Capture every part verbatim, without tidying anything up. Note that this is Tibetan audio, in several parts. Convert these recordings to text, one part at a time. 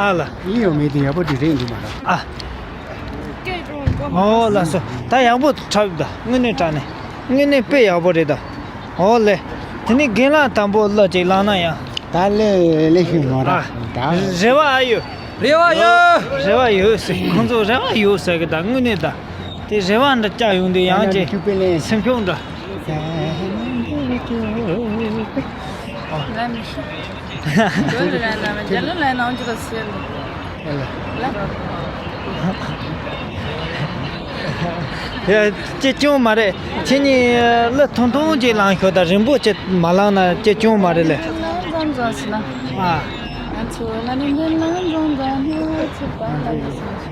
ཨ་ལ། ཡིན་ཡང་མེད་དེ་ཡག་པོ་དེ་རེད་འདུག་མ་རེད། ཨ། ཨོ་ལགས་སོ། ད་ཡག་པོ་འཁྲབ་ད། དངོས་གནས་དྲང་གནས། དངོས་གནས་དཔེ་ཡག་པོ་རེད་ད། ཨོ་ལེ། དེ་ནི་རྒན་ལགས་དང་པོ་གླུ་ཅིག་བླངས་ན་ཡང་། ད་ལེ་ལེ་ཤི་མ་ར། ཨ། ད་རེ་བ་ཨ་ཡོད། རེ་བ་ཡོད། རེ་བ་ཡོད་ཟེར། ཁོང་ཚོ་རེ་བ་ཡོད་ཟེར་གི་ད། དངོས་གནས་ད། དེ་རེ་བ་འདྲ་བཅག་ཡོང་དུས་ཡང་ཅིག་སེམས་ཤུགས་འདྲ། ང་མི་ཤེས། དོན་དུ་ར་ན་མ་རྒྱ་ལོ་ལ་ནང་ཅི་ལ་སེ་ལ། ཡ། ཅི་ཅུང་མ་རེད། ཁྱེད་གཉིས་གླུ་ཐུང་ཐུང་ཅིག་བླངས་ཤོག་ད། རིང་པོ་ཅིག་མ་བླངས་ན་ཅི་ཅུང་མ་རེད་ལེ། ལང་ཙང་ཙང་ཟེར་ན། ཨ། ང་ཚོ་ལ་ནི་འདི་ལང་ཙང་ཙང་ནི་ཚེ་བ་ལ་ཡི་སེམས།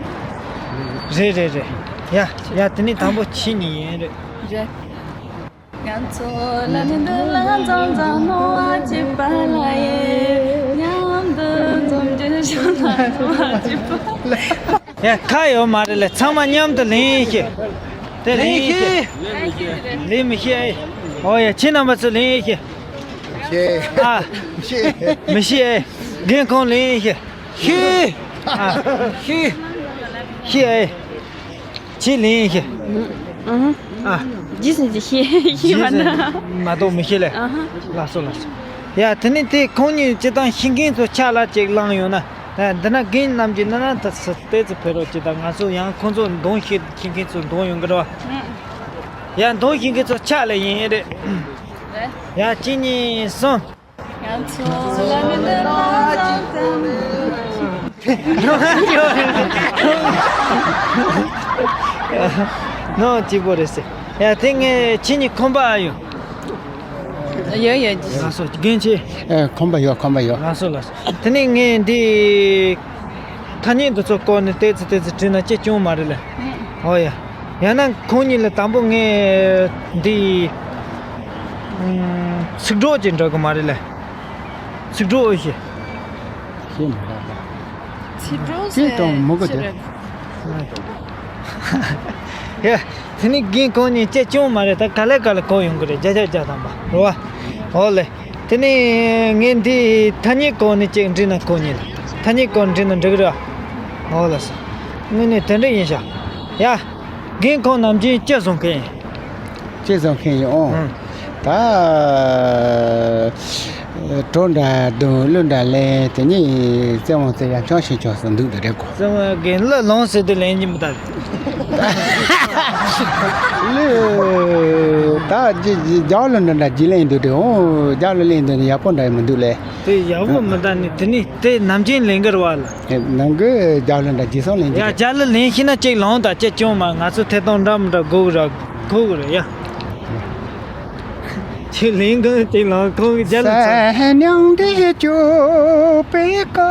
རེད་རེད་རེད། ཡ་ཡ། དེ་ནི་དང་པོ་ཁྱེད་གཉིས་ཡིན་རེད། རེད། ང་ཚོ་ལ་ནི་འདི་ལ་འཛོམས་ཙང་ནོར་བ་གཅིག་པ་ལ་ཡི་མཉམ་དུ་འཛོམས་རྒྱུ་བྱུང་ན་ནོར་བ་གཅིག་པ་ལ། ཡ་ཁ་ཡོད་མ་རེད་ལེ། ཚང་མ་མཉམ་དུ་ལེན་ཤེས། དེ་ལེན་ཤེས། ལེན་མི་ཤེས་ཨེ། ཨོ་ཡ་ཁྱེད་རྣམ་པ་ཚོ་ལེན་ཤེས། ཤེས། ཨ། ཤེས། མི་ཤེས་ཨེ། རྒན་ཁོང་ལེན་ཤེས། ཤེས། ཨ། ཤེས། ཤེས་ཨེ། ཁྱེད་ལེན་ཤེས། ཨ། ཇི་སྲིད་ཅི་ཤེས་ཤེས་པ་ན། མ་གཏོགས་མི་ཤེས་ལེ། ལགས་སོ་ལགས་སོ། ཡ་དེ་ནི་དེ་ཁོང་གཉིས་སྤྱི་བཏང་ཤེས་མཁན་ཚོ་ཕྱག་ལ་ཅིག་བླངས་ཡོང་ན། འདི་ན་རྒན་རྣམས་ཀྱིས་ན་ན་ད་སི་ཏེ་ཙི་ཕེ་རོ་ཅི་ད་ང་ཚོ་ཡང་ཁོང་ཚོ་འདོན་ཤེས་ཤེས་མཁན་ཚོ་འདོན་ཡོང་གི་རེད་བ། ཡ་འདོན་ཤེས་མཁན་ཚོ་ཕྱག་ལ་ཡིན་རེད། ཡ་གཅིག་གཉིས་གསུམ། ང་ཚོ་ལ་མི་འདི་ལ་ཙམ་ཙམ། ནོ་གཅིག་པོ་རེད་ཟེར། ཡ་དེ་ངས་ཁྱེད་གཉིས་ཁོམ་པ་ཨ་ཡོད། ཡོད་ཡོད། ལགས་སོ་རྒན་ཆེ། ཨེ་ཁོམ་པ་ཡོད་ཁོམ་པ་ཡོད། ལགས་སོ་ལགས་སོ། དེ་ནས་ངས་འདི། ཐ་སྙད་འདི་ཚོ་བཀོལ་ནས་ཏོག་ཙམ་ཏོག་ཙམ་བྲིས་ན་ཅི་བྱུང་མ་རེད་ལ། ཨོ་ཡ། ཡང་ན་ཁོང་གཉིས་ལ་དང་པོ་ངས་འདི། ཚིག་གྲོགས་ཀྱི་འགྲོ་གི་མ་རེད་ལ། ཚིག་གྲོགས་ཨོ་ཤེས། ཤེས་མ་རེད་ལ། ཚིག་གྲོགས་ཅི་ཟེར་གཏོང་མི་དགོས་ཅི་ཏེ། རེད། ཡ། དེ་ནི་རྒན་ཁོང་གཉིས་ཅི་བྱུང་མ་རེད། ད་ག་ལེ་ག་ལེ་གོ་ཡོང་གི་རེད། བརྒྱ་ཆ་བརྒྱ་ཐམ་པ་རེད་བ། ཨོ་ལེ། དེ་ནས་ངས་འདི་ཐ་སྙད་སྐོར་ནས་ཅིག་འབྲི་ན་ཁོ་གཉིས་ལ། ཐ་སྙད་སྐོར་འབྲི་ན་འགྲིག་གི་རེད། ཨོ་ལགས་སོ། དངོས་གནས་དེ་འདྲ་ཡིན་ཤག་ཡ། རྒན་ཁོང་ནམ་རྒྱུན་ཅི་བཟོ་མཁན་ཡིན། ཅི་བཟོ་མཁན་ཡིན་ཨོ། ཨང་། ད། བྲོ་འདྲ་བརྡུང་གླུ་འདྲ་ལེན་དེ་གཉིས་རྩེད་མོ་རྩེ་ཡག་ཆོག་ཤེས་ཆོག་སུ་འདུག་དེ་རེད་གོ། རྩེད་མོ་རྒན་གླུ་ལོངས་ཟེར་དུས་ལེན་གྱི་མི་ད། ལུས། ད་རྒྱ་རྒྱ་གླུ་འདི་འདྲ་རྒྱུ་ལེན་འདུག་དེ་འོ་རྒྱ་གླུ་ལེན་འདུག་ནི་ཡག་པོ་འདྲ་མི་འདུག་ལེ། དེ་ཡག་པོ་མི་འདུག་ནི་དེ་ནི་དེ་ནམ་རྒྱུན་ལེན་གི་རེད་བ་ལ། ནང་གི་རྒྱ་གླུ་འདྲ་རྒྱུ་སོང་ལེན་ཡ་གྱི་རྒྱ་གླུ་ལེན་ཤེས་ན་ཅིག་ལོང་ད་ཅི་བྱུང་མ་ང་ཚོ་ཐད་གཏོང་འདྲ་མི་འདྲ་དགོས་གི་ར་དགོས་གི་རེད་ཡ། ཁྱེད་ལིང་གང་དེ་ལང་ཁོང་གི་རྒྱ་ལ་ཚ། 三娘的酒杯高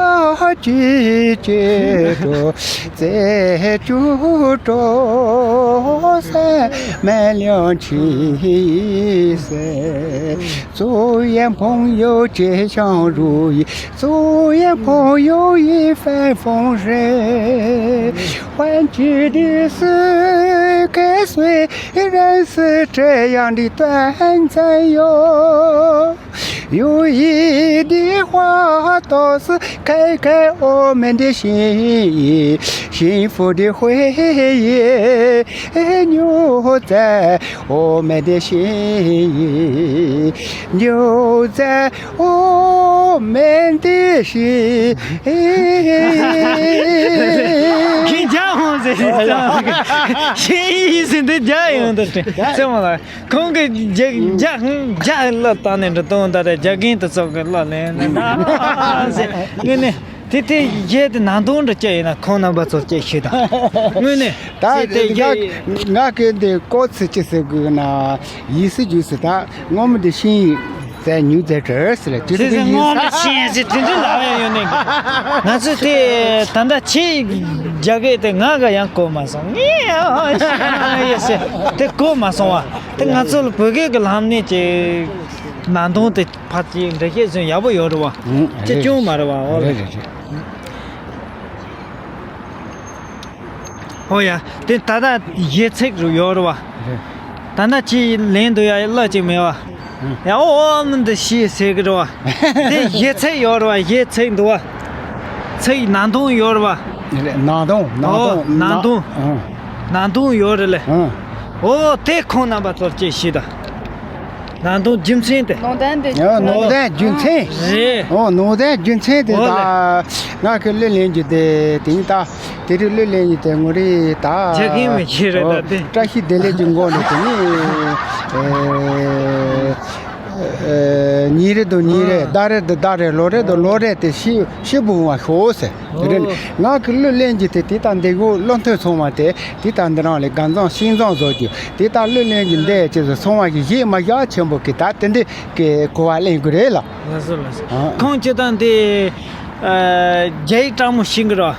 举起，祝这祝祝祝三妹两情深，祝愿朋友吉祥如意，祝愿朋友一帆风顺。欢聚的时刻虽然是这样的短暂哟。 有意的话，都是开开我们的心意，幸福的回忆留在我们的心里，留在我们的心里。 ཁྱེད་རྒྱ་ཧོང་ཟེར་ཞེས་ཡིན་ཟིན་དུ་རྒྱ་ཡོང་དུ་སེམས་ལ། ཁོང་གིས་རྒྱ་རྒྱ་རྒྱ་ལ་བཏང་ནས་འགྲོ་དོན་ད་རེ་རྒྱ་རྒན་དུ་ཚོགས་ཀྱི་ལ་ལེན་ན་ཟེར། དངོས་གནས་དེ་དེ་རྒྱལ་དུ་ནང་དོན་འདྲ་སྐྱེ་ཡིན་ན་ཁོང་རྣམ་པ་ཚོ་སྐྱེ་ཤེས་དང་། དངོས་གནས་ད་དེ་དེ་ང་རྒྱལ་ང་གི་འདི་ཀོ་ཚི་ཅི་ཟེར་དགོས་ན་ཡིད་སྲིད་རྒྱུ་ཟེར་ད་ངོ་མི་འདི་ཤིང་ཡིན། 在牛仔这儿死了，就是这个意思。 དེ་ཚོ་སྔོན་ལ་ཤེས་ཟེར་དེ་འདྲ་ལབ་ཡ་ཡོད་ནི། ང་ཚོས་དེ་ད་ལྟ་ཆེས་རྒྱ་སྐད་དེ་ང་ག་ཡང་གོ་མ་སོང་ངས་ཡ་ཟེར་དེ་གོ་མ་སོང་བ། དེ་ང་ཚོ་ལ་བོད་སྐད་ཀྱི་ལམ་ནས་ཀྱི་ནང་དོན་དེ་ཕར་ཅིག་འགྲེལ་བཤད་བཟོས་ཡག་པོ་ཡོད་རེད་བ། ཅི་བྱུང་མ་རེད་བ་ཨོ་ལེ། རེད་རེད་རེད། ཨོ་ཡ། དེ་ད་ལྟ་གཞས་ཚིག་རུ་ཡོད་རེད་བ། རེད། ད་ལྟ་ཁྱེད་ལེན་འདུག་ཡ་གླུ་ཅིག་མེད་བ། ཡ་ཨོ་ཨོ་མི་འདི་ཤི་ཟེར་གི་རེད་བ། དེ་གཞས་ཚིག་ཡོད་རེད་བ་གཞས་ཚིག་འདུག་བ། ཚིག་ནང་དོན་ཡོད་རེད་བ། རེད། ནང་དོན། ནང་ཨོ་དོན། ནང་དོན། ཨང་། ནང་དོན་ཡོད་རེད་ལེ། ཨང་། ཨོ་དེ་ཁོང་རྣམ་པ་ཚོར་ཅིག་ཞུས་དང་། ནང་དོན་རྒྱུ་མཚན་དེ། ནང་དོན་དེ། ཨོ་ནང་དོན་རྒྱུ་མཚན། རེད། ཨོ་ནང་དོན་རྒྱུ་མཚན་དེ། ཨོ་ད་ལེ། ང་གི་གླུ་ལེན་རྒྱུ་དེ་དེ་ཡིན་ད། དེ་རིང་གླུ་ལེན་རྒྱུ་དེ་ངོ་རེ་ད། རྒྱག་གིན་མི་ཤེས་རེད་ད་དེ། བཀྲ་ཤིས་བདེ་ལེགས་ཀྱི་མགོ་ནས་དེ་ནི། ཨེ། ཨེ། ཉིན་རེ་དང་ཉིན་རེ། ཟླ་རེ་དང་ཟླ་རེ། ལོ་རེ་དང་ལོ་རེ་དེ་ཤི་ཤི་བུ་བ་ཤོག་ཟེར། དེ་རེད། ཨོ། ང་གི་གླུ་ལེན་རྒྱུ་དེ་དེ་ལྟར་འདི་གོ་བློ་མཐུན་ཚང་མ་དེ་དེ་ལྟར་འདི་རང་ལས་དགའ་མཚམས་ཤིང་མཚམས་བཟོ་རྒྱུ་དེ་ལྟར་གླུ་ལེན་རྒྱུ་འདི་ཅེས་སུ་ཚང་མ་གི་གཞས་མ་ཞག་ཆེན་པོ་གི་ད་དེ་འདི་གི་གོ་བ་ལེན་དགོས་རེད་ལ། ལགས་སོ་ལགས་སོ། ཨ། ཁོང་སྤྱི་བཏང་དེ། ཨ། རྒྱ་ཡིག་སྤྲང་མོ་ཤེས་གི་རོ།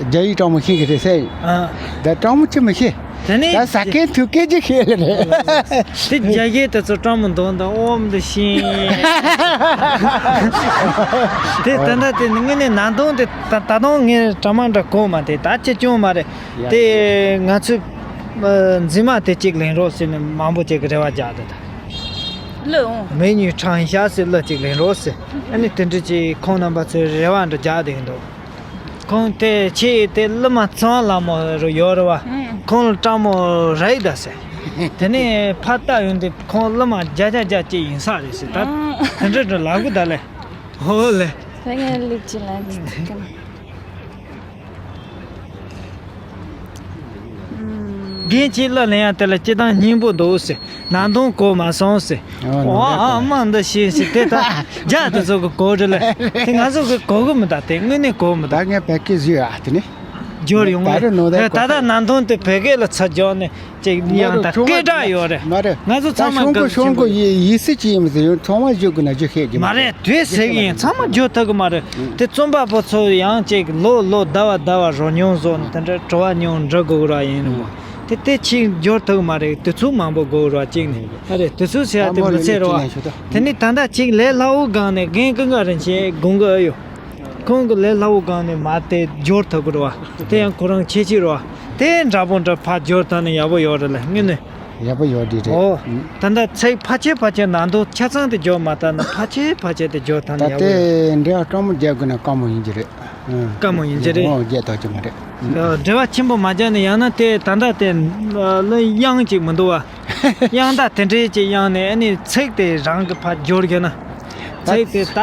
རྒྱ་ཡིག་སྤྲང་མོ་ཤེས་གི་རེད་ཟེར། ཨ། ད་སྤྲང་མོ་ཅི་མི་ཤེས། དེ་ནས་ད་ཟ་མཁན་འཐུང་མཁན་ཅིག་ཤེས་ལེ་རེད། དེ་རྒྱ་སྐད་དེ་ཚོ་སྤྲང་མོ་འདོན་དང་ཨོམ་དུ་ཤིང་། དེ་ད་ལྟ་དེ་དངོས་གནས་ནང་དོན་དེ་ད་ད་དུང་ངས་གྲ་མ་འདྲ་གོ་མ་དེ་ད་ཅི་བྱུང་མ་རེད། ཡ། དེ་ང་ཚོས་མཛེས་མ་དེ་གཅིག་ལེན་རོགས་ཟེར་ནས་མང་པོ་ཅིག་གི་རེ་བ་རྒྱག་དེ་ད། གླུ་འོང་། མེ་ཉུང་དྲང་ཤག་ཟེར་གླུ་གཅིག་ལེན་རོགས་ཟེར། ཨ་ནི་དེ་འདྲ་ཅིག་ཁོང་རྣམ་པ་ཚོས་རེ་བ་འདྲ་རྒྱག་དེ་གི་འདུག་ཁོང་དེ་ཆེས་དེ་གླུ་མ་ཚང་ལ་མོ་རུ་ཡོད་རེད་བ། ཨང་། ཁོང་ལ་སྤྲང་མོ་རེད་ད་ཟེར། དེ་ནས་ཕར་ལྟ་ཡོང་དུས་ཁོང་གླུ་མ་བརྒྱ་ཆ་བརྒྱ་ཅིག་ཡིན་ས་རེད་ཟེར་ད། ཨང་། དེ་འདྲ་འདྲ་ལབ་གི་ད་ལེ། ཧོ་ལེ། ད་ངས་ལིག་ཅི་ལ་ཟེར་གི། རྒན་ཁྱེད་གླུ་ལེན་ཡ་དེ་ལ་སྤྱི་བཏང་སྙིང་པོ་འདུག་ཟེར། ནང་དོན་གོ་མ་སོང་ཟེར། ཨོ་ཨ་མ་འདི་ཤེས་ཟེར་དེ་ད་རྒྱ་དེ་ཚོ་གི་གོ་རེ་ལ། དེ་ང་ཚོ་གི་གོ་གི་མི་ད་དེ་དངོས་གནས་གོ་མི་ད། ད་ངས་བོད་སྐད་བཟོས་ཨ་དེ་ནི། སྦྱོར་ཡོང་ད་རེ་ནོ་ད་ད་གོ་ད་ནང་དོན་དེ་བོད་སྐད་ལ་ཚུར་སྦྱོར་ནས་ཅིག་ཡང་ད་སྐད་གྲགས་ཡོད་རེད། མ་རེད། ང་ཚོ་ཚང་མ་ད་ཤོང་གོ་གི་ཤོང་གོ་ཡི་ཡི་སྲིད་ཅི་ཡིན་མི་ཟེར་ཡོད་ཚང་མ་བཞུགས་དགོས་ན་བཞུགས་ཤེས་ཀྱི་མ་རེད། དུས་ཟེར་གི་ཡིན་ཚང་མ་བསྒྱུར་ཐུབ་གི་མ་རེད། དེ་རྩོམ་པ་པོ་ཚོ་ཡང་ཅིག་ལོ་ལོ་ཟླ་བ་ཟླ་བ་རོ་མྱོང་བཟོ་ནས་དེ་འདྲ་བྲོ་བ་མྱོང་འགྲོ་དགོས་ར་ཡིན་ནོ། དེ་དེ་ཕྱིན་འབྱོར་ཐུབ་མ་རེད། དུས་ཚོད་མང་པོ་དགོས་ར་གཅིག་ནས་ཨ་རེད། དུས་ཚོད་ཟེར་ཡ་དེ་མི་ཚེ་རོ་བ། དེ་ནི་ད་ལྟ་ཅིག་ལས་སླ་བོ་སྒང་ནས་རྒན་ཀུན་དགའ་རིན་ཆེན་དགོངས་ཀྱི་ཨ་ཡོད། ཁོང་གི་ལས་སླ་བོ་སྒང་ནས་མ་དེ་འབྱོར་ཐུབ་ཀྱི་རེད་བ། དེ་ཡང་ཁོ་རང་ཁྱད་ཆོས་རེད་བ། དེ་འདྲ་པོ་འདྲ་ཕར་འབྱོར་ཐུབ་ན་ཡག་པོ་ཡོད་རེད་ལ་དངོས་གནས། ཡག་པོ་ཡོད་དེ་རེད། ཨོ། ད་ལྟ་ཚིག་ཕལ་ཆེར་ཕལ་ཆེར་ནང་དོན་ཆ་ཚང་དེ་འཇོག་མ་ཐུབ་ན་ཕལ་ཆེར་ཕལ་ཆེར་དེ་འཇོག་ཐུབ་ན་ད་ཡག་པོ་ཡོད། དེ་འབྲེལ་བ་སྤྲང་མོ་རྒྱག་དགོས་ན་དཀའ་མོ་ཡིན་གྱི་རེད། ཨང་། དཀའ་མོ་ཡིན་གྱི་རེད། ཨོ་རྒྱག་ཐུབ་ཀྱི་མ་རེད། འབྲེལ་བ་ཆེན་པོ་མ་རྒྱག་ནས་ཡང་ན་དེ་ད་ལྟ་དེ་གླུ་དབྱངས་ཅིག་མི་འདུག་བ། དབྱངས་རྟ་དེ་འདྲས་ཅིག་དབྱངས་ནས་ཨ་ནི་ཚིག་དེ་རང་གི་ཕར་འབྱོར་གྱི་ན། ཚིག་དེ་ད་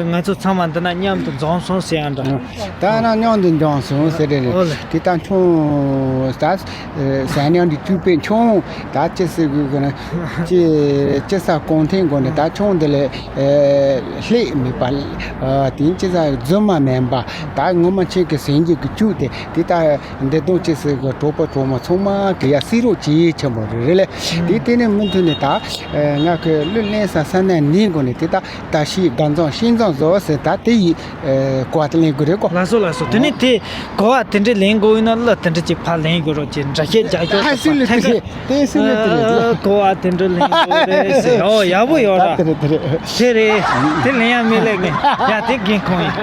ང་ཚོ་ཚང་མ་འདི་ན་མཉམ་དུ་འཛོམས་སོང་ཟེར་ཡང་འདྲ། ད་ན་མཉམ་དུ་འཛོམས་སོང་ཟེར་རེད། ཨོ་ལེ། དེ་ད་ཁྱོད་ད་ཟ་ཉམས་འདི་ཐུག་པའི་ཁྱོད་ད་ཅི་ཟེར་དགོས་གི་ན་ཅི་ཅི་ས་གོང་འཐེན་དགོས་ནས་ད་ཁྱོད་འདི་ལས་ལྷད་མེད་པ་དེ་ཅི་ས་རྫུན་མ་མིན་པ་ད་ངོ་མ་ཁྱེད་ཀྱི་ཟིན་རྒྱུ་གི་བཅུག་དེ་དེ་ད་འདི་དོན་ཅི་ཟེར་གི་གྲོགས་པོ་གྲོགས་མོ་ཚང་མ་གི་ཡ་སྲིད་རོགས་ཅི་ཆེན་པོ་རེད་ལེ། དེ་དེ་ནས་མུ་མཐུད་ནས་ད་ང་གི་གླུ་ལེན་ས་ས་ན་ནི་དགོས་ནས་དེ་ད། ད་ཤི་དགའ་མཚམས་ཤིང་མཚམས་བཟོ་ཟེར་ད་དེ་ཡི་གོ་བ་དེ་ལེན་དགོས་རེད་གོ། ལགས་སོ་ལགས་སོ། དེ་ནི་དེ་གོ་བ་དེ་འདྲ་ལེན་དགོས་ཡིན་ན་གླུ་དེ་འདྲ་ཅིག་ཕར་ལེན་དགོས་རོགས་ཅིག་འདྲ་བཤད་རྒྱག་རྒྱུ་ད་སྲིད་ལུགས་དེ་རེད། དེ་སྲིད་ལུགས་དེ་རེད། གོ་བ་དེ་འདྲ་ལེན་དགོས་རེད་ཟེར། ཨོ་ཡག་པོ་ཡོད་ར། དེ་རེད་དེ་རེད། དེ་རེད། དེ་ལེན་ཡ་མི་ལེགས་ངས་ཡ་དེ་རྒན་ཁོང་ཡིན།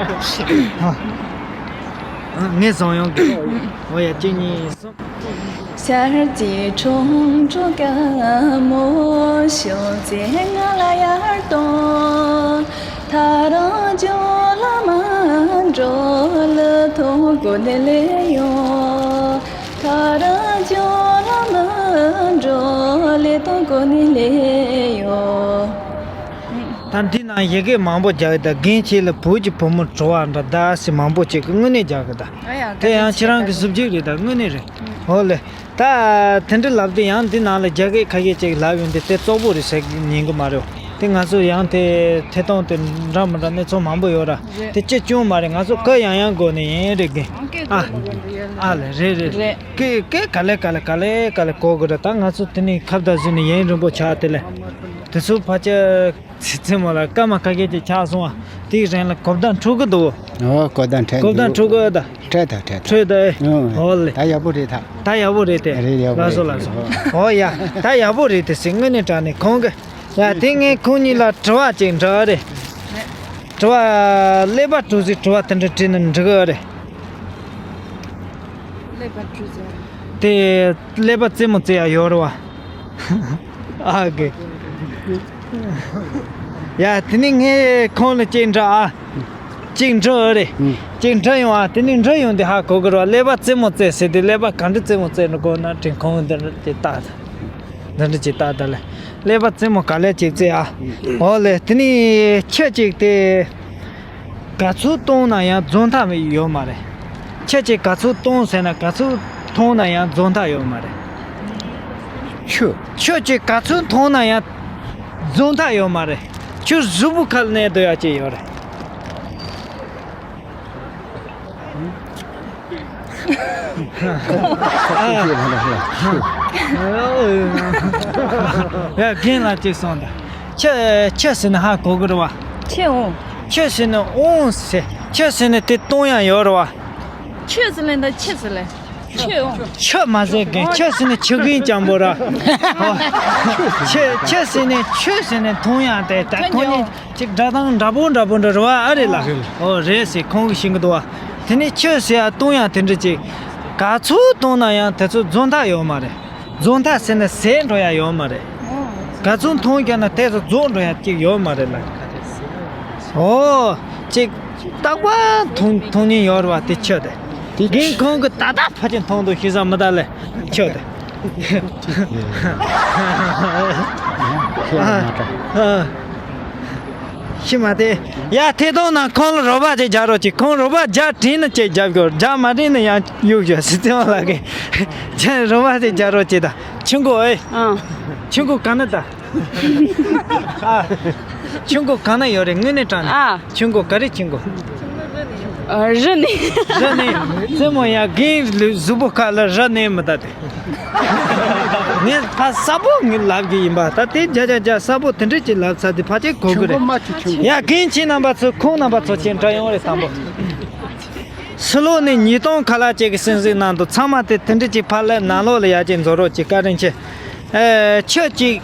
ངས་བཟང་ཡོང་གི། ཨོ་ཡ་གཅིག་གཉིས་གསུམ། ད་འདི་ནང་ཡི་གེ་མང་པོ་རྒྱག་ཡོད་ད། རྒན་ཁྱེད་ལ་བོད་ཀྱི་བུ་མོ་བྲོ་བ་འདྲ་ད་ཟེར་མང་པོ་ཅིག་གི་དངོས་གནས་རྒྱག་གི་ད། ཨ་ཡ་དེ་ཡང་ཁྱེད་རང་གི་གཟི་བརྗིད་རེད་ད་དངོས་གནས་རེད། ཨོ་ལེ། ད་དེ་འདྲ་ལབ་དུས་ཡང་འདི་ནང་ལ་རྒྱ་སྐད་ཁ་ཤས་ཅིག་ལབ་ཡོང་དུས་དེ་བཙོག་པོ་རེད་ཟེར་ཉན་གི་མ་རེད། དེ་ང་ཚོ་ཡང་དེ་ཐད་གཏོང་དེ་འདྲ་མི་འདྲ་གནས་ཚུལ་མང་པོ་ཡོད་ར། རེད། དེ་ཅི་བྱུང་མ་རེད། ང་ཚོ་བཀའ་ཡང་ཡང་དགོས་ནས་ཡིན་རེད་གི། ཨ་ཨ་ལེ་རེད་རེད། རེད། སྐད་སྐད་ག་ལེ་ག་ལེ་ག་ལེ་ག་ལེ་གོ་དགོས་ར། ད་ང་ཚོ་དེ་ནས་ཁ་བརྡ་བཟོས་ནས་ཡུན་རིང་པོ་ཆགས་དེ་ལས་དེ་ཚོ་ཕལ་ཆེར། ཚེ་མོ་ལ་སྐར་མ་ཁ་ཤས་ཅིག་ཆགས་སོང་བ། དེའི་རིང་ལ་གོ་བརྡ་འཕྲོད་ཀྱི་འདུག་ཨོ་གོ་བརྡ་འཕྲོད་གོ་བརྡ་འདུག་འཕྲོད་ཀྱི་ད། འཕྲོད་ད་འཕྲོད་ད། འཕྲོད་ད་ཨེ། ཨོ་ཨོ་ལེ། ད་ཡག་པོ་རེད་ད། ད་ཡག་པོ་རེད་དེ། རེད་ཡག་པོ་ལགས་སོ་རེད། ལགས་སོ། ཨོ་ཡ། ད་ཡག་པོ་རེད་དེ་ཟེར་དངོས་གནས་དྲང་གནས་ཁོང་གི། ཡ་དེ་ངས་ཁོང་གཉིས་ལ་དྲི་བ་ཅིག་འདྲི་ཨ་རེད། དྲི་བ་ཀླད་པ་གྲུ་ཟིག་དྲི་བ་དེ་འདྲ་དྲིས་ན་འགྲིག་གི་ཨ་རེད། ཀླད་པ་གྲུ་ཟིག་དེ་ཀླད་པ་རྩེད་མོ་རྩེ་ཡ་ཡོད་རེད་བ། ཨ་གི། ཡ་དེ་ནི་ངས་ཁོང་ལ་ཅིག་འདྲི་ཨ། གཅིག་འགྲོ་རེད། ཨུ། གཅིག་འགྲོ་ཡོང་ཨ། དེ་ནས་འགྲོ་ཡོང་དུས་ཧ་གོ་གི་རེད་བ། ཀླད་པ་རྩེད་མོ་རྩེ་ཟེར་དུས་ཀླད་པ་ག་འདྲ་རྩེད་མོ་རྩེ་འགྲོ་དགོས་ན་དྲན། ཁོང་འདི་འདྲ་ཅིག་བལྟ་ད། འདི་འདྲ་ཅིག་བལྟ་ད་ལེ། ཀླད་པ་རྩེད་མོ་ག་ལེར་ཅིག་རྩེ་ཨ། འོ་ལེ། དེ་ནས་ཁྱི་གཅིག་དེ་ག་ཚོད་བཏུང་ན་ཡང་རྫོགས་མཐའ་ཡོད་མ་རེད། ཁྱི་གཅིག་ག་ཚོད་བཏུང་ཟེར་ན་ག་ཚོད་བཏུང་ན་ཡང་རྫོགས་མཐའ་ཡོད་མ་རེད། ཁྱི། ཁྱི་གཅིག་ག་ཚོད་བཏུང་ན་ཡང་རྫོགས་མཐའ་ཡོད་མ་རེད། ཁྱི་གཟུགས་པོ་ཁ་ལ་གནས་སྡོད་ཡ་ཅིག་ཡོད་རེད། ཡ་རྒན་ལགས་ཅིག་གསུངས་དང་། ཁྱི་ཁྱི་ཟེར་ན་ཧ་གོ་གི་རེད་བ། ཁྱི་འོང་། ཁྱི་ཟེར་ན་འོང་ཟེར། ཁྱི་ཟེར་ན་དེ་བཏུང་ཡ་ཡོད་རེད་བ། ཁྱི་ཟེར་ལེ་འདི་ཁྱི་ཟེར་ལེ། ཁྱི་འོང་། ཁྱི་མ་ཟེར་གི། ཁྱི་ཟེར་ནས་ཁྱི་རྒན་སྤྱང་པོ་ར། ཨོ། ཁྱི་ཁྱི་ཟེར་ནས་ཁྱི་ཟེར་ནས་མཐོང་ཡང་དེ་ད་ཁོ་གཉིས་ཅིག་སྒྲ་གདངས་འདྲ་པོ་འདྲ་པོ་འདྲ་རེད་བ། ཨ་རེད་ལ། ཨོ་རེད་ཟེར་ཁོང་གིས་ཤེས་གི་འདུག་བ། དེ་ནས་ཁྱི་ཟེར་ཡ་བཏུང་ཡང་དེ་འདྲ་ཅིག་ག་ཚོད་བཏུང་ན་ཡང་དེ་ཚོ་རྫོགས་མཐའ་ཡོད་མ་རེད། རྫོགས་མཐའ་ཟེར་ན་ཟད་འགྲོ་ཡ་ཡོད་མ་རེད། ག་ཚོད་མཐོང་རྒྱུ་ན་དེ་ཚོ་རྫོགས་འགྲོ་ཡ་ཅིག་ཡོད་མ་རེད་ལ། ཨོ། ཅིག་རྟག་པར་མཐོང་མཐོང་མྱོང་ཡོད་རེད་བ། དེ་ཁྱི་དེ། དེ་རྒན་ཁོང་གིས་ད་ལྟ་ཕལ་ཆེར་མཐོང་འདུག་ཤེས་ས་མི་གདའ་ལེ། ཁྱི་དེ། ཨ། ཨ། ཤི་མ་དེ། ཡ་ཐད་གཏོང་ནང་ཁོང་ལ་རོགས་པ་ཅིག་རྒྱག་རོགས་གྱིས། ཁོང་རོགས་པ་རྒྱག་དྲན་ན་ཅིག་རྒྱབ་ཤོག་རྒྱག་མ་དྲན་ན་ཡང་གཡུག་ཤོག་ཟེར། རྩེད་མོ་ལགས་ཀྱིས། ཁྱེད་རོགས་པ་ཅིག་རྒྱག་རོགས་གྱིས་ད། ཆུ་མགོ་ཨེ། ཨ། ཆུ་མགོ་ག་ན་ད། ཨ། ཆུ་མགོ་ག་ན་ཡོད་རེད། དངོས་གནས་དྲང་གནས། ཨ། ཆུ་མགོ་ག་རེ་ཆུ་མགོ། ཨ། རི་ནས། རི་ནས། རྩེད་མོ་ཡ་རྒན་གཟུགས་པོ་ཁ་ལ་རི་ནས་མི་ད་དེ། ངས་ཕ་གསལ་པོ་ངས་ལབ་གི་ཡིན་པ། ད་དེ་རྒྱ་རྒྱ་རྒྱ་གསལ་པོ་དེ་འདྲས་ཅིག་ལབ་ཚར་དེ་ཕལ་ཆེར་གོ་གི་རེད། ཆུ་མགོ་མ་ཆུ་ཆུ་མགོ། ཡ་རྒན་ཁྱེད་རྣམ་པ་ཚོ་ཁོང་རྣམ་པ་ཚོ་ཁྱེད་འདྲ་ཡོང་རེད་དང་པོ། ཕྱི་ལོགས་ནས་ཉིས་སྟོང་ཁ་ལག་ཅིག་གི་སེམས་གཟིགས་གནང་འདུག་ཚང་མ་དེ་དེ་འདྲ་ཅིག་ཕར་སླེབས་ནང་ལོགས་ལ་ཡར་ཅིག་འཛུལ་རོགས་གྱིས། བཀའ་དྲིན་ཆེ། ཨེ། ཁྱི་གཅིག་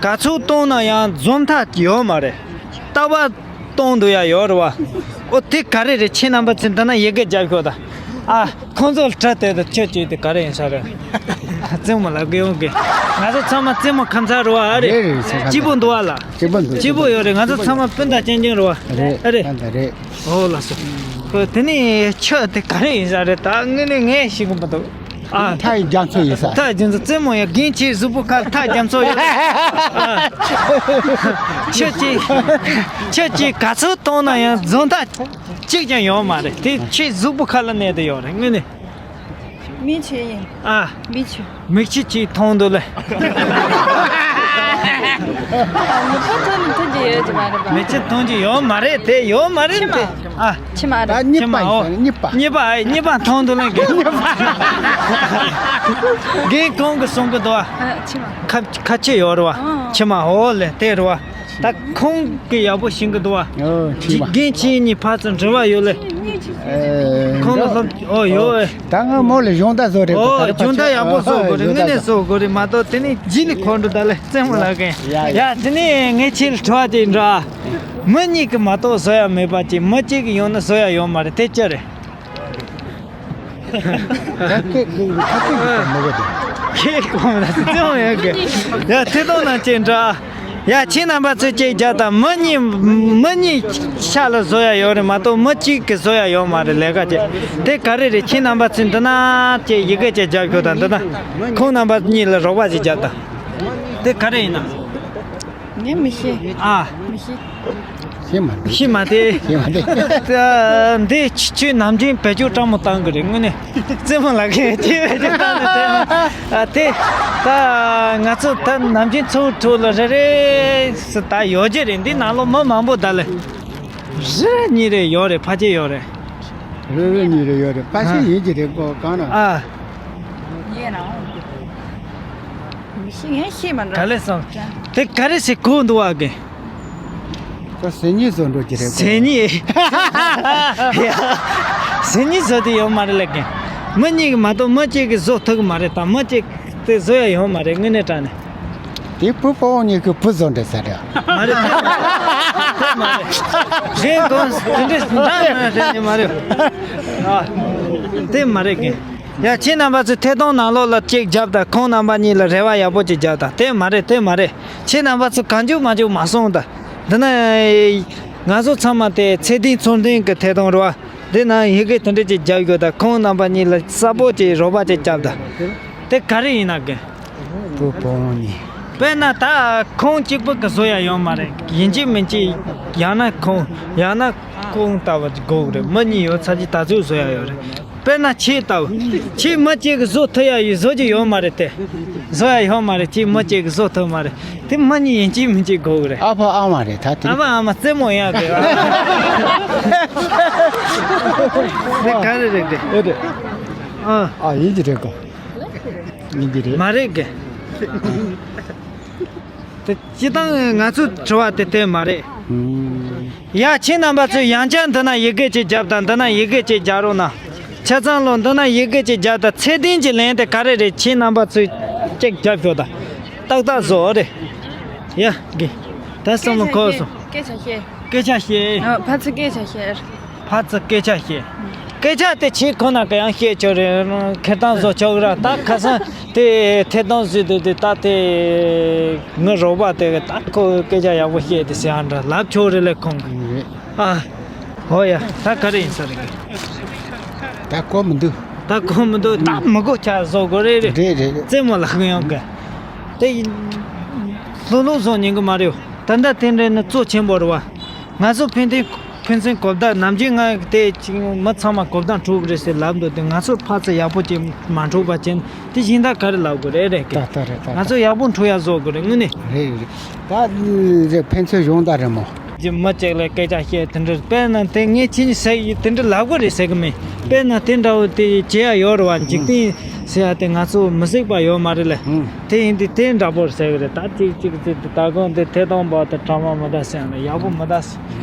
ག་ཚོད་བཏུང་ན་ཡང་རྫོགས་མཐའ་ཡོད་མ་རེད། རྟག་པར་བཏུང་སྡོད་ཡ་ཡོད་རེད་བ། ཨོ་དེ་ག་རེ་རེད། ཁྱེད་རྣམ་པ་ཚོས་འདི་ན་ཡི་གེ་རྒྱབ་ཤོག་དང་། ཨ། ཁོང་ཚོ་ལ་དྲི་དེ་དང་ཁྱི་གཅིག་དེ་ག་རེ་ཡིན་ས་རེད། རྩེད་མོ་ལགས་ཀྱིས་ཡོང་གི། ང་ཚོ་ཚང་མ་རྩེད་མོ་ཁམས་ཚ་རེད་བ། ཨ་རེད། རེད་རེད། སྐྱིད་པོ་འདུག་བ་ལ། སྐྱིད་པོ་འདུག་སྐྱིད་པོ་ཡོད་རེད། ང་ཚོ་ཚང་མ་སྤུན་ཟླ་རྐྱང་རྐྱང་རེད་བ། རེད། ཨ་རེད། ད་ད་རེད། ཨོ་ལགས་སོ། ཨོ་དེ་ནས་ཁྱི་དེ་ག་རེ་ཡིན་ས་རེད། ད་དངོས་གནས་ངས་ཤེས་གི་མི་འདུག་ཨ། ཐག་རྒྱ་མཚོ་ཡིན་ས། ཐག་རྒྱ་མཚོ། རྩེད་མོ་ཡ་རྒན་ཁྱེད་གཟུགས་པོ་ཁ་ཐག་རྒྱ་མཚོ་ཡོད། ཨ། ཁྱི་གཅིག་ཁྱི་གཅིག་ག་ཚོད་བཏུང་ན་ཡང་རྫོགས་མཐའ་གཅིག་ཀྱང་ཡོད་མ་རེད། དེ་ཁྱེད་གཟུགས་པོ་ཁ་ལ་གནས་བསྡད་ཡོད་རེད། དངོས་གནས། མི་ཆེ་ཡིན། ཨ། མི་ཆེ། མིག་ཆུ་གཅིག་འཐུང་འདུག་ལེ། ནུ་བོ་ཐོན་ཐོན་གྱི་ཡོད་ཀྱི་མ་རེད་པ། མིག་ཆུ་འཐུང་གྱི་ཡོད་མ་རེད་དེ། ཡོད་མ་རེད་ཕྱི་མ། དེ། ཨ། ཕྱི་མ་རེད། ད་གཉིས་པ། ཨོ། ཡིན་ས། གཉིས་པ། གཉིས་པ། ཨ། གཉིས་པ་འཐུང་འདུག་ལེ། རྒན་ཁོང་གིས་གསུང་གི་འདུག་ཨ། ཨ། ཕྱི་མ། ཁ་ཁ་ཆེ་ཡོད་རེད་བ། ཨ། ཕྱི་མ། ཨོ་ལེ་དེ་རེད་བ། ད་ཁོང་གིས་ཡག་པོ་ཤེས་ཀྱི་འདུག་བ། ཨོ་ཕྱི་མ། རྒན་ཁྱེད་གཉིས་ཕར་ཚུར་འབྲེལ་བ་ཡོད་ལེ། ཨེ། ཁོང་ལ་སློབ། ཨོ་ཡོད་ཨེ། ད་ང་མོ་ལ་སྦྱོང་བརྡར་བཟོ་རེད། ཨོ་ད་སྦྱོང་བརྡར་ཡག་པོ་བཟོ་དགོས་རེད། དངོས་གནས་བཟོ་དགོས་རེད་མ་གཏོགས་དེ་ནས་རྗེས་ལ་ཁོ་འགྲོ་ད་ལེ། རྩེད་མོ་ལགས་ཀྱིས། ཡ་ཡ། ཡ་དེ་ནས་ངས་ཁྱེད་ལ་དྲི་བ་དེ་འདྲ། མི་གཉིས་ཀྱིས་མ་གཏོགས་བཟོ་ཡ་མེད་པ་ཅིག་མི་གཅིག་གིས་ཡོང་ན་བཟོ་ཡ་ཡོད་མ་རེད། དེ་ཅི་རེད། ད་སྐད་ཁེངས་ཀྱི་ཁ་སྐད་ཀྱི་མོ་ག་དེ། ཁྱེད་གོང་ལ་བརྩི་མོ་ཡོད་གི། ཡ་ཐད་གཏོང་ནང་ཅན་འདྲ། ཡ་ཁྱེད་རྣམ་པ་ཚོས་ཅིག་རྒྱག་དང་། མི་གཉིས་མི་གཉིས་ཤ་ལ་བཟོ་ཡ་ཡོད་རེད་མ་གཏོགས་མི་གཅིག་གིས་བཟོ་ཡ་ཡོད་མ་རེད། ལས་ཀ་ཅིག་དེ་ག་རེ་རེད། ཁྱེད་རྣམ་པ་ཚོས་འདི་ན་ཅིག་ཡི་གེ་ཅིག་རྒྱབ་ཤོག་དང་། འདི་ན་ཁོང་རྣམ་པ་གཉིས་ལ་རོགས་པ་ཅིག་རྒྱག་དང་། དེ་ག་རེ་ཡིན་ན། ངས་མི་ཤེས། ཨ། མི་ཤེས། ཤེས་མ་འདུག་ཤེས་མ་དེ། ཤེས་མ་འདུག་ད་འདི་ཁྱོད་ནམ་རྒྱུན་བེད་སྤྱོད་སྤྲང་མོ་བཏང་གི་རེད། དངོས་གནས་རྩེད་མོ་ལགས་ཀྱིས་ཁྱོད་བེད་སྤྱོད་བཏང་ནས་རྩེད་མོ། ཨ་དེ་ད་ང་ཚོ་ད་ནམ་རྒྱུན་ཚོགས་ཁྲོད་ལ་རེ་རེ་སུ་ད་ཡོད་ཀྱི་རེད། འདི་ནང་ལོགས་མི་མང་པོ་ད་ལས་རེ་གཉིས་རེ་ཡོད་རེད། ཕལ་ཆེར་ཡོད་རེད། རེ་རེ་གཉིས་རེ་ཡོད་རེད། ཕལ་ཆེར་ཡིན་གྱི་རེད་གོ། གང་ན། ཨ། ཡིན་ན། མི་ཤེས། ངས་ཤེས་མ་འགྲོ། ག་ལེ་སོང་། དེ་ག་རེ་ཟེར་གོ་འདུག་བ་གི། ཁོ་ཟས་ཉིད་བཟོ་འགྲོ་གི་རེད་གོ། ཟས་ཉིད། ཟས་ཉིད་བཟོ་དེ་ཡོད་མ་རེད་ལབ་གི། མི་གཉིས་ཀྱིས་མ་གཏོགས་མི་གཅིག་གིས་བཟོ་ཐུབ་ཀྱི་མ་རེད་དང་། མི་གཅིག་དེ་བཟོ་ཡ་ཡོད་མ་རེད། དངོས་གནས་དྲང་གནས། དེ་བུ་ཕོ་བོ་གཉིས་ཀྱིས་བུ་བཟོ་འདྲ་ཟེར་རེད། མ་རེད། དེ་མ་རེད། གཞན་གོང་དེ་འདྲས་འདྲ་མ་རེད། མ་རེད། ཨ། དེ་མ་རེད་གི། ཡ་ཁྱེད་རྣམ་པ་ཚོས་ཐད་གཏོང་ནང་ལོགས་ལ་གཅིག་རྒྱབ་དང་། ཁོང་རྣམ་པ་གཉིས་ལ་རེ་བ་ཡག་པོ་ཅིག་རྒྱབ་དང་། དེ་མ་རེད། དེ་མ་རེད། ཁྱེད་རྣམ་པ་ཚོས་གང་བྱུང་མང་བྱུང་མ་གསུངས་དང་། འདི་ན་ ང་ཚོ་ཚང་མ་དེ་ཚེ་བརྟན་ཚོར་འདོན་གྱི་ཐད་གཏོང་རེད་བ། འདི་ན་ཡི་གེ་དེ་འདྲ་ཅིག་རྒྱབ་ཡོད་ད། ཁོང་རྣམ་པ་གཉིས་ལ་གསལ་པོ་ཅིག་རོགས་པ་ཅིག་རྒྱབ་ད། དེ་ག་རེ་ཡིན་ན་གི། བུ་བུ་མོ་གཉིས། དཔེར་ན་ད་ཁོང་གཅིག་པུ་གི་བཟོ་ཡ་ཡོད་མ་རེད། ཡིན་གཅིག་མིན་གཅིག་ཡང་ན་ཁོང་ཡང་ན་ཁོང་ལྟ་བུ་དགོས་གི་རེད། མི་གཉིས་ཡོད་ཚར་གྱི་ད་ཚོད་བཟོ་ཡ་ཡོད་རེད། དཔེར་ན་ཁྱེད་ལྟ་བུ། ཁྱེད་མི་གཅིག་གིས་བཟོ་ཐུབ་ཡ་ཡོད། བཟོ་རྒྱུ་ཡོད་མ་རེད་དེ། བཟོ་ཡ་ཡོད་མ་རེད། ཁྱེད་མི་གཅིག་གིས་བཟོ་ཐུབ་མ་རེད། དེ་མི་གཉིས་ཡིན་གཅིག་མིན་གཅིག་དགོས་གི་རེད། ཨ་ཕ་ཨ་མ་རེད་ད་དེ། ཨ་ཕ་ཨ་མ་རྩེད་མོ་ཡག་གི། དེ་ག་རེ་རེད་དེ། ཨེ་རེད། ཨ། ཨ་ཡིན་གྱི་རེད་གོ། ཡིན་གྱི་རེད། མ་རེད་གི། དེ་སྤྱིར་བཏང་ང་ཚོའི་དྲི་བ་དེ་དེ་མ་རེད། ཨུམ། ཡ། ཁྱེད་རྣམ་པ་ཚོས་ཡང་བསྐྱར་འདི་ན་ཡི་གེ་གཅིག་རྒྱབ་དང་། འདི་ན་ཡི་གེ་གཅིག་རྒྱག་རོགས་གནང་། ཆ་ཚང་ལོ། འདི་ན་ཡི་གེ་གཅིག་རྒྱབ་དང་། ཚེ་བརྟན་གྱི་ལན་དེ་ག་རེ་རེད། ཁྱེད་རྣམ་པ་ཚོས་གཅིག་རྒྱབ་ཤོག་དང་། ཏག་ཏག་བཟོ་རེད། ཡ་གི། ད་བསམ་བློ་འཁོར་སོང་། སྐད་ཆ་བཤད། སྐད་ཆ་བཤད། ཨ། ཕར་ཚུར་སྐད་ཆ་བཤད། ཕར་ཚུར་སྐད་ཆ་བཤད། སྐད་ཆ་དེ་ཁྱེད་ཁོ་ན་ག་ཡང་བཤད་ཆོག་རེད། ཁེར་རྐྱང་བཟོ་ཆོག་གི་ར། ད་ཁ་སང་དེ་ཐད་གཏོང་བཟོས་དུས་དེ་ད་དེ་ངའི་རོགས་པ་དེ་ད་ཁོ་སྐད་ཆ་ཡག་པོ་བཤད་དེ་ཟེར་ཡ་འདྲ་ལབ་ཆོག་རེད་ལས་ཁོང་གིས། ཨ། ཧོ་ཡ། ད་ག་རེ་ཡིན་ས་རེད། ད་གོ་མི་འདུག་ད་གོ་མི་འདུག་ད་མི་གོ་ཆ་བཟོ་དགོས་རེད། རེད། རེད་རེད། རྩེད་མོ་ལ་ཡོང་གི། དེ་ལྷུག་ལྷུག་བཟོ་ཉན་གི་མ་རེད། ད་ལྟ་དེ་འདྲ་ནི་གཙོ་ཆེན་པོ་རེད་བ། ང་ཚོ་ཕན་ཚུན་ཕན་ཚུན་གོ་བརྡ། ནམ་རྒྱུན་ང་དེ་ཅིག་མི་ཚང་མ་གོ་བརྡ་འཕྲོད་གི་རེད་ཟེར་ལབ་འདུག་དེ་ང་ཚོ་ཕར་ཚུར་ཡག་པོ་ཅིག་མ་འཕྲོད་པ་ཅན་དེ་གཞན་དག་ག་རེ་ལབ་དགོས་རེད། རེད་གི། ད་ལྟ་རེད། ད་ང་ཚོ་ཡག་པོ་འཕྲོད་ཡ་བཟོ་དགོས་རེད་དངོས་གནས། རེད་རེད། ད་ཕན་ཚུན་གཞོགས་མདའ་རེད་མོ། ཅི་མི་གཅིག་ལ་སྐད་ཆ་བཤད་དེ་འདྲ། དཔེར་ན་དེ་ངས་ཁྱེད་ཉིད་ཟེར་ཡི་དེ་འདྲ་ལབ་དགོས་རེད་ཟེར་གི་མིན། དཔེར་ན་དེ་འདྲ་བོ་དེ་བྱེད་ཡ་ཡོད་རེད་བ། འཇིག་རྟེན་ཟེར་ཡ་དེ་ང་ཚོ་མི་གཟིགས་པ་ཡོད་མ་རེད་ལ། ཨང་། དེ་ཡིན་དུས་དེ་འདྲ་པོ་ཟེར་གི་རེད། ད་ཅིག་ཅིག་ཅིག་དེ་ད་གོང་དེ་ཐད་གཏོང་པ་དེ་དྲང་མ་མི་འདྲ་ཟེར་ཡ་ན་ཡག་པོ་མི་འདྲ་ཟེར།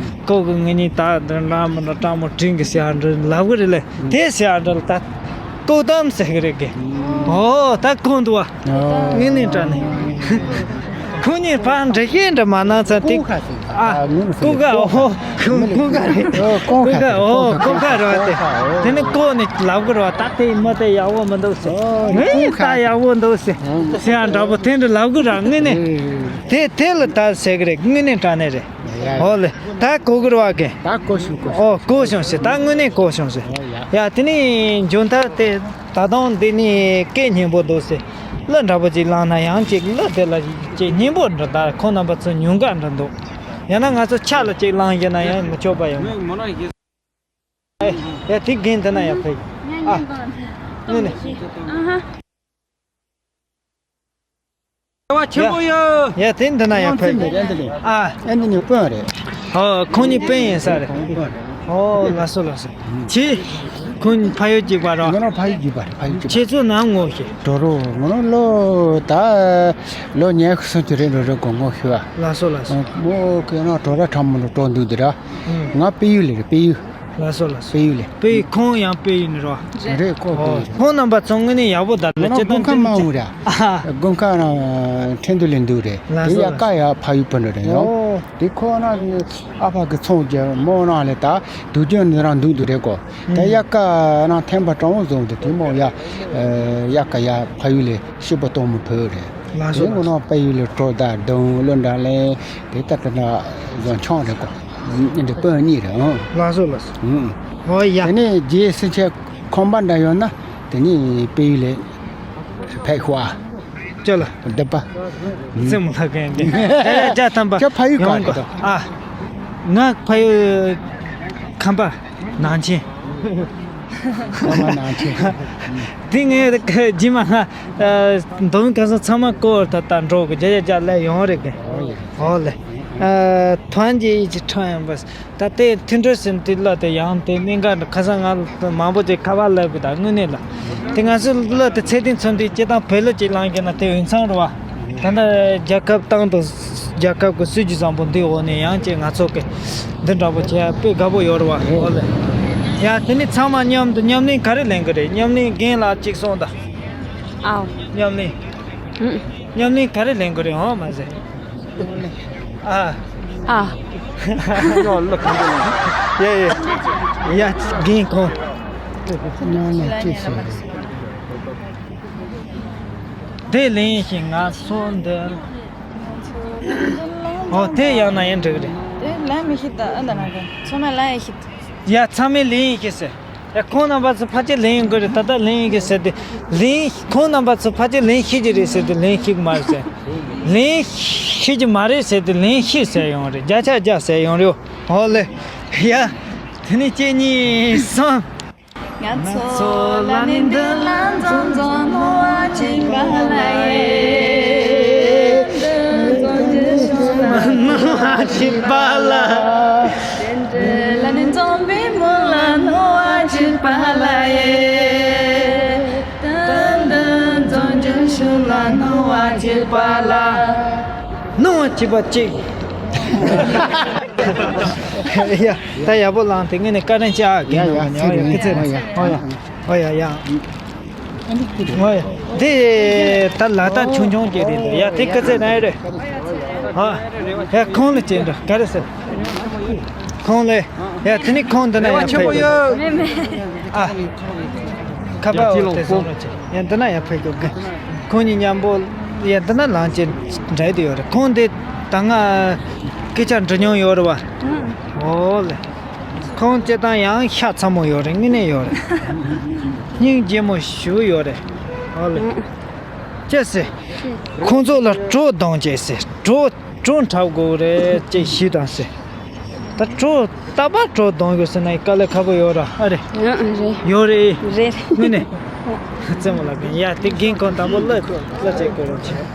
ཁོ་གི་ངེད་གཉིས་ད་འདྲ་འདྲ་མི་འདྲ་སྤྲང་མོ་དྲིན་གི་ཟེར་ཡ་འདྲ་ལབ་གི་རེད་ལ། དེ་ཟེར་ཡ་འདྲ་ལ་ད་ལྐོག་གཏམ་ཟེར་གི་རེད་གི། ཨོ་ད་གོང་དུ་བ། ཨོ། དངོས་གནས་དྲང་གནས། ཁོ་གཉིས་ཕར་འགྲེལ་བཤད་འདྲ་མ་གནང་ཙང་དེ། ཀོ་ཁ་ཟེར། ཨ། ཨ། ངོ་མ་ཟེར། ཀོ་ཁ། ཀོ་ཁ། ཨོ། ཀོ་ཁ་རེད། ཨོ། ཀོ་ཁ། ཀོ་ཁ་རེད་བ་དེ། ཀོ་ཁ། ཨོ། དེ་ནི་ཀོ་ནི་ལབ་གི་རེད་བ། ད་དེ་མི་དེ་ཡག་པོ་མི་འདུག་ཟེར། ཨོ། ངས་ཀོ་ཁ་ད་ཡག་པོ་འདུག་ཟེར། ཨོ། ཟེར་ཡ་འདྲ་པོ་དེ་འདྲ་ལབ་གི་རེད་དངོས་གནས། ཨེ། དེ་དེ་ལ་ད་ཟེར་གི་རེད་དངོས་གནས་དྲང་གནས་རེད། ཡ། ཨོ་ལེ། ད་གོ་གི་རེད་བ་གི། ད་གོ་བྱུང་། གོ་བྱུང་། ཨོ་གོ་བྱུང་ཟེར། ད་དངོས་གནས་གོ་བྱུང་ཟེར། ཨོ་ཡ། ཡ་དེ་ནི་མཇུག་མཐར་དེ། ད་དུང་འདི་ནི་སྐད་སྙན་པོ་འདུག་ཟེར། གླུ་འདྲ་པོ་ཅིག་བླངས་ན་ཡང་ཅིག་གླུ་དེ་ལ་ཅིག་སྙན་པོ་འདྲ། ད་ཁོང་རྣམ་པ་ཚོ་ཉུང་ག་འདྲ་འདུག་ཡང་ན་ང་ཚོ་ཕྱག་ལ་ཅིག་བླངས་ཡིན་ན་ཡང་མི་ཆོག་པ་ཡོང་། ཡ་དེ་རྒན་དེ་ན་ཡང་ཕེབས། ཨ། དངོས་གནས། བ་ཆེན་པོ་ཡོད། ཡ་དེ་འདི་ན་ཡང་ཕེབས། ཨ། ཨ་ནི་ནི་དཔོན་རེད། ཨོ་ཁོང་གཉིས་དཔོན་ཡིན་ས་རེད། ཨོ་ལགས་སོ་ལགས་སོ། ཁྱེད། ཁོང་ཕ་ཡུལ་གཅིག་པ་རོ། ང་རང་ཕ་ཡུལ་གཅིག་པ་རེད། ཕ་ཡུལ་གཅིག་པ། ཁྱེད་ཚོ་ནམ་ངོ་ཤེས། དྲོ་རོ་ང་རང་ལོ་ད། ལོ་ཉི་ཤུ་སོང་གི་རེད། འགྲོ་རེད་གོ་ངོ་ཤེས་བ། ལགས་སོ་ལགས་སོ། མོ་ཁྱེད་རང་དྲོ་ར་ཁྲ་མོ་རུ་དྲོ་འདུག་འདི་ར། ང་དཔལ་ཡུལ་ལ་རེད། དཔལ་ཡུལ། ལགས་སོ་ལགས་སོ། དཔལ་ཡུལ་ལ། དཔལ་ཡུལ། ཁོང་ཡང་དཔལ་ཡུལ་ནས་རོ། རེད་ཁོ་དཔལ་ཡུལ་རེད། ཁོང་རྣམ་པ་ཚོ་དངོས་གནས་ཡག་པོ་ད་ལ་ང་སྤྱིར་བཏང་དགོན་ཁ་མང་བོ་ར། ཨ། དགོན་ཁ་རང་ཁྲིན་ཏུ་ལ་འདུག་རེད། ལགས་དེ་སོ་ཡ་ལགས་ཀ་ཡ་ཕ་ཡུལ་བུ་འདྲ་རེད་ཡོ། ཨོ། དེ་ཁོ་ན་ཨ་ཕ་གི་ཚོང་རྒྱག་མོ་རང་ལ་ད་དུས་རྒྱུན་ནི་རང་འདུག་འདུག་རེད་གོ། ད་ཡ་ཀ་རང་ཐེམ་པ་གྲོང་བཟོ་འདུག་དེ་མོ་ཡ། ཡ་ཀ་ཡ་ཕ་ཡུལ་ལ་ཤི་པ་གཏོང་མི་ཕོད་རེད། ལགས་སོ་ལགས་སོ། དེ་ངོ་ན་དཔལ་ཡུལ་ལ་གྲོ་དང་སྡོང་ལོ་འདྲ་ལེན་དེ་ལྟར་དུ་ན་བཟོ་ཆོག་རེད་གོ། འདི་དཔོན་གཉིས་རེད་ཨང་། ལགས་སོ་ལགས་སོ། ཨང་། ཨོ་ཡ། དེ་ནས་རྗེས་སུ་ཆེ་ཁང་པ་འདྲ་ཡོད་ན་དེ་ནས་དཔལ་ཡུལ་ལ་ཕེབས་ཤོག་ཨ། ཅོ་ལ། སྡུད་པ། སེམས་ལྷ་གན་གི། ཨེ་བརྒྱ་ཐམ་པ། ཁྱོད་ཕ་ཡུལ་ག་ཡོང་རེད་དོ། ཨ། ང་ཕ་ཡུལ་ཁམས་པ། ནང་ཆེན། ཚང་མ་ནང་ཆེན། དེ་ངས་རྗེས་མ་ང་འདོན་ག་ས་ཚང་མ་སྐོར་ད་ལྟ་འགྲོ་གི་རྒྱ་རྒྱ་རྒྱ་ལས་ཡོང་རེད་གི། ཨོ་ལེ། ཐོན་རྗེས་ཡིད་ཀྱི་ཁྲང་ཡང་བས། ད་ལྟའི་མཐུན་སྒྲིལ་ཟེར་དེ་ལ་དེ་ཡང་དེ་གནད་འགག་འདྲ་ཁ་སང་ང་མང་པོ་ཅིག་ཁ་པར་ལབ་གི་ད་དངོས་གནས་ལ། དེ་ང་ཚོ་ལ་དེ་ཚེ་བརྟན་ཚོ་འདི་སྤྱི་བཏང་བོད་ལ་ཅིག་ལངས་གི་ན་དེ་འོས་འཚམ་རེད་བ། ད་ལྟ་རྒྱལ་ཁབ་ཏང་དང་རྒྱལ་ཁབ་ཀྱི་སྲིད་ཇུས་བཟང་པོ་འདི་འོག་ནས་ཡང་ཅིག་ང་ཚོ་གི་འདི་འདྲ་པོ་བྱས་དཔེ་དགའ་པོ་ཡོད་རེད་བ། ཨོ་ལེ། ཡ་དེ་ནི་ཚང་མ་མཉམ་དུ་མཉམ་ལེན་ག་རེ་ལེན་གི་རེད། མཉམ་ལེན་རྒན་ལགས་གཅིག་སོང་ད། ཨའོ། མཉམ་ལེན། ཨུ། མཉམ་ལེན་ག་རེ་ལེན་དགོས་རེད་ཧོ་མ་ཟེར། ཨ། ཨ། ཡ་ཡ། ཡ་རྒན་ཁོང་། མཉམ་ལེན་ཅི་ཟེར། དེ་ལེན་ཞིང་ང་སོང་འདི། ཨོ་དེ་ཡང་ན་ཡང་འགྲིག་རེད། ལན་མི་ཤེས་ད་ཨ་ད་ན་ག་ཚང་མ་ལན་ཡི་ཤེས། ཡ་ཚང་མས་ལན་ཡི་ཤེས་ཟེར། ཡ་ཁོང་རྣམ་པ་ཚོ་ཕལ་ཆེར་ལན་ཡི་དགོས་རེད། ད་ལྟ་ལན་ཡི་གི་ཟེར་ཏེ། ལན་ཁོང་རྣམ་པ་ཚོ་ཕལ་ཆེར་ལན་ཤེས་ཀྱི་རེད་ཟེར་ཏེ་ལན་ཤེས་ཀྱི་མ་རེད་ཟེར། ལན་ཤེས་ཀྱི་མ་རེད་ཟེར་ཏེ་ལན་ཤེས་ཟེར་ཡོང་རེད། བརྒྱ་ཆ་བརྒྱ་ཟེར་ཡོང་རེད། ཧོ་ལེ། ཡ། དེ་ནས་གཅིག་གཉིས་གསུམ། ང་ཚོ་ལ་ནི་འདི་ལ་འཛོམས་འཛོམས་ནོར་བ་གཅིག་པ་ལ་ཡེ། འདི་འཛོམས་རྒྱུ་བྱུང་ལ་ནོར་བ་གཅིག་པ་ལ། དེ་འདྲ་ལ་ནི་འཛོམས་པའི་མོ་ལ་ནོར་བ་གཅིག་པ་ལ་ཡེ། དེ་འདྲ་འཛོམས་རྒྱུ་བྱུང་ལ་ནོར་བ་གཅིག་པ་ལ། ནོར་བ་གཅིག་པ་གཅིག་ཡ། ད་ཡག་པོ་བླངས་ཏེ་ངས་ནས་བཀའ་དྲིན་ཆེ་ཨ། ཡ་ཡ། ཨོ་ཡ། སྐུ་ཚེ་ཨོ་ཡ་ཨོ་ཡ་ཨོ་ཡ་ཡ། ཨོ་ཡ། དེ་ད་ལ་དྭགས་ཆུང་ཆུང་གི་རེད་འདུག་ཡ། དེ་སྐུ་ཚེ་ན་ཡ་རེད། ཨ། ཡ་ཁོང་ལ་བྱས་འདྲ་ག་རེ་ཟེར། ཁོང་ལ། ཡ་དེ་ནི་ཁོང་འདི་ན་ཡ་ཕེབས་ཡོད། མེད་མེད། ཨ། ཁ་པར་འོག་དེ་སོང་རོགས་བྱེད། ཡ་འདི་ན་ཡ་ཕེབས་ཀྱོག་གི། ཁོང་གཉིས་མཉམ་པོ་ཡ་འདི་ན་ལངས་ཀྱི་འདྲ་དེ་ཡོད་རེད། ཁོང་འདི་ད་སྔ་སྐད་ཆ་འདྲི་མྱོང་ཡོད་རེད་བ། ཨོ་ལེ། ཁོང་སྤྱིར་བཏང་ཡང་ཤ་ཚ་མོ་ཡོད་རེད། དངོས་གནས་ཡོད་རེད། སྙིང་རྗེ་མོ་ཞེ་པོ་ཡོད་རེད། ཨོ་ལེ། ཅེས་ཟེར། ཁོང་ཚོ་ལ་གྲོ་གཏོང་ཅེས་ཟེར། གྲོ་གྲོ་འཁྲབ་དགོས་རེད་ཅེས་ཞུས་དང་ཟེར། ད་གྲོ་རྟག་པར་གྲོ་གཏོང་དགོས་ཟེར་ན་དཀའ་ལས་ཁག་པོ་ཡོད་ར་ཨ་རེད། ཡང་རེད། ཡོད་རེད། རེད། དངོས་གནས། རྩེད་མོ་ལ་གན་ཡ་དེ་རྒན་ཁོང་དང་པོ་ལ་ལ་ཅེས་དགོས་རོགས་བྱེད།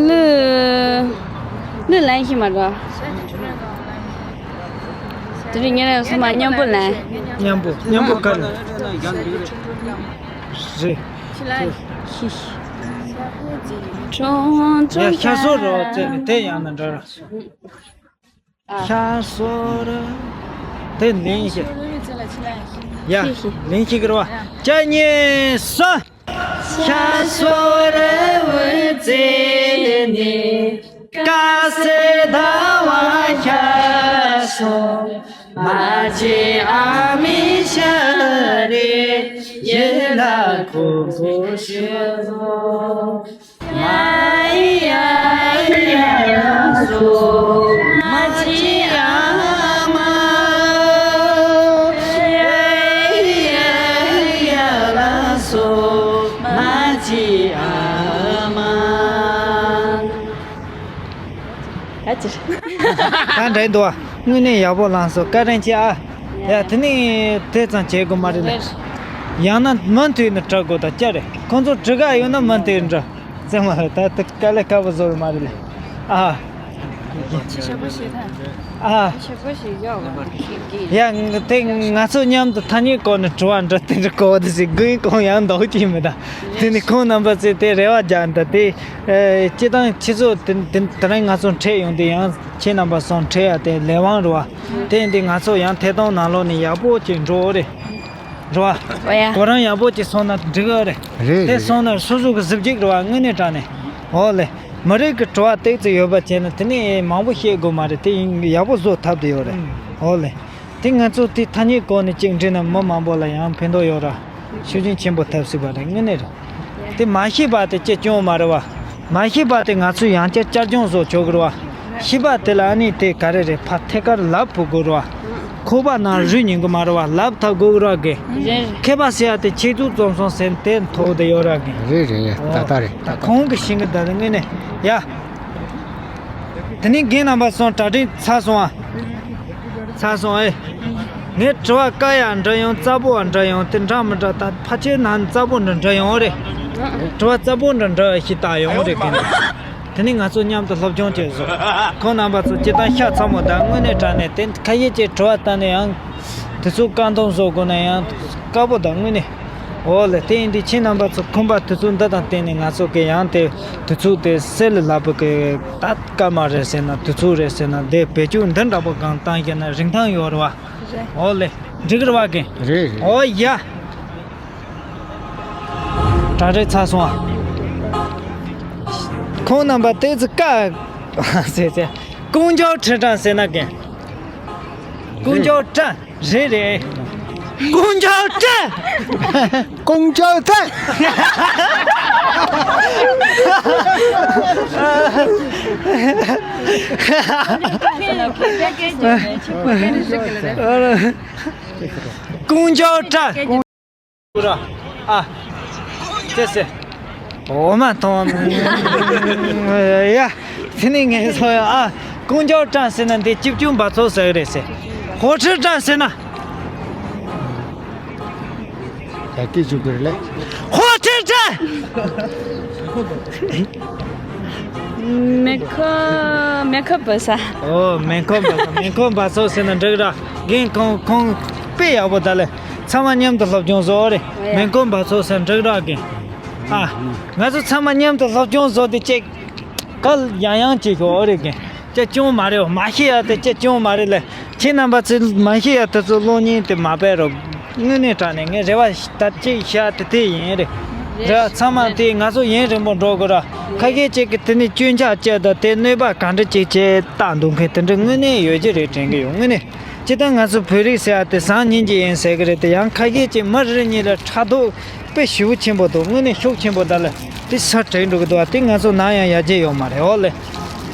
ལུ་ལུ་ལན་ཤི་མ་ར། དེ་རིང་ངེད་རང་སོ་མ་མཉམ་པོ་ལན། མཉམ་པོ་མཉམ་པོ་ག་ལ། རེད། ཁྱི་ལ། ཁྱི་ཁྱི། ཁྲོང་ཁྲོང་ཡ་ཤ་སོ་རོ་ཙེ་ནི་དེ་ཡང་ན་འདྲ་ར། ཤ་སོ་ར། དེ་ལིང་ཤི། ཡ་ལིང་ཤི་གི་ར་བ། ཅ་ཉེ་སོ། ཤ་སོ་ར་བུ་ཙེ་ནི། ཀ་སེ་ད་བ་ཤ་སོ། མ་ཅི་ཨ་མི་ཤ་རེ་ཡེ་ན་ཁོ་ཁོ་ཤེ་རོ། ཡ་ཡ་ཡ་ལ་སོ་མ་ཅི་ཨ་མ། ཡ་ཡ་ཡ་ལ་སོ་མ་ཅི་ཨ་མ། ད་ཅི། ད་འདྲ་འདུག་ཨ། དངོས་གནས་ཡག་པོ་བླངས་སོང་། བཀའ་དྲིན་ཆེ་ཨ། ཡ་དེ་ནི་དེ་ཙམ་བྱེད་དགོས་མ་རེད་ལེ། ཡང་ན་མུ་མཐུད་ནས་འགྲོ་དགོས་ད་ཅི་རེད། ཁོང་ཚོ་འགྲོ་ག་ཡོད་ན་མུ་མཐུད་འགྲོ། ཙེ་མ་ད་དེ་དཀའ་ལས་ཁག་པོ་བཟོ་གི་མ་རེད་ལེ། ཨ། ཅི་ཞབས་པ་ཞིག་ད། ཨ། ཞབས་པ་ཞིག་ཡོད་པ། ཡ་དེ་ང་ཚོ་མཉམ་དུ་ཐ་སྙད་སྐོར་ནས་དྲི་བ་འདྲི་དེ་འདྲ་གོ་བ་དེ་ཞིག་དགོས་གོང་ཡང་འདོགས་ཀྱི་མི་ད། དེ་ནི་ཁོང་རྣམ་པ་ཚོས་དེ་རེ་བ་རྒྱག་འདུག་དེ། ཨེ། སྤྱིར་བཏང་ཁྱེད་ཚོ་དེ་དེ་དེ་རིང་ང་ཚོ་འཕྲད་ཡོང་དུས་ཡང་ཁྱེད་རྣམ་པ་ཚོ་འཕྲད་ཡ་དེ་ལས་དབང་རེད་བ། དེ་ཡིན་དུས་ང་ཚོ་ཡང་ཐད་གཏོང་ནང་ལོགས་ནས་ཡག་པོ་ཅིག་འགྲོ་འོ་རེད། རེད་བ། ཨོ་ཡ། ཁོ་རང་ཡག་པོ་ཅིག་སོང་ན་འགྲིག་གི་རེད། རེད་དེ་རེད། སོང་ན་སོ་སོ་གི་གཟི་བརྗིད་རེད་བ། དངོས་གནས་དྲང་གནས། འོ་ལེ། མི་རིགས་ཀྱི་དྲི་བ་ཏོག་ཙམ་ཡོད་པ་བྱས་ན་དེ་ནས་མང་པོ་བཤད་དགོས་མ་རེད། དེ་ཡིན་ཡག་པོ་བཟོ་ཐབས་དེ་ཡོད་རེད། ཨུམ། འོ་ལེ། དེ་ང་ཚོ་དེ་ཐ་སྙད་སྐོར་ནས་གཅིག་འདྲི་ན་མི་མང་པོ་ལ་ཡང་ཕན་ཐོགས་ཡོད་ར། ཤུགས་རྐྱེན་ཆེན་པོ་ཐེབས་སྲིད་པ་རེད། དངོས་གནས་རེད། དེ་མ་ཤེས་པ་དེ་ཅི་སྐྱོན་མ་རེད་བ། མ་ཤེས་པ་དེ་ང་ཚོས་ཡང་བསྐྱར་བསྐྱར་སྦྱོང་བཟོ་ཆོག་གི་རེད་བ། ཤེས་པ་དེ་ལ་ཨ་ནི་དེ་ག་རེ་རེད། ཕར་ཐད་ཀར་ལབ་དགོས་རེད་བ། ཁོག་པ་ནང་རུལ་ཉན་གི་མ་རེད་བ། ལབ་ཐག་དགོས་གི་རེད་བ་གི། རེད། མཁས་པ་ཟེར་ཡ་དེ་ཆེད་དུ་རྩོམ་སོང་ཟེར་དེ་ཐོག་དེ་ཡོད་རེད་བ་གི། རེད་རེད་ཡ། ད་ལྟ་རེད། ད་ཁོང་གི་ཤིང་གི་ད་དེ་དངོས་གནས་ཡ། དེ་ནས་རྒན་རྣམ་པ་ཚོ་གྲ་སྒྲིག་ཚར་སོང་ཨ། ཚར་སོང་ཨེ། ངས་དྲི་བ་དཀའ་ཡག་འདྲི་ཡོང་། རྩ་པོ་འདྲི་ཡོང་། དེ་འདྲ་མི་འདྲ་ད་ཕལ་ཆེར་ནང་རྩ་པོ་འདྲ་འདྲི་ཡོང་རེད། དྲི་བ་རྩ་པོ་འདྲ་འདྲ་ཞིག་བཏགས་ཡོང་རེད་རྒན། དེ་ནས་ང་ཚོ་མཉམ་དུ་སློབ་སྦྱོང་བྱས་སོང་། ཁོང་རྣམ་པ་ཚོ་སྤྱིར་བཏང་ཤ་ཚ་མོ་དང་དངོས་གནས་དྲང་གནས་དེ་ཁ་ཤས་ཀྱིས་དྲི་བ་བཏང་ནས་ཡང་དེ་ཚོ་བཀག་འདོམས་བཟོ་དགོས་ན་ཡང་དཀའ་པོ་དང་དངོས་གནས། འོ་ལེ། དེ་ཡིན་དུས་ཁྱེད་རྣམ་པ་ཚོ་ཁོམ་པ་དུས་ཚོད་འདི་དང་བསྟུན་ནས་ང་ཚོ་གི་ཡང་དེ་དུས་ཚོད་དེ་གསེར་ལས་ལྷག་པའི་གི་ད་སྐར་མ་རེད་ཟེར་ན་དུས་ཚོད་རེད་ཟེར་ན་དེ་བེད་སྤྱོད་འདི་འདྲ་པོ་གང་བཏང་ཞེ་ན་རིན་ཐང་ཡོད་རེད་བ། རེད། འོ་ལེ། འགྲིག་རེད་བ་གི། རེད་རེད། འོ་ཡ། གྲ་སྒྲིག་ཚར་སོང་ཨ། ཁོང་རྣམ་པ་དེ་ཚོ་ཀ་ཟེར་ཚེ་ཀུན་མཆོག་ཁྲི་བྲག་ཟེར་ན་གི། ཀུན་མཆོག་བཀྲ། རེད་རེད། ཀུན་མཆོག་བཀྲ། ཀུན་མཆོག་བཀྲ། ཀོང་ཇོ་ཀྲང་། ཨ། ཅེས་ཟེར། འོ་མ་ཐོང་། ཡ། དེ་ནི་ངས་སོ་ཡ། ཨ། ཀོང་ཇོ་ཀྲང་ཟེར་ན་འདི་ཅིབ་ཅུང་འབག་བཙོག་ཟེར་གི་རེད་ཟེར། ཧོ་ཁྲི་ཀྲང་ཟེར་ན། ཡ་སྐད་ཅིག་གི་རེད་ལེ། ཧོ་ཁྲི་ཀྲང་། མེ་ཁོ་མེ་ཁོ་བ་ས། ཨོ་མེ་ཁོ་བ་ས། མེ་ཁོ་འབག་བཙོག་ཟེར་ན་འགྲིག་ར། རྒན་ཁོང་ཁོང་དཔེ་ཡག་པོ་ད་ལེ། ཚང་མ་མཉམ་དུ་སློབ་སྦྱོང་བཟོ་རེད། ཨོ་ཡ། མེ་ཁོ་འབག་བཙོག་ཟེར་འགྲིག་ར་རྒན། ཨ། ང་ཚོ་ཚང་མ་མཉམ་དུ་སློབ་སྦྱོང་བཟོ་དེ་ཅིག་གལ་ཡང་ཡང་ཅིག་ཤོག་ཨོ་རེད་རྒན། ཅེ་ཅུང་མ་རེད། མ་ཤེས་ཡ་དེ་ཅེ་ཅུང་མ་རེད་ལེ། ཁྱེད་རྣམ་པ་ཚོས་མ་ཤེས་ཡ་དེ་ཚོ་གློག་བརྙན་དེ་མ་སྤེལ་རོགས། དངོས་གནས་དྲང་གནས་ངས་རེ་བ་ད་ཅིག་བྱ་དེ་དེ་ཡིན་རེད། རེད། རེད། ཚང་མ་དེ་ང་ཚོ་ཡུན་རིང་པོ་འགྲོ་དགོས་ར། ཁ་ཤས་ཅིག་གིས་དེ་ནི་སྐྱོན་ཆ་བཅད་དང་དེ་གནོད་པ་ག་འདྲ་ཅིག་བྱས་བཏང་འདུག་མཁན་དེ་འདྲ་དངོས་གནས་ཡོད་ཀྱི་རེད་དྲན་གི་ཡོད། དངོས་གནས་སྤྱིར་བཏང་ང་ཚོ་བོད་རིགས་ཟེར་ཡ་དེ་བཟང་སྙིང་རྗེ་ཡིན་ཟེར་གི་རེད་དེ། ཡང་ཁ་ཤས་ཅིག་མི་རེ་རེ་གཉིས་ལ་ཕྲག་དོག་དཔེ་ཞེ་པོ་ཆེན་པོ་འདུག་དངོས་གནས་ཤུགས་ཆེན་པོ་ད་ལ་དེ་ས་དྲན་འགྲོ་གི་འདུག་བ། དེ་ང་ཚོ་ནམ་ཡང་ཡར་རྒྱས་ཡོད་མ་རེད། འོ་ལེ།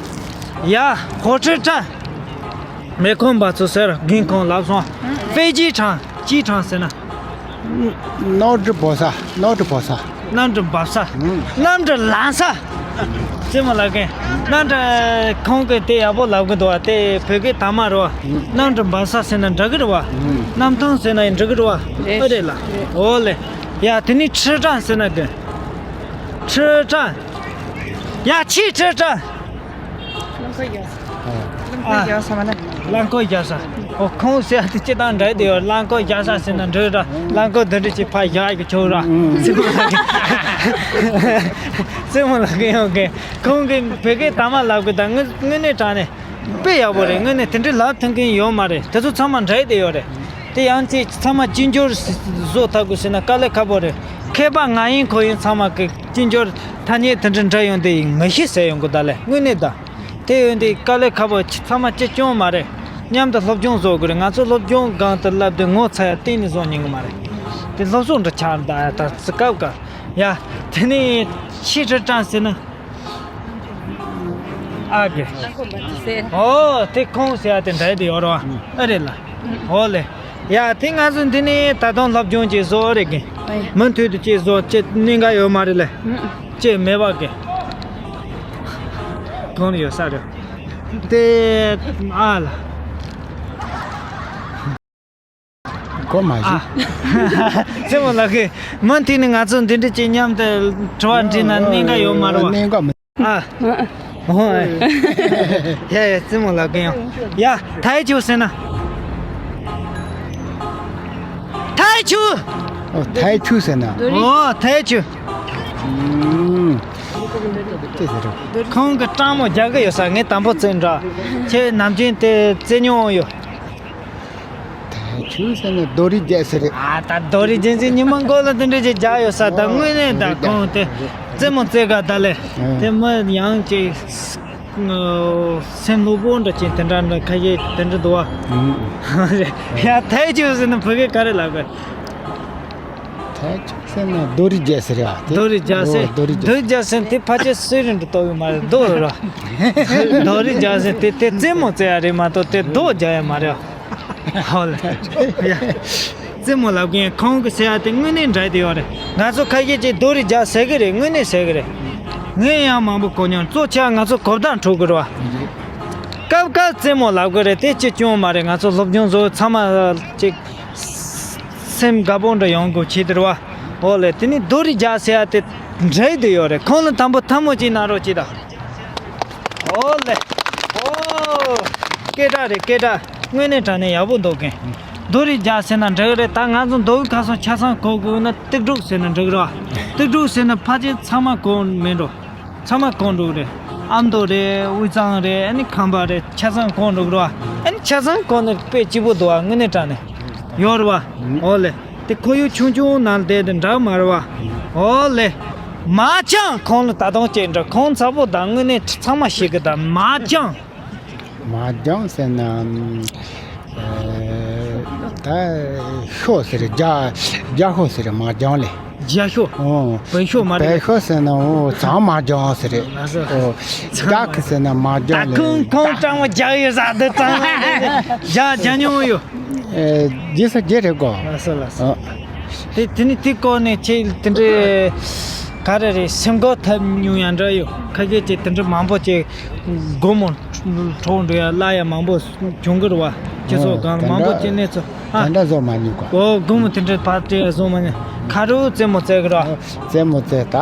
ཡ། ཧོ་ཁྲི་ཀྲང་། མེ་ཁོ་འབག་བཙོག་ཟེར་རྒན་ཁོང་ལབ་སོང་། ཧྥེ་ཅི་ཀྲང་། ཅི་ཀྲང་ཟེར་ན། གནམ་གྲུ་འབབ་ས། གནམ་གྲུ་འབབ་ས། གནམ་གྲུ་འབབ་ས། ཨང་། གནམ་གྲུ་ལངས་ས། རྩེད་མོ་ལབ་མཁན། གནམ་གྲུ་ཁོང་གིས་དེ་ཡག་པོ་ལབ་གི་འདུག་བ། དེ་བོད་སྐད་དག་མ་རེད་བ། ཨང་། གནམ་གྲུ་འབབ་ས་ཟེར་ན་འགྲིག་གི་རེད་བ། ཨང་། གནམ་ཐང་ཟེར་ན་ཡང་འགྲིག་གི་རེད་བ། རེད། ཨེ་རེད་ལ། རེད། འོ་ལེ། ཡ་དེ་ནི་ཁྲི་ཀྲང་ཟེར་ན་དགོས། ཁྲི་ཀྲང་། ཡ་ཆི་ཁྲི་ཀྲང་། རླངས་འཁོར་རྒྱག་ས། ཨ། རླངས་འཁོར་རྒྱག་ས་མ་ན། རླངས་འཁོར་རྒྱག་ས། ཨོ་ཁོང་ཟེར་ཡ་དེ་སྤྱིར་བཏང་འདྲ་དེ་ཡོད། རླངས་འཁོར་རྒྱག་ས་ཟེར་ན་འགྲིག་ར། རླངས་འཁོར་འདི་འདྲ་ཅིག་ཕར་བཞག་གི་ཆོག་ར། ཨང་། རྩེད་མོ་ལབ་མཁན། རྩེད་མོ་ལབ་མཁན་ཡོད་མཁན། ཁོང་གིས་བོད་སྐད་དག་མ་ལབ་གི། ད་དངོས་དངོས་གནས་དྲང་གནས་དཔེ་ཡག་པོ་རེད། དངོས་གནས་དེ་འདྲའི་ལབ་ཐུབ་མཁན་ཡོད་མ་རེད། དེ་ཚོ་ཚང་མ་འདྲ་དེ་ཡོད་རེད། དེ་ཡང་ཅིག་ཚང་མ་ཅི་འབྱོར་བཟོ་ཐུབ་དགོས་ཟེར་ན་དཀའ་ལས་ཁག་པོ་རེད། མཁས་པ་ང་ཡིན་ཁོ་ཡིན་ཚང་མ་གི་ཅི་འབྱོར་ཐ་སྙད་དེ་འདྲ་འདྲ་ཡོང་དེ་ཡིན་མི་ཤེས་ཟེར་ཡོང་གི། ད་ལས་དངོས་གནས་ད། དེ་ཡོད་འདི་དཀའ་ལས་ཁག་པོ་ཆེ། ཚང་མ་ཅི་སྐྱོང་མ་རེད། མཉམ་དུ་སློབ་སྦྱོང་བཟོ་དགོས་རེད། ང་ཚོ་སློབ་སྦྱོང་སྒང་དུ་བསླབ་དུས་ངོ་ཚ་ཡ་གཏན་ནས་བཟོ་ཉན་གི་མ་རེད། དེ་སློབ་གསོ་འདྲ་ཆགས་ད་ཡ་ད་ཙི་སྐབས་ཀ་ཡ། དེ་ནས་ཆི་ཁྲི་ཀྲང་ཟེར་ན། ཨ་གེ། ཨོ་དེ་ཁོང་ཟེར་ཡ་དེ་འདྲ་དེ་ཡོད་རེད་བ། ཨ་རེད་ལ། ཨོ་ལེ། ཡ་དེ་ང་ཚོ་འདི་ནས་ད་དུང་སློབ་སྦྱོང་ཅིག་བཟོ་རེད་གི། ཨེ། མུ་མཐུད་དུ་ཅིག་བཟོ་ཅིག་གནད་འགག་ཡོད་མ་རེད་ལེ། ཨུ། ཅིག་མེད་པ་གི། གང་ཡོད་ས་རེད། དེ་ཨ་ལ། གོ་མ་ཨ། ཤེས། རྩེད་མོ་ལགས་ཀྱིས་མུ་མཐུད་ནས་ང་ཚོ་འདི་འདྲ་ཅིག་མཉམ་དུ་དྲི་བ་འདྲི་ན་གནད་འགག་ཡོད་མ་རེད་བ། གནད་འགག་མི། ཨ། ཧོ། ཡ་ཡ་རྩེད་མོ་ལབ་མཁན་ཡང་། ཡ་ཐའི་ཆུ་ཟེར་ན། ཐའི་ཆུ། ཨོ་ཐའི་ཆུ་ཟེར་ན། ཨོ་ཐའི་ཆུ། ཨུམ། ཅི་ཟེར་རོ། ཁོང་གི་སྤྲང་མོ་རྒྱག་གི་ཡོད་ས་ངས་དང་པོ་བཙལ་འདྲ། ཁྱེད་ནམ་རྒྱུན་དེ་བཙལ་མྱོང་ཡོད། ཐའི་ཆུ་ཟེར་ན་རྡོ་རིགས་རྒྱག་ས་རེད། ཨ་ད་རྡོ་རིགས་རྒྱག་ས་ཉི་མ་མགོ་ལ་དེ་འདྲ་ཅིག་རྒྱག་ཡོད་ས། ད་དངོས་གནས་ད་ཁོང་དེ་རྩེད་མོ་རྩེ་ག་ད་ལས་ཨ། དེ་མི་ཡང་ཅིག་སེམས་སློབ་པོ་འདྲ་ཅིག་དེ་འདྲ་འདྲ་ཁ་ཤས་དེ་འདྲ་འདུག་བ། ཨུ། ཡ་ཐའི་ཆུ་ཟེར་ན་བོད་སྐད་ག་རེ་ལབ་དགོས། ཐའི་ཆུ་ཟེར་ན་རྡོ་རིགས་རྒྱག་ས་རེད་བ། དེ་རྡོ་རིགས་རྒྱག་ས། ཨོ་རྡོ་རིགས་རྒྱག་རྡོ་རིགས་རྒྱག་ས་དེ་ཕལ་ཆེར་སུའི་རིང་དུ་གཏོགས་ཡོད་མ་རེད། རྡོ་རེད་བ། རྡོ་རིགས་རྒྱག་ས་དེ་དེ་རྩེད་མོ་རྩེ་ཡ་རེད་མ་གཏོགས་དེ་རྡོ་རྒྱག་ཡ་མ་རེད་བ། ཧོ་ལེ། ཡ། རྩེད་མོ་ལབ་མཁན་ཁོང་གི་ཟེར་ཡ་དེ་དངོས་གནས་འདྲ་དེ་ཡོད་རེད། ང་ཚོ་ཁ་ཤས་ཀྱིས་རྡོ་རིགས་རྒྱག་ཟེར་གི་རེད། དངོས་གནས་ཟེར་གི་རེད། ངས་ཡང་མང་པོ་གོ་མྱོང་། གཙོ་ཆེ་བ་ང་ཚོ་གོ་བརྡ་འཕྲོད་གི་རེད་བ། སྐབས་སྐབས་རྩེད་མོ་ལབ་གི་རེད། དེ་ཅི་སྐྱོན་མ་རེད། ང་ཚོ་སློབ་སྦྱོང་བཟོ་ཚང་མ་ཅིག་སེམས་དགའ་པོ་འདྲ་ཡོང་དགོས་ཆེད་དེ་རེད་བ། ཨོ་ལེ། དེ་ནི་རྡོ་རིགས་རྒྱག་ཟེར་ཡ་དེ་འདྲ་དེ་ཡོད་རེད། ཁོང་ལ་དང་པོ་ཐལ་མོ་ཅིག་གནང་རོགས་གྱིས་དང་། ཨོ་ལེ། ཨོ། སྐད་གྲགས་རེད་སྐད་གྲགས། དངོས་གནས་དྲང་གནས་ཡག་པོ་འདུག་གན། རྡོ་རིགས་རྒྱག་ཟེར་ན་འགྲིག་གི་རེད། ད་ང་ཚོ་མདོ་དབུས་ཁ་སང་ཆ་ཚང་གོ་དགོས་ན་ཏིག་ཏྲུག་ཟེར་ན་འགྲིག་གི་རེད་བ། ཏིག་ཏྲུག་ཟེར་ན་ཕལ་ཆེར་ཚང་མ་གོ་མེད་འགྲོ། ཚང་མ་གོ་འགྲོ་གི་རེད། ཨ་མདོ་རེད། དབུས་གཙང་རེད། ཨ་ནི་ཁམས་པ་རེད། ཆ་ཚང་གོ་འགྲོ་གི་རེད་བ། ཨ་ནི་ཆ་ཚང་གོ་ནས་དཔེ་སྐྱིད་པོ་འདུག་བ། དངོས་གནས་དྲང་གནས་ཡོད་རེད་བ། ཨོ་ལེ། དེ་ཁོར་ཡུག་ཆུང་ཆུང་ནང་བསྡད་དེ་འདྲ་མ་རེད་བ། ཨོ་ལེ། མ་ཅང་ཁོང་ལ་ད་དུང་སྐྱེས་འདྲ། ཁོང་ཚ་པོ་དང་དངོས་གནས་ཚང་མ་ཤེས་གི། ད་མ་ཅང་། མ་ཅང་ཟེར་ན། ཨ། ད་ཤོ་ཟེར་རྒྱ་རྒྱ་ཤོ་ཟེར་མ་ཅང་ལེ། རྒྱ་ཤོག་ཨོ། བལ་ཤོག་མ་རེད། བལ་ཤོག་ཟེར་ན་ཨོ་ཚང་མ་རྒྱ་ཟེར་རེད། ཨོ། རྒྱ་གི་ཟེར་ན་མ་རྒྱ་ད་ལེ། ཁོང་ཁོང་ཀྲང་བ་རྒྱ་ཡོད་ས་འདི་ཙང་རྒྱ་རྒྱ་ཉུང་ཡོད། ཨེ་རྗེས་སུ་རྒྱ་རེད་གོ། ལགས་སོ་ལགས་སོ། ཨོ། དེ་དེ་ནི་དེ་སྐོར་ནས་ཁྱེད་དེ་འདྲའི་ག་རེ་རེད་སེམས་འགུལ་ཐེབས་མྱོང་ཡང་འདྲ་ཡོད། ཁ་ཤས་ཀྱིས་དེ་འདྲ་མང་པོ་ཅིག་སྒོར་མོ་འཕྲོག་འགྲོ་ཡ་གླ་ཡ་མང་པོ་བྱུང་གི་རེད་བ། ཁྱེད་ཚོ་གང་ལ་མང་པོ་ཅིག་གནས་ཚུལ། ཨ། ད་འདྲ་བཟོ་མ་མྱོང་གོ། ཨོ་དགོང་མོ་དེ་འདྲ་ཕར་དེ་བཟོ་མ་མྱོང་། ཁ་རུ་རྩེད་མོ་རྩེ་གི་ར། རྩེད་མོ་རྩེ་ད།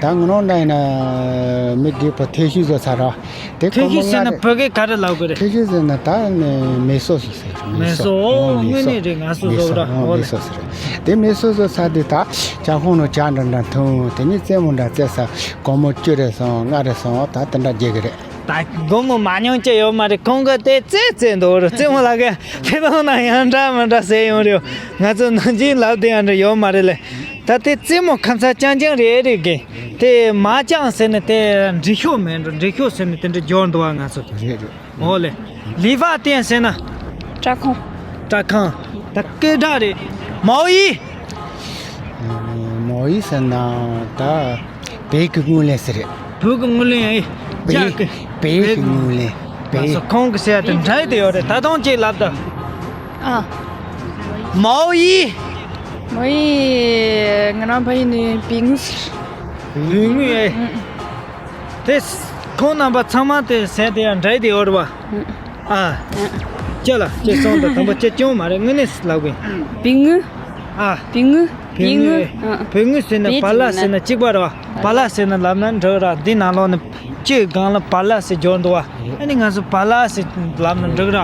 ད་ངོ་ནོ་འདྲ་ཡིན་ན་མི་རྒད་པོ་ཐེ་ཤུ་བཟོ་ཚར་ར། དེ་ཐེ་ཤུ་ཟེར་ན་བོད་སྐད་ག་རེ་ལབ་དགོས་རེད། ཐེ་ཤུ་ཟེར་ན་ད་ནི་མེ་སོ་ཟེར་ཟེར། མེ་སོ་ཨོ་དངོས་གནས་རེད། ང་ཚོ་བཟོ་གི་ར། ཨོ་ལེ། མེ་སོ་ཟེར། དེ་མེ་སོ་བཟོ་ཚར་དུས་ད་ཇ་ཁང་ནང་ཇ་འདྲ་འདྲ་འཐུང་། དེ་ནས་རྩེད་མོ་འདྲ་རྩེ་ས་སྒོར་མོ་བཅུ་རེ་སོང་ལྔ་རེ་སོང་ད་དེ་འདྲ་རྒྱག་གི་རེད། ད་སྒོར་མོ་མ་ཉུང་ཅི་ཡོད་མ་རེད། ཁོང་གིས་དེ་རྩེད་རྩེད་འདུག་རེད། རྩེད་མོ་ལ་ག་ཕེབས་ན་ཡང་འདྲ་མི་འདྲ་ཟེར་ཡོང་རེད། ང་ཚོ་ནང་ཆེན་ལབ་དེ་ཡང་འདྲ་ཡོད་མ་རེད་ལེ། ད་དེ་རྩེད་མོ་ཁ་མཚར་རྐྱང་རྐྱང་རེད་རེད་གི། དེ་མ་ཅང་ཟེར་ནས་དེ་འབྲི་ཤོག་མེད་འགྲོ། འབྲི་ཤོག་ཟེར་ནས་དེ་འདྲ་སྦྱོར་འདུག་བ་ང་ཚོ། རེད་རེད། ཨོ་ལེ། ལི་ཧྥ་ཏན་ཟེར་ན། སྐྲ་ཁང་། སྐྲ་ཁང་། ད་སྐད་གྲགས་རེད། མའོ་ཡི། མའོ་ཡི་ཟེར་ན་ད་བོད་ཀྱི་དངུལ་ལེན་ཟེར་རེད། བོད་ཀྱི་དངུལ་ལེན་ཨེ། བོད་ཀྱི་བོད་ཀྱི་དངུལ་ལེན། ལགས་སོ། བོད། ཁོང་གི་ཟེར་ཡ་དེ་འདྲ་དེ་ཡོད་རེད། ད་དུང་ཅིག་ལབ་ད། ཨ། མའོ་ཡི། མའོ་ཡི་ང་རང་ཕ་ཡུལ་ནས་བོད་དངུལ་ཟེར། བོད་དངུལ་ཨེ། དེ་ཁོང་རྣམ་པ་ཚང་མ་དེ་ཟེར་དེ་ཡང་འདྲ་དེ་ཡོད་རེད་བ། ཨ། ཅི་ལ་ཅི་སོང་ད་དང་པོ་ཅི་སྐྱོན་མ་རེད། དངོས་གནས་ལབ་དགོས། བོད་དངུལ། ཨ། བོད་དངུལ། བོད་དངུལ། བོད་དངུལ་ཟེར་ན་བོད་པ་ལ་ཟེར་ན་གཅིག་པ་རེད་བ། པ་ལ་ཟེར་ན་ལབ་ན་འགྲིག་ར། འདི་ནང་ལོགས་ནས་གཅིག་སྒང་ལ་པ་ལ་ཟེར་སྦྱོར་འདུག་བ། ཨ་ནི་ང་ཚོ་པ་ལ་ཟེར་ལབ་ན་འགྲིག་ར།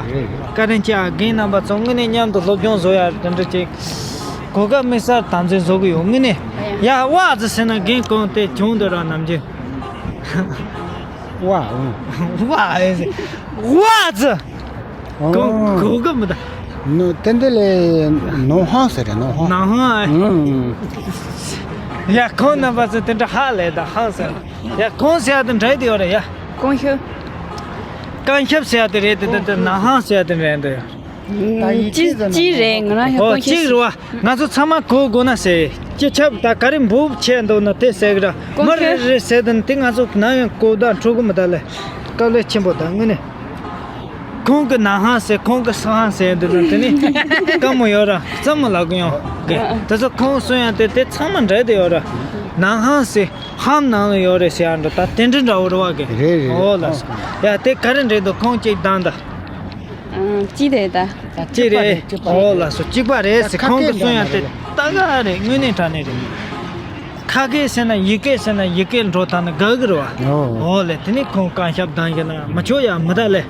བཀའ་དྲིན་ཆེ་ཨ། རྒན་རྣམ་པ་ཚོ་དངོས་གནས་མཉམ་དུ་སློབ་སྦྱོང་བཟོ་ཡ་དེ་འདྲ་ཅིག་གོ་སྐབས་དམིགས་བསལ་དམ་འཛིན་བཟོ་གི་ཡོད་དངོས་གནས། ཡ་ཝ་ཙི་ཟེར་ན་རྒན་གོང་དེ་བྱུང་འདུག་ར་ནམ་རྒྱུན། ཝ། ཝ་ཨེ་ཟེར། ཝ་ཙི། ཨོ། གོ་གོ་གི་མི་ད། ནོ་དེ་འདི་ལས་ནོ་ཧང་ཟེར་རེད། ནོ་ཧང་། ནོ་ཧང་ཨེ། ཨང་། ཡ་ཁོང་རྣམ་པ་ཚོ་དེ་འདྲ་ཧ་ལས་ད་ཧང་ཟེར། ཡ་ཁོང་ཟེར་ཡ་དེ་འདྲ་དེ་ཡོད་རེད་ཡ། ཀོང་ཤོ། ཀང་ཤབ་ཟེར་ཡ་དེ་རེད་དེ་དེ་དེ་ནོ་ཧང་ཟེར་ཡ་དེ་རེད་འདི། ཅི་ཅི་རེད། ང་རང་ཡང་ཨོ་ཀོང་ཤོ་ཅིག་རེད་བ། ང་ཚོ་ཚང་མ་གོ་དགོས་ན་ཟེར། སྤྱི་ཁྱབ་ད་ག་རེ་འབུབ་ཆེ་འདུག་ན་དེ་ཟེར་གི་ར། ཀོང་མ་ཤོ་རེ་རེ་ཟེར་དུ་ན་དེ་ང་ཚོ་ནམ་ཡང་གོ་བརྡ་འཕྲོད་གི་མི་ད་ལེ། དཀའ་ལས་ཆེན་པོ་ད་དངོས་གནས། ཁོང་གི་ནང་ཧང་ཟེར། ཁོང་གི་ས་ཧང་ཟེར་འདུག་ན་དེ་ནི་དཀའ་མོ་ཡོད་ར། སླ་མོ་ལབ་གི་ཡོང་གི། དེ་ཚོ་ཁོང་གསུང་ཡང་དེ་དེ་ཚང་མ་འདྲ་དེ་ཡོད་ར། ནང་ཧང་ཟེར་ཧམ་ནང་ལ་ཡོད་རེད་ཟེར་ཡང་འདྲ། ད་དེ་འདྲ་འདྲ་བོ་རེད་བ་གི། རེད་རེད། ཨོ་ལགས་སོ། ཡ་དེ་ག་རེ་འདྲ་འདུག་ཁོང་ཅིག་དང་ད། ཅི་རེད་ད། ཅི་རེད། ཨོ་ལགས་སོ། གཅིག་པ་རེད་ཟེར། ཁོང་གི་གསུང་ཡང་དེ་ད་ག་རེད། དངོས་གནས་དྲང་གནས་རེད། ཁ་སྐད་ཟེར་ན་ཡི་གེ་ཟེར་ན་ཡི་གེ་འགྲོ་ཐང་ན་དགའ་གི་རེད་བ། ཨོ། ཨོ་ལེ། དེ་ནི་ཁོང་ཀང་ཤབ་དང་གི་ན་མ་ཆོག་ཡ་མི་ད་ལེ།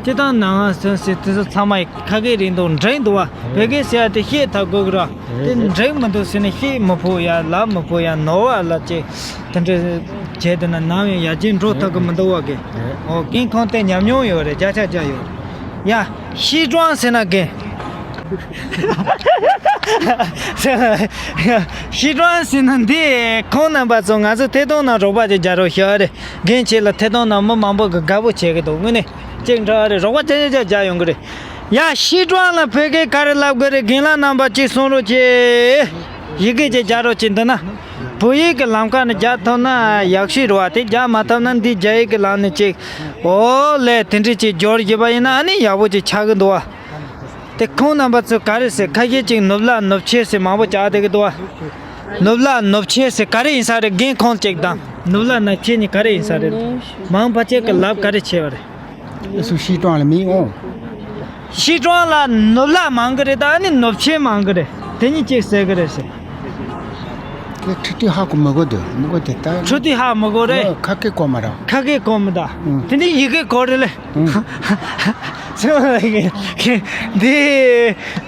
སྤྱི་བཏང་ནང་ཧང་ཟེར་དེ་ཚོ་ཚང་མ་ཡི་ཁ་སྐད་རེད་འདུག་འགྲིག་འདུག་བ། བོད་སྐད་ཟེར་ཡ་དེ་བཤད་ཐག་དགོས་གི་རེད་བ། དེ་འགྲིག་མི་འདུག་ཟེར་ནས་བཤད་མི་ཕོད་ཡ་ལབ་མི་ཕོད་ཡ་ནོར་བ་ལ་ཅིག་དེ་འདྲ་བྱས་དེ་ན་ནམ་ཡང་ཡར་རྒྱས་འགྲོ་ཐུབ་གི་མི་འདུག་བ་གི། ཨོ་རྒན་ཁོང་དེ་ཉམས་མྱོང་ཡོད་རེད། བརྒྱ་ཆ་བརྒྱ་ཡོད། ཡ། ཤི་ཀྲང་ཟེར་ན་རྒན། ཤི་ཀྲང་ཟེར་ན་འདི་ཁོང་རྣམ་པ་ཚོ་ང་ཚོ་ཐད་གཏོང་ནང་རོགས་པ་ཅིག་རྒྱག་རོགས་ཞུ་ཨ་རེད། རྒན་ཁྱེད་ལ་ཐད་གཏོང་ནང་མི་མང་པོ་གི་དགའ་པོ་བྱེད་གི་འདུག་དངོས་གནས་ཅིག་འདྲ་ཨ་རེད། རོགས་པ་ཅག་ཅག་ཅག་རྒྱག་ཡོང་གི་རེད། ཡ་ཤི་ཀྲང་ལ་བོད་སྐད་ག་རེ་ལབ་དགོས་རེད། རྒན་ལགས་རྣམ་པ་ཅིག་གསུང་རོགས་གྱིས། ཡི་གེ་ཅིག་རྒྱག་རོགས་གྱིས། འདི་ན་བོད་ཡིག་གི་ལམ་ཁ་ནས་རྒྱག་ཐུབ་ན་ཡག་ཤོས་རེད་བ། དེ་རྒྱག་མ་ཐུབ་ན་འདི་རྒྱ་ཡིག་གི་ལམ་ནས་ཅིག་ཨོ་ལེ་དེ་འདྲས་ཅིག་སྦྱོར་བྱས་པ་ཡིན་ན་ཨ་ནི་ཡག་པོ་ཅིག་ཆགས་གི་འདུག་བ། དེ་ཁོང་རྣམ་པ་ཚོས་ག་རེ་ཟེར། ཁ་ཤས་ཅིག་ནུབ་ལ་ནུབ་ཆེ་ཟེར་མང་པོ་རྒྱག་བསྡད་ཀྱི་འདུག་བ། ནུབ་ལ་ནུབ་ཆེ་ཟེར་ག་རེ་ཡིན་ས་རེད། རྒན་ཁོང་ཅིག་དང་ནུབ་ལ་ནུབ་ཆེ་གཉིས་ག་རེ་ཡིན་ས་རེད། མང་ཕལ་ཆེར་གྱི་ལབ་ག་རེ་བྱས་པ་རེད། སུ་ཤི་ཀྲང་ལ་མིན་འོང་། ཤི་ཀྲང་ལ་ནུབ་ལ་མང་གི་རེད། ད་ནི་ནུབ་ཆེ་མང་གི་རེད། དེ་གཉིས་ཅིག་ཟེར་གི་རེད་ཟེར། ཁྲི་ཏི་ཧ་གོ་མི་གོ་དེ་མི་གོ་དེ་ད། ཁྲི་ཏི་ཧ་མི་གོ་རེད། ཁ་སྐད་གོ་མ་ར། ཁ་སྐད་གོ་མི་ད། དེ་ནི་ཡི་གེ་གོ་རེད་ལེ། འདི་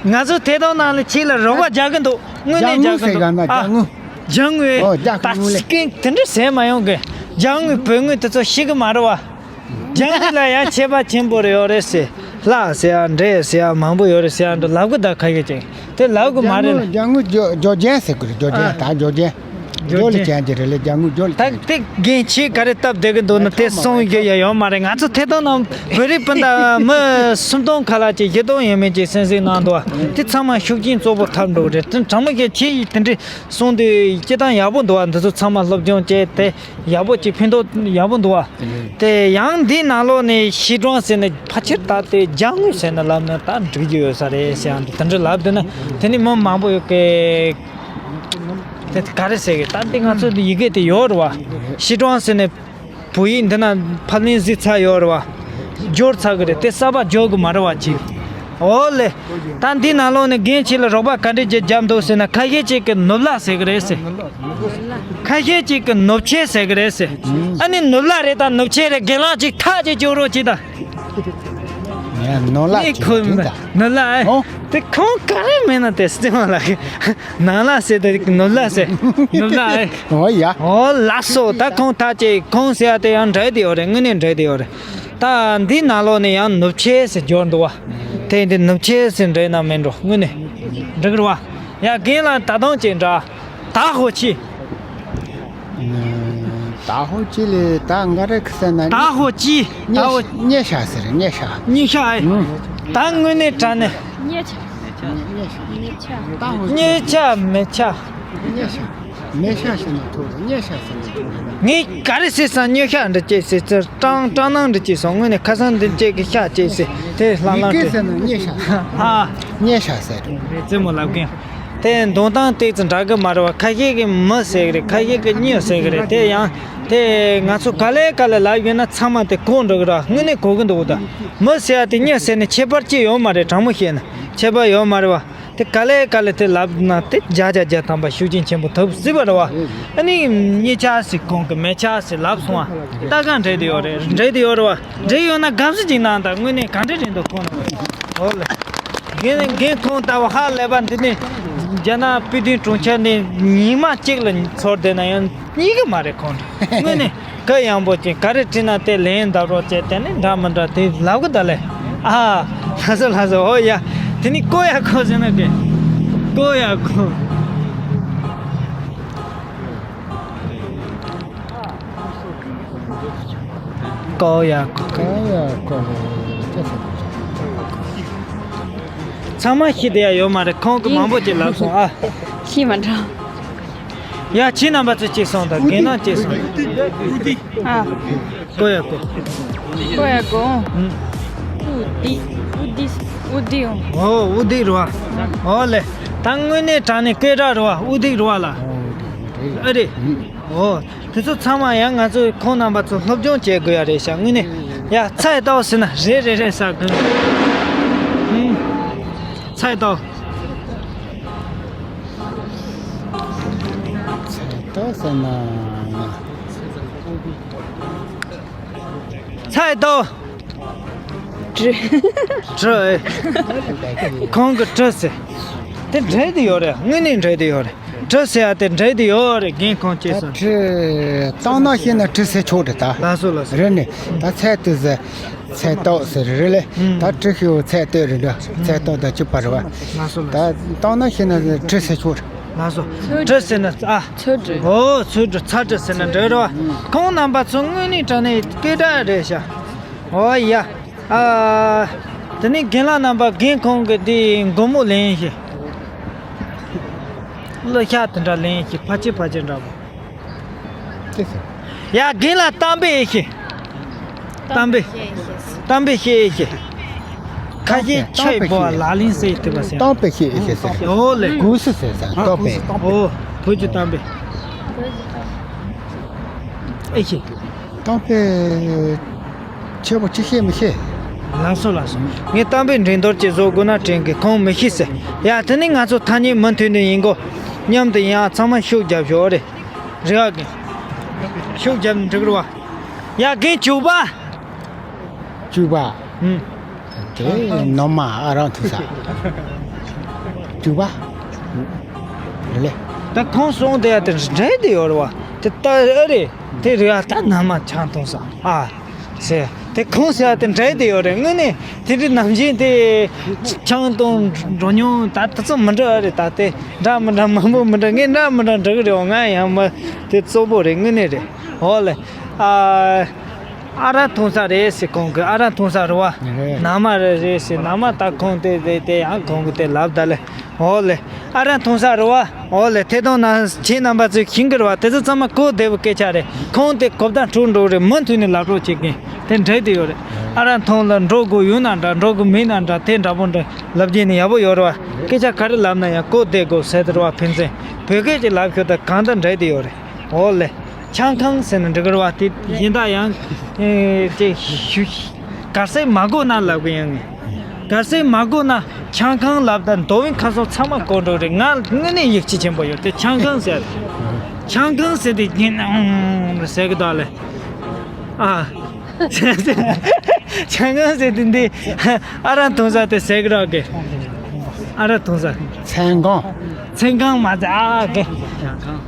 ང་ཚོ་ཐད་གཏོང་ནང་ལ་ཁྱེད་ལ་རོགས་པ་རྒྱག་གི་འདུག་དངོས་གནས་རྒྱག་གི་འདུག་ཨ་ཇ་དངུལ། ཨོ་ཇ་དངུལ་ལེ། ད་སྐད་དེ་འདྲ་ཟེར་མ་ཡོང་གི། ཇ་དངུལ་བོད་དངུལ་དེ་ཚོ་ཤེས་གི་མ་རེད་བ། ཇ་དངུལ་ལ་ཡང་ཁྱད་པར་ཆེན་པོ་རེ་ཡོད་རེད་ཟེར། ལྷག་ཟེར་ཡ་འདྲེ་ཟེར་ཡ་མང་པོ་ཡོད་རེད་ཟེར་ཡ་འདྲ་ལབ་གི་ད་ཁ་ཤས་ཅིག་དེ་ལབ་གི་མ་རེད་ལ། ཇ་དངུལ་ཇོ་ཇོ་ཇན་ཟེར་གི་རེད། ཇོ་ཇན་ད་ཇོ་ཇན། འབྱོར་ལ་ཅན་གྱི་རེད་ལས་རྒྱ་དངུལ་འབྱོར་ལ་ད་ཅན་གྱི་དེ་རྒན་ཁྱེད་ག་རེ་སྟབས་བདེ་གི་འདུག་ན། དེ་སོང་ཡོད་ཡ་ཡོད་མ་རེད། ང་ཚོ་ཐད་གཏོང་ནང་བོད་རིགས་སྤུན་ཟླ་མི་སུམ་སྟོང་ཁ་ལ་ཅིག་བཞི་སྟོང་ཡས་མས་ཅིག་གསན་གཟིགས་གནང་འདུག་བ། དེ་ཚང་མ་ཤུགས་རྐྱེན་གཙོ་བོ་ཐོབ་འགྲོ་གི་རེད། དེ་དྲང་མོ་བཤད་ཁྱེད་ཡིས་དེ་འདྲའི་གསུང་དུས་སྤྱིར་བཏང་ཡག་པོ་འདུག་བ། འདི་ཚོ་ཚང་མ་སློབ་སྦྱོང་བྱས་ཏེ་ཡག་པོ་ཅིག་ཕན་ཐོགས་ཡག་པོ་འདུག་བ། དེ་ཡང་འདིའི་ནང་ལོགས་ནས་ཤི་གྲོང་ཟེར་ནས་ཕལ་ཆེར་ད་དེ་རྒྱ་དངུལ་ཟེར་ནས་ལབ་ན་ད་འགྲིག་རྒྱུ་ཡོད་ས་རེད་ཟེར་ཡང་དེ་འདྲ་ལབ་འདུག་ན། དེ་ནི་མི་མང་པོ་ཡོད་ཀི། དེ་ག་རེ་ཟེར་གི། ད་འདི་ང་ཚོ་ཡི་གེ་དེ་ཡོད་རེད་བ། ཤི་གྲོང་ཟེར་ནས་བོད་ཡིག་འདི་ན་ཕབ་ལེན་གཟིགས་ཚར་ཡོད་རེད་བ། འབྱོར་ཚར་གི་རེད། དེ་གསར་པ་འབྱོར་གི་མ་རེད་བ་ཅིག་འོ་ལེ། ད་འདི་ནང་ལོགས་ནས་རྒན་ཁྱེད་ལ་རོགས་པ་ག་འདྲས་ཅིག་རྒྱབ་འདུག་ཟེར་ན། ཁ་ཤས་ཅིག་གིས་ནུབ་ལག་ཟེར་གི་རེད་ཟེར། ཁ་ཤས་ཅིག་གིས་ནུབ་ཆས་ཟེར་གི་རེད་ཟེར། ཨ་ནི་ནུབ་ལག་རེད་དང་ནུབ་ཆས་རེད། རྒན་ལགས་ཅིག་ཐག་ཅིག་གཅོད་རོགས་གྱིས་དང་། ངས་ནོར་ལག་ངས་ཅིག་ཁོ་ཡིན་ད། ནོར་ལག་ཨེ། ཨོ། དེ་ཁོང་ག་རེ་མེད་ན་དེ་སྟེང་མ་ལག་གི་ནང་ལག་ཟེར་དེ་ནོར་ལག་ཟེར། ནོར་ལག་ཨེ། ཨོ་ཡ། ཨོ་ལགས་སོ། ད་ཁོང་ཐག་བཅད། ཁོང་ཟེར་ཡ་དེ་ཡང་འདྲ་དེ་ཡོད་རེད། དངོས་གནས་འདྲ་དེ་ཡོད་རེད། ད་འདི་ནང་ལོགས་ནས་ཡང་ནུབ་ཆས་ཟེར་འབྱོར་འདུག་བ། དེ་འདི་ནུབ་ཆས་ཟེར་འདྲ་ན་མིན་འགྲོ། དངོས་གནས་འགྲིག་རེད་བ། ཡ་རྒན་ལགས་ད་དུང་ཅིག་འདྲ། ད་ཧོ་ཆི། ད་ཧོ་ཅི་ལས་ད་འགའ་རེ་ཁ་ས་ན། ད་ཧོ་ཅི། ད་ཧོ། སྙེ་ཤ་ཟེར། སྙེ་ཤ། སྙེ་ཤ་ཨེ། ཨུ། ད་དངོས་གནས་དྲང་གནས། སྙེ་ཤ། སྙེ་ཤ། ད་ཧོ། སྙེ་ཤ་མེ་ཤ། སྙེ་ཤ། མེ་ཤ་ཟེར་ན་ཐུག་རེད། སྙེ་ཤ་ཟེར་ན་ཐུག་རེད། ངས་ག་རེ་ཟེར་སང་སྙེ་ཤ་འདྲ་ཅིག་ཟེར་ཚེ། སྤྲང་སྤྲང་སྣང་འདྲ་ཅིག་སོང་། དངོས་གནས་ཁ་སང་འདི་ཅིག་གི་ཤ་ཅིག་ཟེར། དེ་ལྷང་ལྷང་ཡི་གེ་དྲན། ཟེར་ན་སྙེ་ཤ། ཨ། སྙེ་ཤ་ཟེར། རེད། རྩེད་མོ་ལབ་མཁན། དེ་འདོན་སྟངས་ཏོག་ཙམ་འདྲ་གི་མ་རེད་བ། ཁ་ཤས་ཀྱིས་མི་ཟེར་གི་རེད། ཁ་ཤས་ཀྱིས་སྙེ་ཟེར་གི་རེད། དེ་ཡང་དེ་ང་ཚོ་ག་ལེ་ག་ལེ་ལབ་ཡོད་ན་ཚང་མ་དེ་གོ་འགྲོ་གི་རེད། དངོས་གནས་གོ་གི་འདུག་ད་མི་ཟེར་ཡ་དེ་སྙེ་ཟེར་ནས་ཁྱད་པར་ཅི་ཡོད་མ་རེད། དྲང་མོ་བཤད་ན་ཁྱད་པར་ཡོད་མ་རེད་བ། དེ་ག་ལེ་ག་ལེ་དེ་ལབ་ན་དེ་བརྒྱ་ཆ་བརྒྱ་ཐམ་པ་ཤུགས་རྐྱེན་ཆེན་པོ་ཐོབ་སྲིད་པ་རེད་བ། ཨ་ནི་སྙེ་ཆ་ཟེར་གོང་གི་མེ་ཆ་ཟེར་ལབ་སོང་བ། ད་གང་འདྲེ་དེ་ཡོད་རེད། འདྲེ་དེ་ཡོད་རེད་བ། འདྲེ་ཡོད་ན་དགའ་བསུ་ཅིག་གནང་དང་། དངོས་གནས་གང་འདྲེ་རེད་འདུག་ཁོང་ནང་། ཨོ་ལེ། རྒན་རྒན་ཁོང་ལྟ་བུ་ཧ་ལས་པ་འདི་ནི་རྒྱ་ནག་པི་ཏིན་གྲོང་ཁྱེར་ནས་ཉི་མ་གཅིག་ལ་ཚོར་བསྡད་ན་ཡང་རྙེད་གི་མ་རེད་ཁོང་། དངོས་གནས་གུ་ཡངས་པོ་ཅིག་ག་རེ་དྲིས་ན་དེ་ལན་འདེབས་རོགས་བྱས། དེ་ནི་འདྲ་མི་འདྲ་དེ་ལབ་གི་ད་ལེ། ཨ། ལགས་སོ་ལགས་སོ། ཨོ་ཡ། དེ་ནི་ཀོ་ཡ་ཀོ་ཟེར་ན་དེ། ཀོ་ཡ་ཀོ། ཀོ་ཡ་ཀོ། ཀོ་ཡ་ཀོ། ཚང་མ་ཤེས་བསྡད་ཡ་ཡོད་མ་རེད། ཁོང་གིས་མང་པོ་ཅིག་ལབ་སོང་ཨ། ཤེས་མ་འགྲོ། ཡ་ཁྱེད་རྣམ་པ་ཚོ་གཅིག་སོང་དང་། རྒན་རྣམ་གཅིག་སོང་། ཨ། ཀོ་ཡ་ཀོ། ཀོ་ཡ་ཀོ། ཨུ་དི། ཨུ་དི། ཨུ་དི་འོ། ཨོ་ཨུ་དི་རུ་བ། ཨོ་ལེ། ད་དངོས་གནས་དྲང་གནས་སྐད་གྲགས་རུ་བ། ཨུ་དི་རུ་བ་ལ། ཨ་རེ། ཨོ། དེ་ཚོ་ཚང་མ་ཡང་ང་ཚོ་ཁོང་རྣམ་པ་ཚོ་སློབ་སྦྱོང་བྱེད་དགོས་ཡ་རེད་ཤག་དངོས་གནས། ཡ་ཚ་ཡི་ཏའོ་ཟེར་ན་རེད་རེད་རེད་ཟེར་དགོས། ཨུམ། ཚ་ཡི་ཏའོ། ཚ་ཡི་ཏའོ་ཟེར་ན། ཚ་ཡི་ཏའོ། དྲི། དྲི་ཨེ། ཁོང་གིས་དྲི་ཟེར། དེ་འདྲ་དེ་ཡོད་རེད། དངོས་གནས་འདྲ་དེ་ཡོད་རེད། དྲི་ཟེར་ཡ་དེ་འདྲ་དེ་ཡོད་རེད། རྒན་ཁོང་བཅས་ད་སོང་། དྲི་བཏང་ན་ཤེས་ན་དྲི་ཟེར་ཆོག་རེད་ད། ལགས་སོ་ལགས་སོ། རེད་ནི། ད་ཚད་དུ་ཟེར། ཚད་ཏོག་ཟེར་རེད་ལེ། ཨུམ། ད་དྲི་ཤེས་ཚད་ཏོག་རེད་འདྲ། ཚད་ཏོག་ད་གཅིག་པ་རེད་བ། ལགས་སོ་ལགས་སོ། ད་བཏང་ན་ཤེས་ན་དྲི་ཟེར་ཆོག་རེད། ལགས་སོ། དྲི་ཟེར་ན་ཨ། ཚོད་དྲི། ཨོ་ཚོད་དྲི་ཚ་དྲི་ཟེར་ན་འདྲ་རེད་བ། ཁོང་རྣམ་པ་ཚོ་དངོས་གནས་དྲང་གནས་སྐད་གྲགས་རེད་ཤག་ཨོ་ཡ། ཨ། དེ་ནས་རྒན་ལགས་རྣམ་པ་རྒན་ཁོང་གི་དེ་མགོ་མོ་ལེན་ཞིག་གླུ་ཤག་དེ་འདྲ་ལེན་ཞིག་ཕ་ཆེ་ཕ་ཆེ་འདྲ་པོ། ཅི་ཟེར། ཡ་རྒན་ལགས་གཏམ་དཔེ་ཞིག་གཏམ་དཔེ། གཏམ་དཔེ་ཞིག་ཁ་ཤས་ཆོས་པོ་ལ་ལིང་སེ་དེ་བ་ཟེར། གཏམ་དཔེ་ཞིག་ཨེ་ཤེས་ཟེར། ཨོ་ལེ། གུ་སུ་ཟེར་ཟེར། གཏམ་དཔེ། ཨོ། བོད་ཀྱི་གཏམ་དཔེ། ཨེ་ཤེས། གཏམ་དཔེ། ཁྱེད་པོ་ཅི་ཤེས་མི་ཤེས། ལགས་སོ་ལགས་སོ། ངས་གཏམ་དཔེ་འགྲན་བསྡུར་ཅིག་བཟོ་དགོས་ན་དྲན་གི། ཁོང་མི་ཤེས་ཟེར། ཡ་དེ་ནི་ང་ཚོ་ཐ་སྙད་མུ་མཐུད་ནས་ཡིན་གོ། མཉམ་དུ་ཡང་ཚང་མ་ཤུགས་རྒྱབ་ཤོག་རེད། རེད་བ་རྒན། ཤུགས་རྒྱབ་ནས་འགྲིག་རེད་བ། ཡ་རྒན་བྱུག་པ། བྱུག་པ། ཨུམ། དེ་ནོ་མ་ཨ་རང་ཐུག་ས། བྱུག་པ། རེད་ལེ། ད་ཁོང་སོང་དེ་ཡ་དེ་འདྲ་དེ་ཡོད་རེད་བ། དེ་ལྟ་ཨ་རེད། དེ་རེད་བ། ད་ནང་མ་ཆང་འཐུང་ས་ཨ། ཟེར། དེ་ཁོང་ཟེར་བ་དེ་འདྲ་དེ་ཡོད་རེད། དངོས་གནས་དེ་འདྲའི་ནམ་རྒྱུན་དེ་ཆང་དང་འགྲོ་མྱོང་ད་དེ་ཚོ་མི་འདྲ་བ་རེད། ད་དེ་འདྲ་མི་འདྲ་མང་པོ་མི་འདྲ། ངས་འདྲ་མི་འདྲ་འདྲ་གི་རེད། འོ་ང་ཡང་མི་དེ་གཙོ་བོ་རེད། དངོས་གནས་རེད། འོ་ལེ། ཨ། ཨ་རག་འཐུང་ས་རེད་ཟེར། ཁོང་གི་ཨ་རག་འཐུང་ས་རེད་བ། རེད། ནང་མ་རེད་རེད་ཟེར། ནང་མ་ད་ཁོང་དེ་དེ་དེ་ཡང་ཁོང་གི་དེ་ལབ་ད་ལེ། འོ་ལེ། ཨ་རག་འཐུང་ས་རེད་བ། འོ་ལེ། ཐད་གཏོང་ནང་ཁྱེད་རྣམ་པ་ཚོས་ཤེས་ཀྱི་རེད་བ། དེ་ཚོ་ཚང་མ་གོ་བདེ་བོ་སྐད་ཆ་རེད། ཁོང་དེ་གོ་བརྡ་འཕྲོད་འགྲོ་རེད། མུ་མཐུད་ནས་ལབ་རོགས་བྱེད་མཁན་དེ་འདྲ་དེ་ཡོད་རེད། ཨ་རག་འཐུང་ལ་འགྲོ་དགོས་ཡོད་ན་འདྲ། འགྲོ་དགོས་མེད་ན་འདྲ། དེ་འདྲ་པོ་འདྲ་ལབ་རྒྱུ་ནི་ཡག་པོ་ཡོད་རེད་བ། སྐད་ཆ་ག་རེ་ལབ་ན་ཡང་གོ་བདེ་དགོས་ཟེར་དེ་རེད་བ། ཕན་ཚུན་བོད་སྐད་ཅིག་ལབ་ཤོག་ད་གང་ལྟར་འདྲ་དེ་ཡོད་རེད། འོ་ལེ། ཆང་ཁང་ཟེར་ན་འགྲིག་གི་རེད་བ། དེ་ཡིན་ད་ཡང་ཨེ་ཅེ་ཞུ། གར་སེ་མ་གོ་ན་ལབ་གི་ཡང་ངས། གར་སེ་མ་གོ་ན་ཆང་ཁང་ལབ་ད་མདོ་དབུས་ཁམས་གསུམ་ཚང་མ་གོ་འགྲོ་རེད། ང་དངོས་གནས་ཡིད་ཆེས་ཆེན་པོ་ཡོད་དེ། ཆང་ཁང་ཟེར། ཆང་ཁང་ཟེར་དེ་ཡིན་ཨང་ཟེར་གི་ད་ལེ། ཨ། ཆང་ཁང་ཟེར་དེ་འདི་ཨ་རག་འཐུང་ས་དེ་ཟེར་གི་རེད་གི། ཨ་རག་འཐུང་ས། མཚན་གང་། མཚན་གང་མ་ཟེར་ཨ་གི།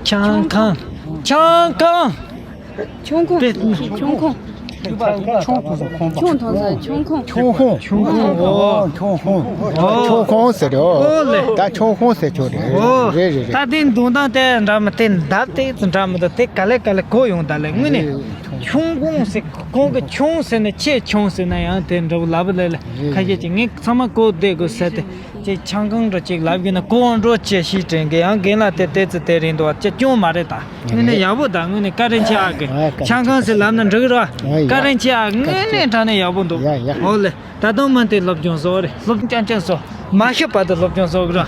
ཆང་ཁང་། ཆང་ཁང་། ཆང་ཁང་། ཆང་ཁང་། ཆང་ཁང་། ཆང་ཁང་། ཆང་ཁང་། ཆང་ཁང་། ཆང་ཁང་། ཆང་ཁང་། ཨོ། ཆང་ཁང་། ཆང་ཁང་ཟེར་རོ། ཨོ་ལེ། ད་ཆང་ཁང་ཟེར་ཆོག་རེད། ཨོ། རེད་རེད་རེད། ད་དེ་འདོན་སྟངས་དེ་འདྲ་མི་དེ་འདབ་དེ་ཙམ་འདྲ་མི་འདུག་དེ་ག་ལེ་ག་ལེ་གོ་ཡོང་ད་ལེ། དངོས་གནས་ཆང་ཁང་ཟེར། ཁོང་གི་ཆང་ཟེར་ན་ཆེ་ཆང་ཟེར་ན་ཡང་དེ་འདྲ་བོ་ལབ་ལེ་ལེ། ཁ་ཤས་ཀྱིས་ངས་ཚང་མ་གོ་བདེ་དགོས་ཟེར་ཏེ། ཅིག་ཆང་ཁང་འགྲོ་ཅིག་ལབ་གི་ན་གོང་འགྲོ་ཅེས་ཤིག་དྲན་གི། ཡང་རྒན་ལགས་དེ་དེ་ཚོ་དེ་རིང་འདུག་བ། ཅི་སྐྱོན་མ་རེད་ད། དངོས་གནས་ཡག་པོ་ད། དངོས་གནས་བཀའ་དྲིན་ཆེ་ཨ་གི། ཨ་བཀའ་དྲིན་ཆེ། ཆང་ཁང་ཟེར་ལབ་ན་འགྲིག་གི་ར། ཨ་ཡ། བཀའ་དྲིན་ཆེ་ཨ། དངོས་གནས་དྲང་གནས་ཡག་པོ་འདུག་ཡ་ཡ། འོ་ལེ། ད་དུང་མི་དེ་སློབ་སྦྱོང་བཟོ་རེད། སློབ་སྦྱོང་རྐྱང་རྐྱང་བཟོ། མ་ཤི་བར་དུ་སློབ་སྦྱོང་བཟོ་གི་ར།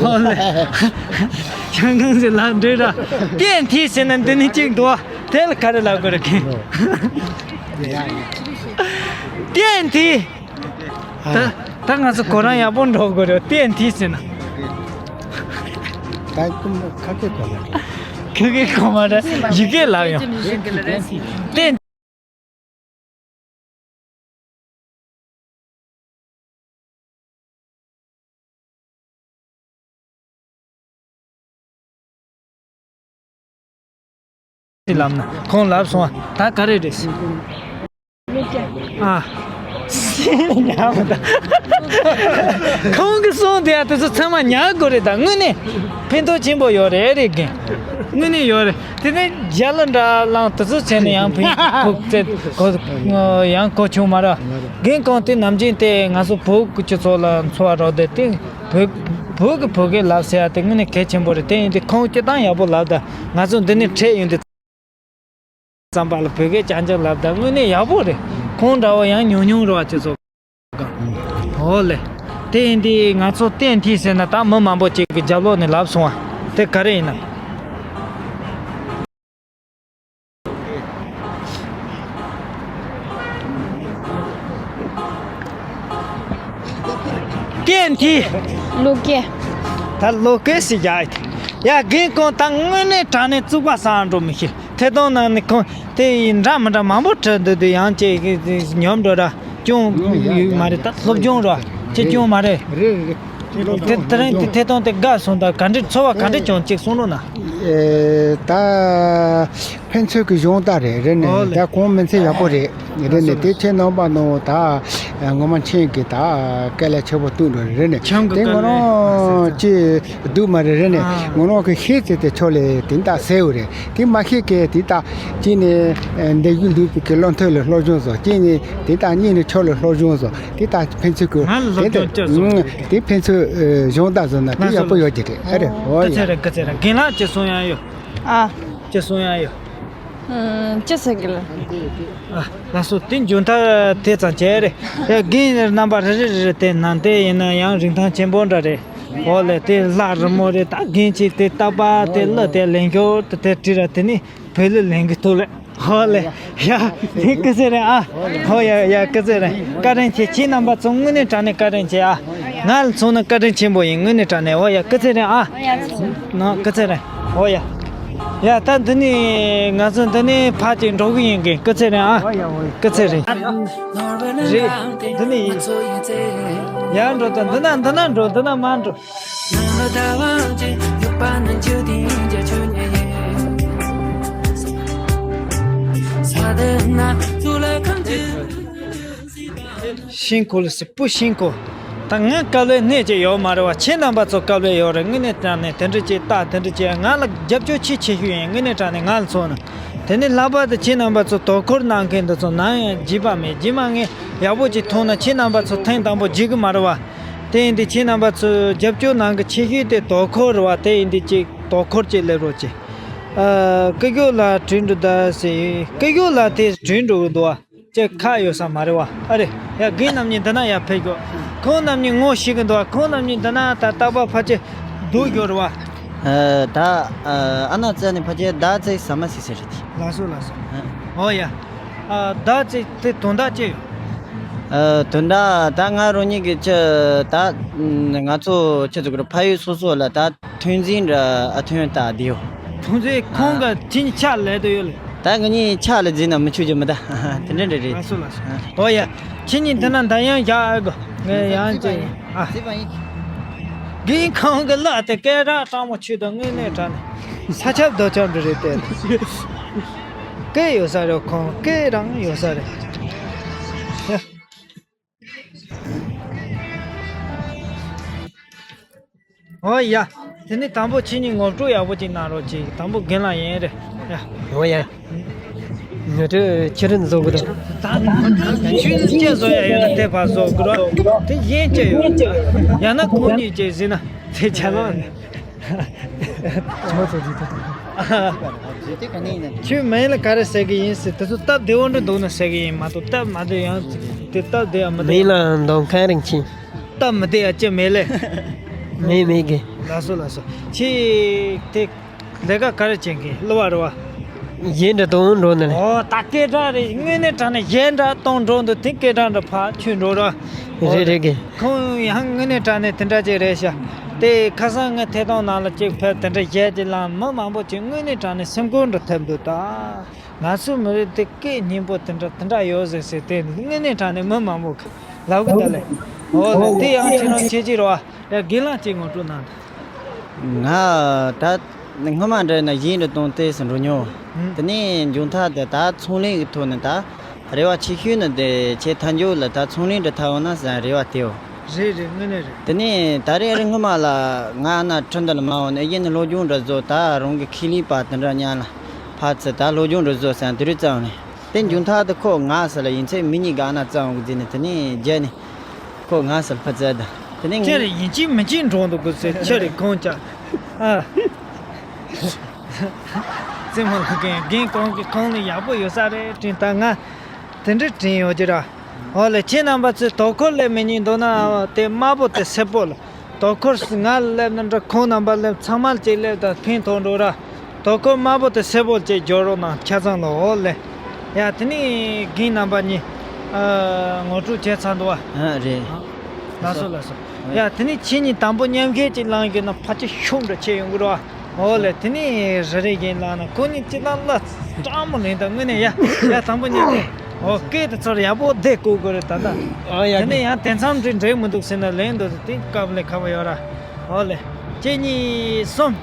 ཨོ་ལེ། ཆང་ཁང་ཟེར་ལབ་འགྲིག་ར། ཏན་ཏིག་ཟེར་ན་འདི་ནི་གཅིག་འདུག་བ། དེ་ལ་ག་རེ་ལབ་དགོས་རེད་གི། ཏན་ཏིག་ད་ད་ང་ཚོ་གོ་རང་ཡག་པོ་འགྲོ་དགོས་རེད། ཏན་ཏིག་ཟེར་ན། ད་ཀུན་ཁ་སྐད་གོ་ལ། ཁ་སྐད་གོ་མ་རེད། ཡི་གེ་ལབ་ཡོང་། ཏན། ལམ་ན་ཁོང་ལབ་སོང་བ། ད་ག་རེ་རེད། ཨ། ཉག་མ་ད། ཁོང་གི་གསུང་དེ་ཡ་དེ་ཚོ་ཚང་མ་ཉག་དགོས་རེད་ད། དངོས་གནས་ཕན་ཐོགས་ཆེན་པོ་ཡོད་རེད་རེད་གི། དངོས་གནས་ཡོད་རེད། དེ་ནས་རྒྱ་ལ་འདྲ་ལང་དེ་ཚོ་བྱས་ནས་ཡང་ཕན་ཁོ་ཚེ་ཁོ་ཡང་གོ་བྱུང་མ་ར། རྒན་ཁོང་དེ་ནམ་རྒྱུན་དེ་ང་ཚོ་བོད་ཀྱི་སྤྱི་ཚོགས་ལ་འཚོ་བ་རོལ་དེ་དེ། བོད་བོད་ཀྱི་བོད་སྐད་ལབ་ཟེར་ཡ་དེ་དངོས་གནས་གལ་ཆེན་པོ་རེད། དེ་ཡིན་དུས་ཁོང་སྤྱིར་བཏང་ཡག་པོ་ལབ་ད། ང་ཚོ་འདི་ནས་འཕྲད་ཡོང་དུས་ཙམ་པ་ལ་བོད་སྐད་རྐྱང་རྐྱང་ལབ་ད་དངོས་གནས་ཡག་པོ་རེད། ཁོང་འདྲ་བོ་ཡང་ཉུང་ཉུང་རེད་བ། སྤྱི་ཚོགས་གང་། འོ་ལེ། དེ་ཡིན་དུས་ང་ཚོ་ཏན་ཏིག་ཟེར་ན་ད་མི་མང་པོ་ཅིག་གི་རྒྱབ་ལོགས་ནས་ལབ་སོང་བ་དེ་ག་རེ་ཡིན་ནམ། ཏན་ཏིག་བློ་སྐྱེད། ད་བློ་སྐྱེད་ཟེར་རྒྱག་ཡ། རྒན་ཁོང་ད་དངོས་གནས་དྲང་གནས་རྩུབ་པ་ཟ་འགྲོ་མི་ཤེས། ཐད་གཏོང་ནང་ནས་ཁོང་དེ་ཡིན་འདྲ་མི་འདྲ་མང་པོ་དྲི་འདུག་དུས་ཡང་ཅིག་ཉོབ་འགྲོ་ར། སྐྱོན་ཡོད་མ་རེད། ད་སློབ་སྦྱོང་ར་ཅིག་སྐྱོན་མ་རེད། རེད་རེད། དེ་དེ་རིང་དེ་ཐད་གཏོང་དེ་དགའ་སོང་། ད་ག་འདྲ་ཚོར་བ་ག་འདྲ་བྱུང་ཅིག་གསུང་རོགས་གནང་། ཨེ་ད་ཕན་ཚུན་གྱི་སྦྱོང་བརྡར་རེད། རེད་ནས་ཨོ་ལེ། ད་གོང་མི་ཚེ་ཡག་པོ་རེད། རེད་ནས་དེ་ཁྱེད་རྣམ་པ་ནང་ད་ངོ་མ་མཁྱེན་གི་ད་དཀའ་ལས་ཆེ་པོ་གཏོང་འགྲོ་རེད། རེད་ནས་ཆང་གི་དེ་དཀའ་ངོ་ལས་རང་ཅི་སྡུག་མ་རེད། རེད་ནས་ཨ་ངོ་རང་གི་ཤེས་ཚད་དེ་ཆོག་ལས་དེ་ད་གསལ་བོ་རེད། དེ་མ་ཤེས་གི་དེ་ད་ཅི་ནས་འདས་རྒྱུ་འདུག་པའི་གི་བློ་མཐུན་ལ་སློབ་སྦྱོང་བཟོ། ཅི་ནས་དེ་ད་གཉིས་ནས་ཆོག་ལ་སློབ་སྦྱོང་བཟོ། དེ་ད་ཕན་ཚུན་གི་ང་ལ་སློབ་སྦྱོང་བཅར་སོང་། དེ་ཕན་ཚུན་སྦྱོང་བརྡར་བཟོ་ན་དེ་ཡག་པོ་ཡོད་ཀྱི་རེད། ཨ་རེད། ཨོ་སྐུ་ཡ། ཚེ་རིང་། སྐུ་ཚེ་རིང་། རྒན་ལགས་ཅི་གསུང་ཡ་ཡོད། ཨ། ཅི་གསུང་ཡ་ཡོད། ཨ། ཅི་ཟེར་གི་ལ། ཨ། ལགས་སོ། དེ་མཇུག་མཐར་དེ་ཙམ་བྱས་རེད། ཡ་རྒན་རྣམ་པ་རེ་རེ་རེ་རེ་དེ་ནང་དེ་ཡིན་ན་ཡང་རིན་ཐང་ཆེན་པོ་འདྲ་རེད། ཨོ་ལེ། དེ་ལྷ་རི་མོ་རེད། ད་རྒན་གཅིག་དེ་རྟག་པ་དེ་གླུ་དེ་ལེན་རྒྱུ་དེ་དེ་བྲིས་ར་དེ་ནི། བོད་ལ་ལེན་གི་ཐུག་ལེ། ཧོ་ལེ། ཡ། དེ་སྐུ་ཚེ་རིང་ཨ། ཧོ་ཡ་ཡ། སྐུ་ཚེ་རིང་། བཀའ་དྲིན་ཆེ། ཁྱེད་རྣམ་པ་ཚོ་དངོས་གནས་དྲང་གནས་བཀའ་དྲིན་ཆེ་ཨ། ང་ལ་མཚོན་ན་བཀའ་དྲིན་ཆེན་པོ་ཡིན། དངོས་གནས་དྲང་གནས། ཧོ་ཡ། སྐུ་ཚེ་རིང་ཨ། ནོ། སྐུ་ཚེ་རིང་། ཧོ་ཡ། ཡ། ད་འདི་ནས་ང་ཚོ་འདི་ནས་ཕར་ཅིག་འགྲོ་གི་ཡིན་གི། སྐུ་ཚེ་རིང་ཨ། སྐུ་ཚེ་རིང་། རེད། འདི་ནས་ཡིན། ཡ། འགྲོ་ད། འདི་ན་འདི་ན་འགྲོ། འདི་ན་མ་འགྲོ། ནམ་ཟླ་བ་ཅན་ཡོད་པ་ན་འཇུ་དེ་འཇའ་ཆུ་ཉེ་ཡེ། ས་དེ་ན་ཚུར་ལ་གང་ཅི། ཤིང་ཁོ་ལ་སི་པུ་ཤིང་ཁོ། ད་ངའི་དཀའ་ལས་སྣེ་གཅིག་ཡོད་མ་རེད་བ། ཁྱེད་རྣམ་པ་ཚོ་དཀའ་ལས་ཡོད་རེད། དངོས་གནས་དྲང་གནས་དེ་འདྲ་ཅིག་ལྟ། དེ་འདྲ་ཅིག་ང་ལ་རྒྱབ་སྐྱོར་ཆེ་ཆེ་ཤོས་ཡིན། དངོས་གནས་དྲང་གནས་ང་ལ་མཚོན་ན། དེ་ནས་ལྷག་པར་དུ་ཁྱེད་རྣམ་པ་ཚོ་དོ་ཁུར་གནང་མཁན་འདི་ཚོ་ནམ་ཡང་བརྗེད་པ་མེད། རྗེས་མ་ངས་ཡག་པོ་ཅིག་མཐོང་ན་ཁྱེད་རྣམ་པ་ཚོ་ཐེངས་དང་པོ་བརྗེད་གི་མ་རེད་བ། དེ་ཡིན་དུས་ཁྱེད་རྣམ་པ་ཚོས་རྒྱབ་སྐྱོར་གནང་གི་ཆེ་ཤོས་དེ་དོ་ཁུར་རེད་བ། དེ་ཡིན་དུས་ཅིག་དོ་ཁུར་ཅིག་སླེབས་རོགས་གྱིས། ཨ། སྐུ་ཞབས་ལགས་བྲོས་འགྲོ་ད་ཟེར། སྐུ་ཞབས་ལགས་དེ་བྲོས་འགྲོ་གི་འདུག་བ། ཅེས་ཁ་ཡོད་ས་མ་རེད་བ། ཨ་རེད། ཡ། རྒན་རྣམ་གཉིས་འདི་ན་ཡར་ཕེབས་དགོས། ཁོང་རྣམ་གཉིས་ངོ་ཤེས་གི་འདུག་བ། ཁོང་རྣམ་གཉིས་འདི་ན་ད་རྟག་པར་ཕལ་ཆེར་སྡོད་ཡོད་རེད་བ། ཨ། ད་ཨ་ཨ་ན་ཙ་ནི་ཕལ་ཆེར་ཟླ་ཚེས་ཟ་མ་ཟེར་ཟེར་རེད་དེ། ལགས་སོ་ལགས་སོ། ཨ། ཨོ་ཡ། ཨ། ཟླ་ཚེས་དེ་དོན་དག་ཅི་ཡོད། ཨ། དོན་དག་ད་ང་རང་ཉིད་ཀྱི་ཅི་ད་ང་ཚོ་ཁྱེད་ཚོ་གི་ཕ་ཡུལ་སོ་སོ་ལ་ད་ཐོན་རྫས་འདྲ་ཨ་ཐོན་ད་བསྡད་ཡོད། ཐོན་རྫས་ཁོང་གི་ཁྱེད་གཉིས་ཆ་ལས་དུ་ཡོད་ལེ། ད་ང་གཉིས་ཆ་ལ་འཛིན་ན་མི་ཆོག་རྒྱུ་མི་ད། དེ་འདྲ་འདྲ་རེད། ལགས་སོ་ལགས་སོ། ཨོ་ཡ། ཁྱེད་གཉིས་འདི་ན་འདི་ཡང་བཞག་ཨ་གོ། ངས་ཡང་ཅིག་ཨ། རྫིས་པ་ཡིན། རྒན་ཁོང་གི་ལག་དེ་སྐད་གྲགས་སྤྲང་མོ་ཆུ་དང་དངོས་གནས་དྲང་ནས་ས་ཆབ་རྡོ་ཁྱབ་འདྲ་རེད་དེ། སྐད་ཡོད་ས་རེད། ཁོང་སྐད་རང་ཡོད་ས་རེད། ཨོ་ཡ། དེ་ནི་དང་པོ་ཁྱེད་གཉིས་ངོ་སྤྲོད་ཡག་པོ་ཅིག་གནང་རོགས་གྱིས། དང་པོ་རྒན་ལགས་ཡིན་རེད། ཡ། ཨོ་ཡ། ངོ་སྤྲོད་ཁྱེད་རང་བཟོ་དགོས་དང་། ད་ཁྱོད་ནི་སྐད་བཟོ་ཡ་ཡོད་ན་དེ་ཕར་བཟོ་དགོས་རོགས། དེ་གཞན་སྐད་ཡོད། ཡང་ན་ཁོང་གཉིས་སྐད་ཟིན་ན་དེ་ཆ་ལོག་ནས། ཁྱོད་ཚོ་ཅིག་ཐུབ་ཐུབ། ཁྱོད་མིང་ལ་ག་རེ་ཟེར་གི་ཡིན་ཟེར། དེ་ཚོ་སྟབས་བདེ་བོ་འདྲ་འདུག་ན་ཟེར་གི་ཡིན་མ་གཏོགས། སྟབས་མ་བདེ་ཡང་དེ་སྟབས་བདེ་ཡང་མི་བདེ། མིང་ལ་འདོན་མཁན་རིན་ཆེན། སྟབས་མི་བདེ་ཡ་ཅི་མེད་ལེ། མེད་མེད་གི། ལགས་སོ་ལགས་སོ། ཁྱེད་དེ་ལས་ཀ་ག་རེ་བྱེད་མཁན། གླུ་བ་རེད་བ། གཞས་འདྲ་གཏོང་འགྲོ་ནི་ལེ། ཨོ་ད་སྐད་གྲགས་རེད། དངོས་གནས་དྲང་གནས་གཞས་འདྲ་གཏོང་འགྲོ་འདུག་དེ་སྐད་གྲགས་འདྲ་ཕར་ཆུད་འགྲོ་ར། རེད་རེད་གི། ཁོང་ཡང་དངོས་གནས་དྲང་གནས་དེ་འདྲ་ཅིག་རེད་ཤག་དེ་ཁ་སང་ངའི་ཐད་གཏོང་ནང་ལ་ཅིག་ཕེབས་དེ་འདྲ་གཞས་ཅིག་བླངས། མི་མང་པོ་ཅིག་དངོས་གནས་དྲང་གནས་སེམས་ཁུར་འདྲ་ཐེབས་འདུག་ད་ང་ཚོའི་མི་རིགས་དེ་སྐད་སྙན་པོ་དེ་འདྲ་དེ་འདྲ་ཡོད་ཟེར་ཟེར་དེ་དངོས་གནས་དྲང་གནས་མི་མང་པོ་ལབ་གི་ད་ལེ། འོ་ལེ། དེ་ཡང་ཁྱེད་རང་ཁྱེད་ཀྱི་རེད་བ། ཡ། རྒན་ལགས་ཀྱིས་ངོ་སྤྲོད་གནང་དང་། ང་ད་སྔོན་མ་འདྲ་ན་གཞས་འདྲ་གཏོང་དེ་སུ་འགྲོ་མྱོང་། ཨང་། དེ་ནས་མཇུག་མཐར་དེ་ད་ཚོང་ལས་ཀྱི་ཐོག་ནས་ད་རེ་བ་ཆེ་ཤོས་ནི་དེ་ཁྱེད་མཐའ་མཇུག་ལ་ད་ཚོང་ལས་འདྲ་ཐོབ་ཡོང་ན་ཟེར་རེ་བ་དེའོ། རེད་རེད། དངོས་གནས་རེད། དེ་ནས་ད་རེས་རེས་སྔོན་མ་ལ་ང་ན་ཁྲིན་ཏུ་ལ་མ་འོང་ནས་གཞས་ནི་སློབ་སྦྱོང་འདྲ་བཟོ། ད་རང་གི་ཁེ་ལས་པ་དེ་འདྲ་མཉམ་ལ་ཕར་ཚུར་ད་སློབ་སྦྱོང་འདྲ་བཟོ་ཟེར་དེ་རིགས་བརྩམས་ནས། དེ་མཇུག་མཐར་དུ་ཁོ་ང་ཟེར་ལ་ཡིན་ཚེ་མི་གཉིས་ཀ་ན་བརྩམས་འོང་གི་ཟེར་ནས། དེ་ནས་རྗེས་ནས་ཁོ་ང་ཟེར་ལ་ཕར་བཙལ་ད། དེ་ནས་ཁྱེད་རེད་ཡིན་གཅིག་མིན་གཅིག་འགྲོ་འདུག་གི་ཟེར། ཁྱེད་རེད་ཁོང་ཅག་ཨ། རྩེད་མོ་ལ་རྒན་རྒན་གོང་གི་ཁོང་ནི་ཡག་པོ་ཡོད་ས་རེད་དྲན། ད་ང་དེ་འདྲ་དྲན་ཡོད་ཀྱི་ར། འོ་ལེ། ཁྱེད་རྣམ་པ་ཚོས་དོ་ཁུར་སླེབས་མི་ཉན་འདུག་ན་དེ་དམར་པོ་དེ་སེར་པོ་ལ། དོ་ཁུར་ང་ལ་སླེབས་ན་འདྲ། ཁོང་རྣམ་པ་སླེབས། ཚང་མ་ལ་ཅིག་སླེབས་དང་ཕན་ཐོགས་འགྲོ་ར། དོ་ཁུར་དམར་པོ་དེ་སེར་པོ་ལ་ཅིག་སྦྱོར་རོགས་གནང་། ཆ་ཚང་ལ། འོ་ལེ། ཡ། དེ་ནས་རྒན་རྣམ་པ་གཉིས་ཨ་ངོ་སྤྲོད་བྱས་ཚར་འདུག་བ། ཨ་རེད། ལགས་སོ་ལགས་སོ། ཡ། དེ་ནས་ཁྱེད་གཉིས་དང་པོ་མཉམ་གཞས་ཅིག་བླངས་ཡོད་ན་ཕལ་ཆེར་ཤུགས་འདྲ་ཆེ་ཡོང་གི་རེད་བ། འོ་ལེ། དེ་ནས་རེ་རེ་བཞིན་ལངས་ན་ཁོ་གཉིས་སྤྱིར་བཏང་ལ་སྤྲང་མོ་ལེན་དང་། དངོས་གནས་ཡ་ཡ་དང་པོ་གཉིས་ཀྱིས་འོ་སྐད་དེ་ཚོར་ཡག་པོ་བསྡད་དགོས་དགོས་རེད་ད་ལྟ། ཨ་ཡ། དེ་ནས་ཡང་དེ་མཚམས་འདྲི་འགྲིག་མི་འདུག་ཟེར་ན་ལན་འདུག་དེ་སྐབས་ལས་ཁ་བ་ཡོད་ར། འོ་ལེ། གཅིག་གཉིས་གསུམ།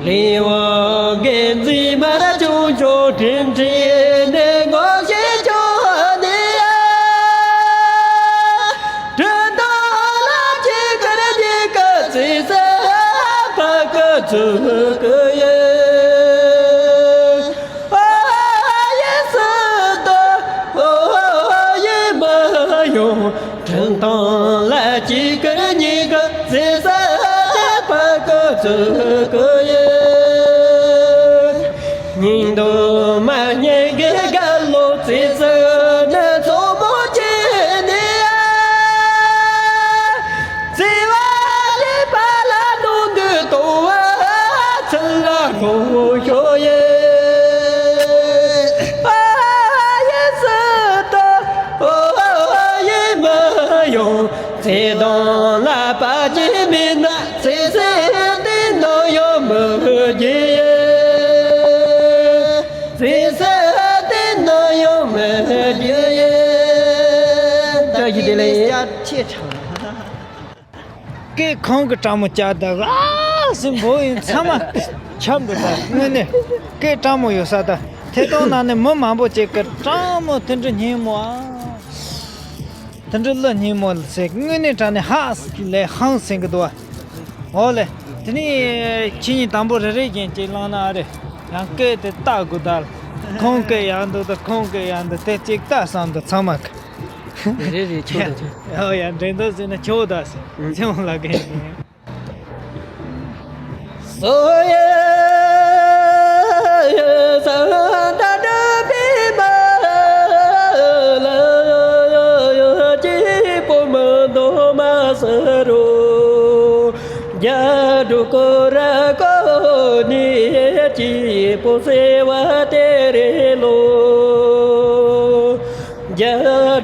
ལས་དབང་གི་འཛིན་མར་ཆུང་ཆུང་དྲིན་དྲིན་ནས་ངོ་ཤེས་ཆུང་ནས། དྲིན་དང་ལ་ཅི་ཁར་འདི་ཀ་ཚེ་ས་ཕ་ཀ་ཚུ་ཀ་ཡེ། ཨ་ཡེ་སི་ཏོ་ཨོ་ཡེ་མ་ཡོང་། དྲིན་དང་ལ་ཅི་ཁར་ཉི་ཀ་ཚེ་ས་ཕ་ཀ་ཚུ་ཀ་ཡེ། སྙིང་སྡུག་མ་སྙིང་གི་དགའ་ལོ་ཚེ་ས་ནི་ཚོ་མོ་ཆེ་ནི་ཨ། བརྩེ་བ་ལས་ཕར་ལ་གཏོང་གི་གཏོང་བ་ཚུར་ལ་འགྲོ་ཤོག་ཡེ། ཨ་ཡེ་སི་ཏོ་ཨོ་ཡེ་མ་ཡོང་། བརྩེ་དུང་ལ་བར་ཆད་མེད་ན་བརྩེ་སེམས་དེ་ནམ་ཡང་མི་བརྗེད་ཡེ། བརྩེ་སེམས་དེ་ནམ་ཡང་མི་བརྗེད་ཡེ། བཀྲ་ཤིས་བདེ་ལེགས། ཆེ་ཆུང་། སྐད་ཁོང་གི་སྤྲང་མོ་བཅག་ད་ཨ་སྲིན་པོ་ཡིན་ཚང་མ་ཁྱབ་འདུག་ད་དངོས་གནས་སྐད་སྤྲང་མོ་ཡོད་ས། ད་ཐད་གཏོང་ནང་ནས་མི་མང་པོ་ཅིག་གི་སྤྲང་མོ་དེ་འདྲ་སྙན་མོ་ཨ། དེ་འདྲ་གླུ་སྙན་མོ་ཟེར་དངོས་གནས་དྲང་གནས་ཧ་ལས་ཧང་སེང་གི་འདུག་བ། འོ་ལེ། དེ་ནས་ཁྱེད་གཉིས་དང་པོ་རེ་རེ་བཞིན་གཅིག་བླངས་ན་ཨ་རེ། ཡང་སྐད་དེ་བཏགས་དགོས་ད། ཁོང་སྐད་ཡག་འདུག་ད་ཁོང་སྐད་ཡག་འདུག་དེ་གཅིག་ལྟ་བསམ་འདུག་ཚང་མ་གི། རེ་རེ་ཆོག་ད་ཆོག་ཨོ་ཡ་འགྲན་བསྡུར་ཟེར་ན་ཆོག་ད་ཟེར་ཚེ་དབང་ལགས་ཀྱིས། རྒྱ་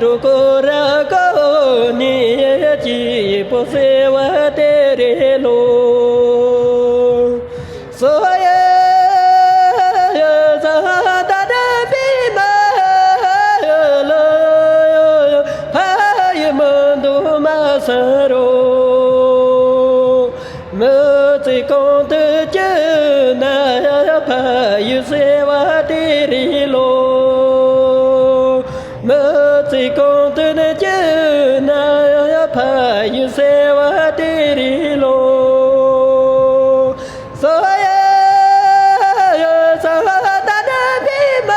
དྲུག་གོ་ར་གོ་ནི་སྐྱིད་པོ་ཟེར་བ་དེ་རེད་ལོ། སོ་ཡ་ཡ་ས་ད་ད་པི་མ་ལ་ཕ་ཡི་མ་འདུ་མ་ས་རོ། མི་ཚེ་གང་དུ་སྐྱིད་ན་ཕ་ཡུལ་ཟེར་བ་དེ་རེད་ལོ། མི་ཚེ་གང་དུ་ནི་སྐྱིད་ན་ཕ་ཡུལ་ཟེར་བ་དེ་རེད་ལོ། སོ་ཡ་ཡ་ས་ད་ད་བི་མ་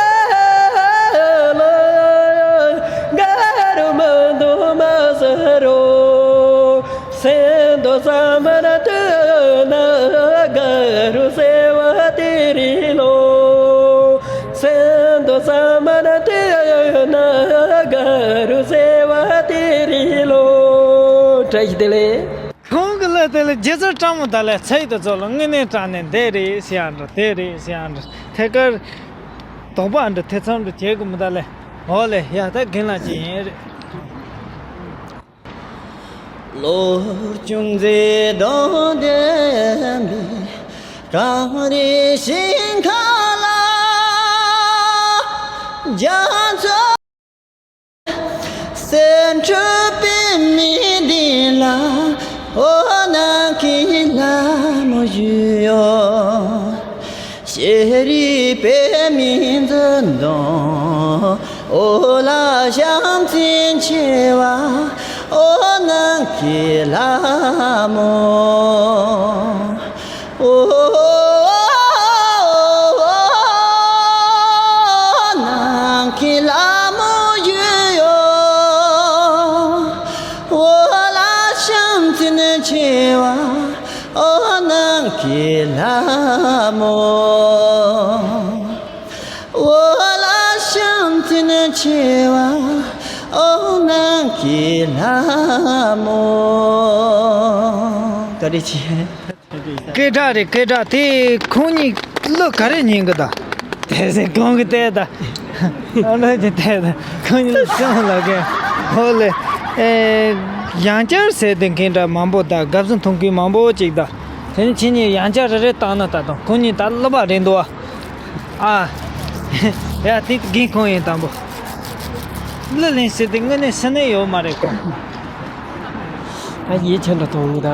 ལ་ག་རུ་མི་འདུག་མ་ཟེར་རོ། སེམས་དོ་ས་མ་ན་དུ་ན་ག་རུ་ཟེར་བ་དེ་རེད་ལོ། སེམས་དོ་ས་མ་ན་དུ་ན་ག་རུ་ཟེར་བ་དེ་རེད་ལོ། བཀྲ་ཤིས་བདེ་ལེགས། ཁོང་གི་གླུ་དེ་ལ་རྗེ་བཙུན་སྤྲང་མོ་དག་ལས་ཚིག་དེ་ཚོ་ལ་དངོས་གནས་དྲང་གནས་འདི་རེད་ཟེར་ཡ་འདྲ་དེ་རེད་ཟེར་ཡ་འདྲ་ཐད་ཀར་དོགས་པ་འདྲ་ཐེ་ཚོམ་འདྲ་བྱེད་དགོས་མི་གདའ་ལས། འོ་ལེ་ཡ་ད་རྒན་ལགས་ཅིག་ཡིན་རེད། ལོ་ཆུང་མཛེས་སྡུག་ལྡན་པའི་གངས་རི་ཞིང་ཁ་ལ་རྒྱ་མཚོ་སེམས་འཁྲུགས་པའི་མི་འདི་ལ་འོ་ན་གི་ལ་མོ་ཞུ་ཡོད། ཤེས་རིག་པའི་མིང་འཛིན་དང་འོ་ལ་བྱམས་བརྩེ་ཆེ་བ་འོ་ན་གི་ལ་མོ། འོ་ན་གི་ལ་མོ་ཡུ་ཡོ། འོ་ལ་བྱམས་བརྩེ་ཆེ་བ་འོ་ན་གི་ལ་མོ། འོ་ལ་བྱམས་བརྩེ་ཆེ་བ་འོ་ན་གི་ལ་མོ། བཀའ་དྲིན་ཆེ། སྐད་གྲགས་རེད་སྐད་གྲགས་དེ་ཁོང་གཉིས་གླུ་ག་རེ་ཉན་གི་ད། དེ་ཟེར་གོང་གི་དེ་ད། ཨ་ལོ་ཅི་དེ་ད་ཁོང་གཉིས་ལ་སེམས་ལ་གན་ཧོ་ལེ། ཨེ། ཡང་བསྐྱར་ཟེར་དེ་མཁན་འདྲ་མང་པོ་ད་དགའ་བསུ་མཐོང་མཁན་མང་པོ་ཅིག་ད། དེ་ནི་ཁྱེད་གཉིས་ཡང་བསྐྱར་རེ་རེ་བཏང་ན་ད་དང་ཁོང་གཉིས་ད་གླུ་པ་རེད་འདུག་ཨ། ཨ། ཡ་དེ་རྒན་ཁོང་ཡིན་དང་པོ། གླུ་ལེན་ཟེར་དེ་དངོས་གནས་སེམས་ནས་ཡོད་མ་རེད་ཁོང་། ད་ཡིད་ཆེས་འདྲ་གཏོང་གི་ད།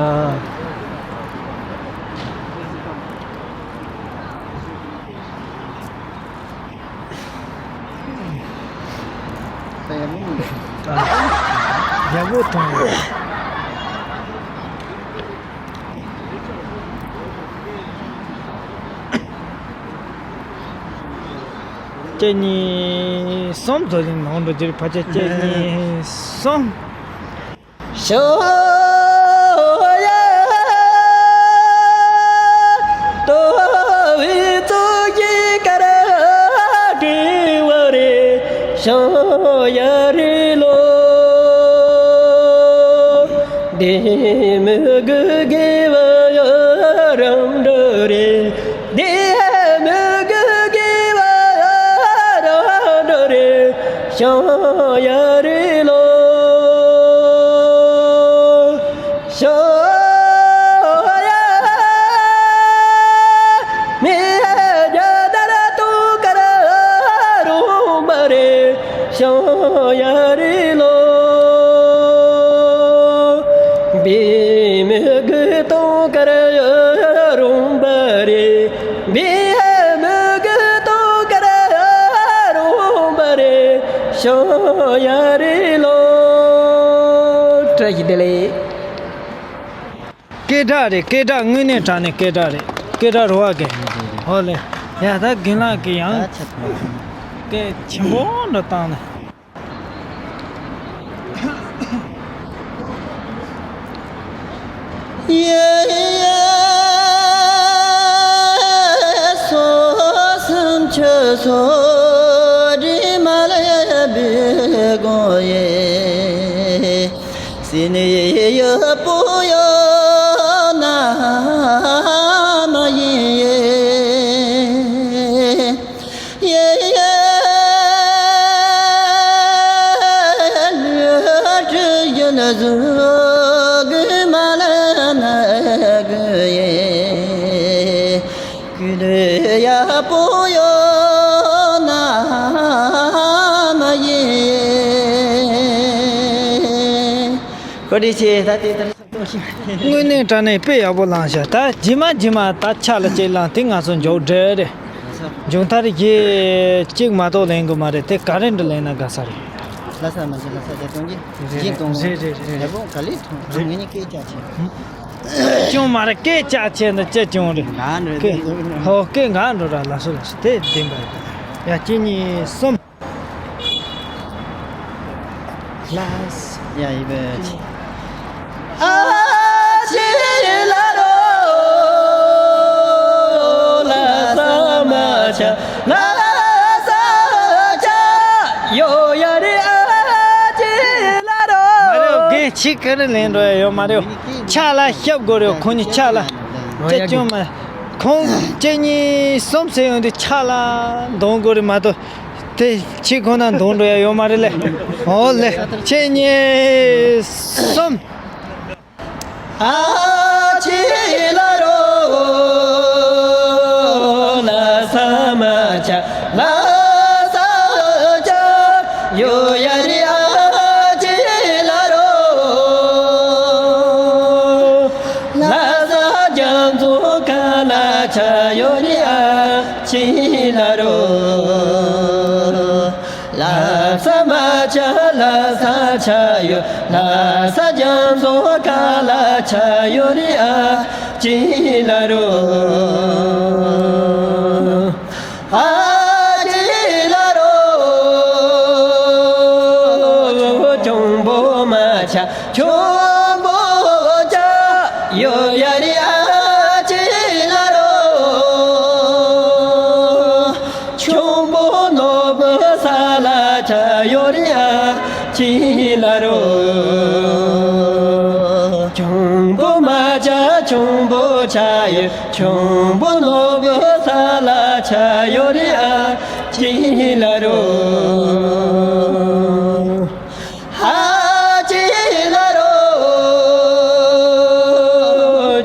ཡག་པོ་མཐོང་ཡོད། གཅིག་གཉིས་གསུམ་བཟོ་ཞིང་ནང་དུ་འགྱུར་ཕལ་ཆེར་གཅིག་གཉིས་གསུམ། ཤོ་ཡ་ཏོ་བི་ཙོ་ཡི་ཀ་ར་ཏི་བ་རེ་ཤོ་ཡ་རི་ལོ། དེ་མི་གུ་གི་བ་ཡ་རང་འདྲ་རེ། དེ་མི་གུ་གི་བ་ཡ་རང་འདྲ་རེ་ཤོ་ཡ་རི་ལོ། ཤོ་ཡ་མི་རྒྱ་དར་ཏུ་ཀར་རུང་བ་རེ་ཤོ་ཡ་རི་ལོ། བི་མི་གུ་ཏུ་ཀར་རུང་བ་རེ། བི་མི་གུ་ཏུ་ཀར་རུང་བ་རེ་ཤོ་ཡ་རི་ལོ། དེ་ལས། སྐད་གྲགས་རེད། སྐད་གྲགས་དངོས་གནས་དྲང་གནས་སྐད་གྲགས་རེད། སྐད་གྲགས་རོ་བ་གན། ཧོ་ལེ། ཡ་ད་རྒན་ལགས་ཀྱི་ཡང་སྐད་ཆེན་པོ་འདྲ་བཏང་ནས། ཡེ་ཡེ་སོ་སམ་ཆུ་སོ་དྲི་མ་ལ་བི་གོ་ཡེ། སི་ནི་ཡོ་པོ་ཡོ་ན་མ་ཡེ་ཡེ། ཡེ་ཡེ་ལུ་ཀྲི་ཡོན་ཟུ་གུ་མ་ལ་ན་གུ་ཡེ། ཀུ་ལུ་ཡ་པོ་ཡོ་ན་མ་ཡེ། བཀའ་དྲིན་ཆེ། ད་དེ་ལྟར། དངོས་གནས་དྲང་གནས་དཔེ་ཡག་པོ་བླངས་ཤག་ད་རྗེས་མ་རྗེས་མ་ད་ཕྱག་ལ་གཅིག་བླངས་དེ་ང་ཚོ་མཇུག་སྒྲིལ་རེད། མཇུག་མཐར་གྱི་གཅིག་མ་གཏོགས་ལེན་དགོས་མ་རེད། དེ་ག་རེ་འདྲ་ལེན་ན་དགའ་ས་རེད། ལྷ་ས་མ་ཆེ་ལྷ་ས་རྒྱ་སྟོང་གི་རེད་རེད་རེད་རེད། ད་ག་ལེ་ཐོང་ཐོང་ངེད་གཉིས་སྐད་ཆ་ཆེ། ཅུང་མ་རེད། སྐད་ཆ་ཆེ་འདི་ཅི་ཅུང་རེད། ང་འགྲོ་སྐད་ཧོ་སྐད་ང་འགྲོ་ར་ལ་སོ་ལ་སོ་དེ་བདེན་པ་རེད། ཡ་གཅིག་གཉིས་གསུམ། ལ་ཡ་ཡི་བེ་ཆི། ཨ་ཅི་ལ་རོ་ལ་ས་མ་ཆ་ལ་ས་ཆ་ཡོ་ཡ་རི་ཨ་ཅི་ལ་རོ། མ་རེད། རྒན་ཆི་ག་རེ་ལེན་འགྲོ་ཡ་ཡོད་མ་རེད། ཕྱག་ལ་ཤབ་དགོས་རེད། ཁོ་གཉིས་ཕྱག་ལ་ཅི་ཅུང་མ། ཁོང་གཅིག་གཉིས་གསུམ་ཟེར་ཡོང་དུས་ཕྱག་ལ་འདོན་དགོས་རེད་མ་གཏོགས། དེ་ཁྱི་ཁོ་ན་འདོན་འགྲོ་ཡ་ཡོད་མ་རེད་ལེ། འོ་ལེ། ཁྱེད་གཉིས་གསུམ། ཨ་ཅི་ལ་རོ་ལ་ས་མ་ཆ་ལ་ས་ཆ་ཡོ་ཡ་རི་ཨ་ཅི་ལ་རོ། ལྷ་ས་རྒྱ་མཚོ་ཁ་ལ་ཆ་ཡོ་རི་ཨ་ཅི་ལ་རོ། ལྷ་ས་མ་ཆ་ལྷ་ས་ཆ་ཡོ། ལྷ་ས་རྒྱ་མཚོ་ཁ་ལ་ཆ་ཡོ་རི་ཨ་ཅི་ལ་རོ། ཨ་ཅི་ལ་རོ། ཁྱུང་པོ་མ་ཆ་ཁྱུང་པོ་ཆ་ཡོ་ཡ་རི་ཨ་ཅི་ལ་རོ། ཁྱུང་པོ་ནོར་བུ་ས་ལ་ཆ་ཡོ་རི་ཨ་ཅི་ལ་རོ། ཁྱུང་པོ་མ་ཆ་ཁྱུང་པོ་ཆ་ཡོ། ཁྱུང་པོ་ནོར་བུ་ས་ལ་ཆ་ཡོ་རི་ཨ་ཅི་ལ་རོ། ཨ་ཅི་ལ་རོ།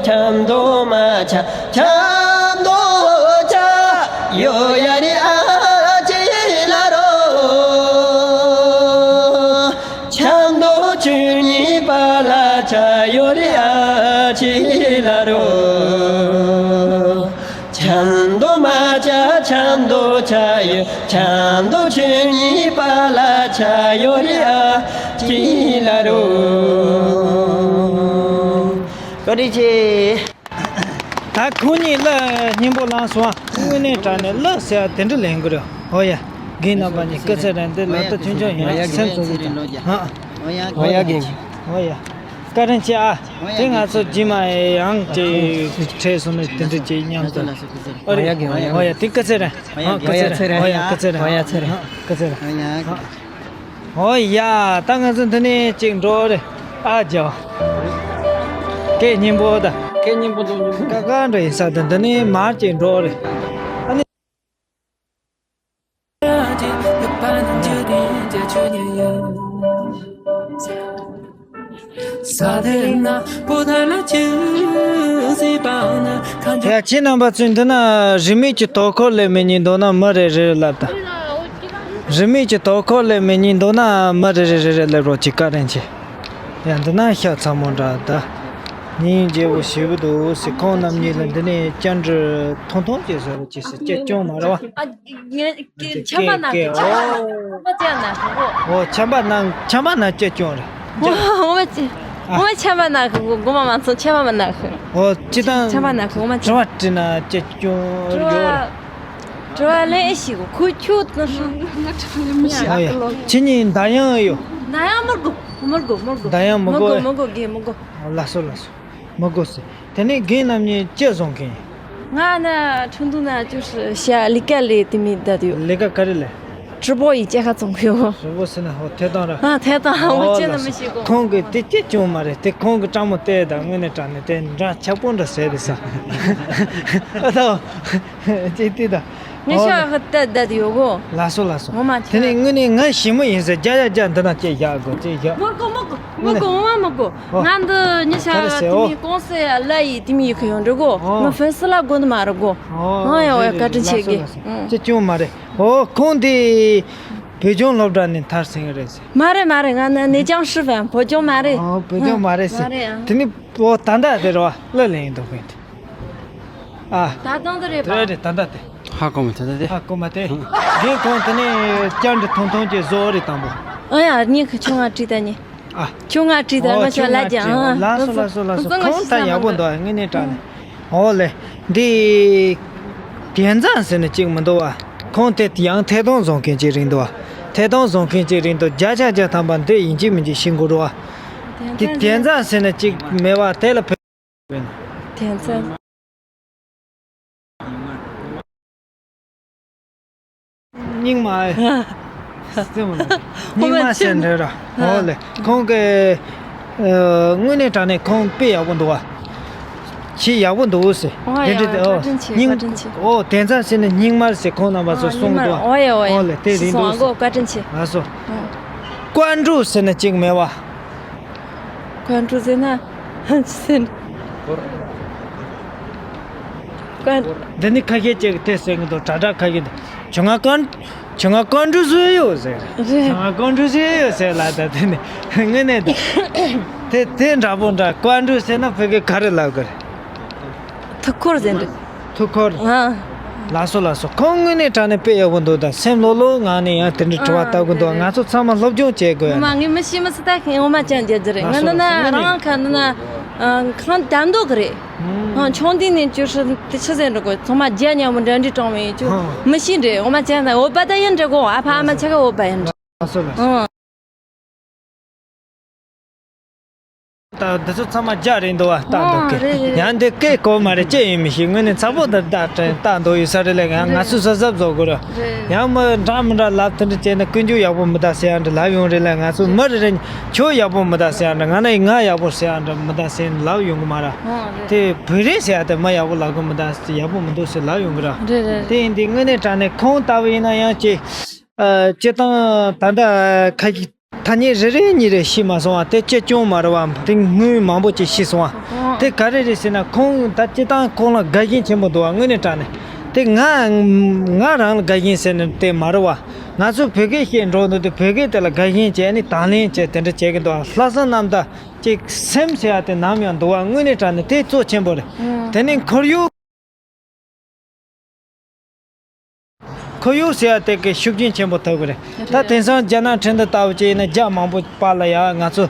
ཆམ་དོ་མ་ཆ་ཆམ་དོ་ཆ་ཡོ་ཡ་རི་ཨ་ཅི་ལ་རོ། ཆམ་དོ་ཆུ་གཉིས་པ་ལ་ཆ་ཡོ་རི་ཨ་ཅི་ལ་རོ། ཆམ་དོ་མ་ཆ་ཆམ་དོ་ཆ་ཡོ། ཆམ་དོ་ཆུ་གཉིས་པ་ལ་ཆ་ཡོ་རི་ཨ་ཅི་ལ་རོ། བཀའ་དྲིན་ཆེ། ད་ཁོང་གཉིས་གླུ་སྙན་པོ་བླངས་སོང་ཨ། དངོས་གནས་དྲང་གནས་གླུ་ཟེར་བ་དེ་འདྲ་ལེན་དགོས་རེད། ཧོ་ཡ། རྒན་རྣམ་པ་གཉིས་སྐུ་ཚེ་རིང་། དེ་ལ་ད་མཐུན་ཕྱོགས་ཡོང་ཡ་སེམས་གསོ་གི་དང་། ཧ། ཧོ་ཡ་རྒན། ཧོ་ཡ། བཀའ་དྲིན་ཆེ་ཨ། དེ་ང་ཚོ་རྗེས་མ་ཡང་ཅིག་འཕྲད་སོང་ན་དེ་འདྲ་ཅིག་མཉམ་དུ། ཧོ་ཡ་རྒན། ཧོ་ཡ། ཧོ་ཡ། དེ་སྐུ་ཚེ་རིང་། ཧ། སྐུ་ཚེ་རིང་། ཧོ་ཡ་སྐུ་ཚེ་རིང་། ཧོ་ཡ་སྐུ་ཚེ་རིང་། ཧོ་ཡ། ཧོ་ཡ། ད་ང་ཚོ་འདི་ནས་ཅིག་འགྲོ་རེད་ཨ་ཅོ། སྐད་སྙན་པོ་ད། སྐད་སྙན་པོ་འདུག་སྙན་པོ། ཀ་ཀ་འདྲ་ཡིན་ས་ད་འདི་ནས་མར་ཅིག་འགྲོ་རེད། ཨ་ནི། ཡ་ཁྱེད་རྣམ་པ་ཚོས་འདི་ན་རིན་མེད་ཀྱི་དོ་ཁུར་ལས་མི་ཉན་འདུག་ན་མི་རེ་རེར་ལབ་དང་། རིན་མེད་ཀྱི་དོ་ཁུར་ལས་མི་ཉན་འདུག་ན་མི་རེ་རེ་རེ་རེ་ལབ་རོགས་གྱིས། བཀའ་དྲིན་ཆེ། ཡ་འདི་ན་ཤ་ཚ་མོ་འདྲ་ད། སྙིང་རྗེ་བོ་ཞེ་པོ་འདུག་ཟེར། ཁོང་རྣམ་གཉིས་ལ་འདི་ནས་བཅར་འདྲི་ཐུང་ཐུང་ཅིག་བཟོ་རོགས་གྱིས་ཟེར། ཅེ་སྐྱོང་མ་རེད་བ། ཨ། ངས་ཆམ་པ་ན་ཅེ་ཆམ་པ་ན་ཅེ་ཅོང་རེད། ཨོ་ཆམ་པ་ན་ཆམ་པ་ན་ཅེ་སྐྱོང་རེད། ཨོ་ཅེ། ཨ། ངོ་མ་ཆད་པ་ན་ཁུ་གོ་མ་མ་ཚོ་ཆད་པ་མ་ན་ཁུ། ཨོ་ཅི་དང་། ཆད་པ་ན་ཁུ་ངོ་མ་ཆད། དྲི་བ་དྲིས་ན་ཅི་སྐྱོན་དྲི་བ། ཡོད་རེད། དྲི་བ་ལན་ཞིག་ཁུ་ཁྱོད་ད་ང་དྲི་བ་ལན་མི་ཤེས། ཨ་ཡ། ཁྱེད་གཉིས་མདའ་ཡང་ཡོད། མདའ་ཡང་མི་དགོ་མི་དགོ་མི་དགོ། མདའ་ཡང་མི་དགོ་མི་དགོ་རེད། མི་དགོ་རྒན་མི་དགོ། ཨ་ལགས་སོ་ལགས་སོ། མི་དགོ་ཟེར། དེ་ནས་རྒན་རྣམ་གཉིས་ཅི་བཟོ་མཁན་ཡིན། ང་ན་ཁྲིན་ཏུའུ་ན་ཅུ་ཧྲི་ཤ་ལི་ཀ་ལི་དེ་མི་ད་དུ་ཡོད། ལི་ཀ་ག་རེ་ལས། ཀྲི་པོ་ཡི་ཅེ་ཁ་ཙོང་ཁུ་ཡོད། ཀྲི་པོ་ཟེར་ན་ཧོ་ཐད་གཏོང་ར། ཨ་ཐད་གཏོང་ཧ་ཨོ་ཅེ་ན་ལགས་མི་སོ་ཤེས་གོ། ཁོང་གིས་དེ་ཅི་བྱུང་མ་རེད། དེ་ཁོང་གི་སྤྲང་མོ་བལྟས་དང་དངོས་གནས་དྲང་གནས་དེ་འདྲ་ཆགས་པོ་འདྲ་ཟེར་རེད་ས། ཨ་ད། ཅི་སྟེ་ད། ངས་ཨོ་ཤ་ལགས། ཧ་ད་ད་དུ་ཡོད་གོ། ལགས་སོ་ལགས་སོ། ངོ་མ་དེ་ནས་དངོས་གནས་ང་ཞི་མོ་ཡིན་ཟེར་རྒྱ་ཡ་རྒྱ་འདི་ན་ཅེ་བཞག་གོ་ཅེ་བཞག་མི་དགོ་མི་དགོ་མི་དགོ་ངོ་མ་མི་དགོ། ཨོ། ང་འདི་ཉི་ཤ་ག་རེ་ཟེར། དེ་ཨོ། མི་ཀོང་སེ་ལ་ཡི་དེ་མི་ཡི་ཁུ་ཡོང་འགྲོ་གོ། ཨོ། ང་ཧྥན་སི་ལ་དགོ་ནི་མ་རེད་གོ། ཨོ། ཨོ་ཡ་ཨོ་ཡ། རེད་བཀའ་དྲིན་ཆེ་གི། ལགས་སོ་ལགས་སོ། ཨང་། ཅི་ཅུང་མ་རེད། ཨོ་ཁོང་དེ་བོད་ལྗོངས་སློབ་གྲྭ་ནས་མཐར་ཕྱིན་རེད་ཟེར། མ་རེད་མ་རེད། ང་ནི་ནེ་ཅང་ཧྲི་ཧྥན། བོད་ལྗོངས་མ་རེད། ཨོ་བོད་ལྗོངས་མ་རེད་ཟེར། མ་རེད་ཨང་། དེ་ནི་ཨོ་ད་ལྟ་དེ་རེད་བ། གླུ་ལེན་འདུག་གིན། ཨ། ད་དུང་དེ་རེད་པ། དེ་རེད་ད་ལྟ་དེ། ཧ་གོ་མ་ཐལ་ད་དེ། ཧ་གོ་མ་ཐལ། རྒན་ཁོང་དེ་ནས་བཅར་འདྲི་ཐུང་ཐུང་ཅིག་བཟོ་རེད་དང་པོ། ཨ་ཡ་ཉིན་ཁ་ཆུང་ང་བྲིས་ད་ཉིན། ཨ། ཆུང་ང་བྲིས་ད། ཨོ་ང་ཆུང་ང་ལ་ཅང་། ཨ། ལགས་སོ་ལགས་སོ་ལགས་སོ། ཁོང་ད་ཡག་པོ་འདུག་དངོས་གནས་དྲང་གནས། ཨོ་ལེ། འདི། དེ་ཙང་ཟེར་ནས་གཅིག་མི་འདུག་བ། ཁོང་དེ་ཡང་ཐད་གཏོང་བཟོ་མཁན་གཅིག་རེད་འདུག་བ། ཐད་གཏོང་བཟོ་མཁན་གཅིག་རེད་འདུག་བརྒྱ་ཆ་བརྒྱ་ཐམ་པ་འདི་ཡིན་གཅིག་མིན་གཅིག་ཤེས་དགོས་རེད་བ། དེ་དེ་ཙང་ཟེར་ནས་གཅིག་མེད་བ་དེ་ལ་བོད། དེ་ཙང་། རྙིང་མ། རྙིང་མ་ཟེར་འདྲ་ར། ཨོ་ལེ། ཁོང་གི། ཨ། དངོས་གནས་དྲང་གནས་ཁོང་དཔེ་ཡག་པོ་འདུག་བ། ཆེས་ཡག་པོ་འདུག་ཟེར། ཨོ་དེ་ཡ། འདྲ་ཨོ། བཀའ་དྲིན་ཆེ། རྙིང་། བཀའ་དྲིན་ཆེ། ཨོ་དེ་ཙང་ཟེར་ནས་རྙིང་མ་ཟེར་ཁོང་རྣམ་པ་ཚོ། ཨ། གསུང་རྙིང་མ། འདུག་བ། ཨོ་ཡ་ཨོ་ཡ། ཨོ་ལེ་དེ་རེད་འདུག་ཟེར། བཀའ་དྲིན་ཆེ། ལགས་སོ། ཨོ། ཀོན་ཀྲུ་ཟེར་ནས་གཅིག་མེད་བ། ཀོན་ཀྲུ་ཟེར་ན། ཅི་ཟེར་ན། ཀོན། འདི་ནི་ཁ་ཤས་ཅིག་དེ་ཟེར་གི་འདུག་དྲ་གྲགས་ཁ་ཤས་འདུག་ཁྱོད་ང་ཀོན། ཁྱོད་ང་ཀོན་ཀྲུ་ཟེར་ཡོད་ཟེར། རེད། ཁྱོད་ང་ཀོན་ཀྲུ་ཟེར་ཡོད་ཟེར་ལ་ད་དེ་ནི་དངོས་གནས་ད། དེ་དེ་འདྲ་པོ་འདྲ། ཀོན་ཀྲུ་ཟེར་ན་བོད་སྐད་ག་རེ་ལབ་དགོས་རེད། ཐུགས་ཁུར་ཟེར་འདུག་ཐུགས་ཁུར། ཨ། ལགས་སོ་ལགས་སོ། ཁོང་དངོས་གནས་དྲང་གནས་དཔེ་ཡག་པོ་འདུག་ད་སེམས་ལྷོད་ལྷོད་ངང་ནས་ཡང་དེ་འདྲའི་དྲི་བ་ཨ་བཏབ་གི་འདུག་རེད། ང་ཚོ་ཚང་མ་སློབ་སྦྱོང་བྱེད་དགོས་ཡ། ངོ་མ་ངས་མི་ཤེས་མི་སྲིད་ད་ངོ་མ་ཅང་རྒྱལ་རྒྱུ་རེད། ང་ལགས་སོ་འདི་ན་ལགས་སོ། རང་ཁ་འདི་ན་ཨ་ཁང་དར་མདོ་གི་རེད། ཨ་ཆུང་དུས་ནས་ཅུ་ཧྲི་དེ་ཆི་ཟེར་འགྲོ་དགོས། ཚང་མ་རྒྱ་ཉམས་པོ་འདྲ་འདྲི་དྲངས་བའི་ཅུ་ཨ་མི་ཤེས་རེད། ངོ་མ་ཅང་ད་འོ་པ་ད་ཡིན་འདྲ་གོ་ཨ་ཕ་ཨ་མ་ཆ་ག་འོ་པ་ཡིན་འདྲ། ལགས་སོ་ལགས་སོ། ཨ། ད་འདི་ཚོ་ཚང་མ་རྒྱ་རེད་འདུག་བ། ལྟ་འདུག་ཨོ་གི་རེད་རེད། ཡང་འདི་སྐད་གོ་མ་རེད། ཅི་ཡིན་མི་ཤེས། དངོས་གནས་ཚ་པོ་འདི་ལྟ་དྲན་ལྟ་འདུག་ཡོད་ས་རེད་ལ། ཡང་ང་ཚོས་གཟབ་གཟབ་བཟོ་དགོས་རེད། རེད། ཡང་མི་འདྲ་མི་འདྲ་ལབ་དེ་འདྲ་བྱས་ན་ཀུན་སྤྱོད་ཡག་པོ་མི་འདུག་ཟེར་ཡང་འདྲ་ལབ་ཡོང་རེད་ལ། ང་ཚོ་མི་རེ་རེ་ཁྱོད་ཡག་པོ་མི་འདུག་ཟེར་ཡང་འདྲ། ང་ནི་ང་ཡག་པོ་ཟེར་ཡང་འདྲ་མི་འདུག་ཟེར་ལབ་ཡོང་གི་མ་རེད། ཨོ་རེད། དེ་བོད་རིགས་ཟེར་ཡ་དེ་མི་ཡག་པོ་ལབ་གི་མི་འདུག་ཟེར། ཡག་པོ་མི་འདུག་ཟེར་ལབ་ཡོང་གི་རེད། རེད་རེད། དེ་ཡིན་དུས་དངོས་གནས་དྲང་གནས་ཁོང་ལྟ་བུ་ཡིན་ན་ཡང་ཅིག་ཨ། སྤྱིར་བཏང་ད་ལྟ་ཁ་ཤས་ཐ་སྙད་རེ་རེ་གཉིས་རེ་ཤེས་མ་སོང་བ་དེ་ཅི་ཅུང་མ་རེད་བ། དེ་དངུལ་མང་པོ་ཅིག་ཤེས་སོང་བ། དེ་ག་རེ་རེད་ཟེར་ན་ཁོང་ད་སྤྱིར་བཏང་ཁོང་ལ་དགའ་ཞེན་ཆེན་པོ་འདུག་བ། དངོས་གནས་དྲང་གནས་དེ་ང་ང་རང་ལ་དགའ་ཞེན་ཟེར་ནས་དེ་མ་རེད་བ། ང་ཚོ་བོད་སྐད་བཤད་འགྲོ་འདུག་དེ་བོད་སྐད་དེ་ལ་དགའ་ཞེན་བྱས་ནས་དང་ལེན་བྱས་དེ་འདྲ་བྱེད་ཀྱི་འདུག་བ། ལྷག་བསམ་རྣམ་དག་ཅིག་སེམས་ཟེར་ཡ་དེ་ནམ་ཡང་འདུག་བ། དངོས་གནས་དྲང་གནས་དེ་གཙོ་ཆེན་པོ་རེད། དེ་ནས་ཁོར་ཡུག་ཁོར་ཡུག་ཟེར་ཡ་དེ་གི་ཤུགས་རྐྱེན་ཆེན་པོ་ཐོབ་གི་རེད། ད་དེང་སང་རྒྱ་ནག་ཁྲིན་ཏུ་ལྟ་བུ་ཅིག་ཡིན་ན་རྒྱ་མང་པོ་པཱ་ལགས་ཡ་ང་ཚོ་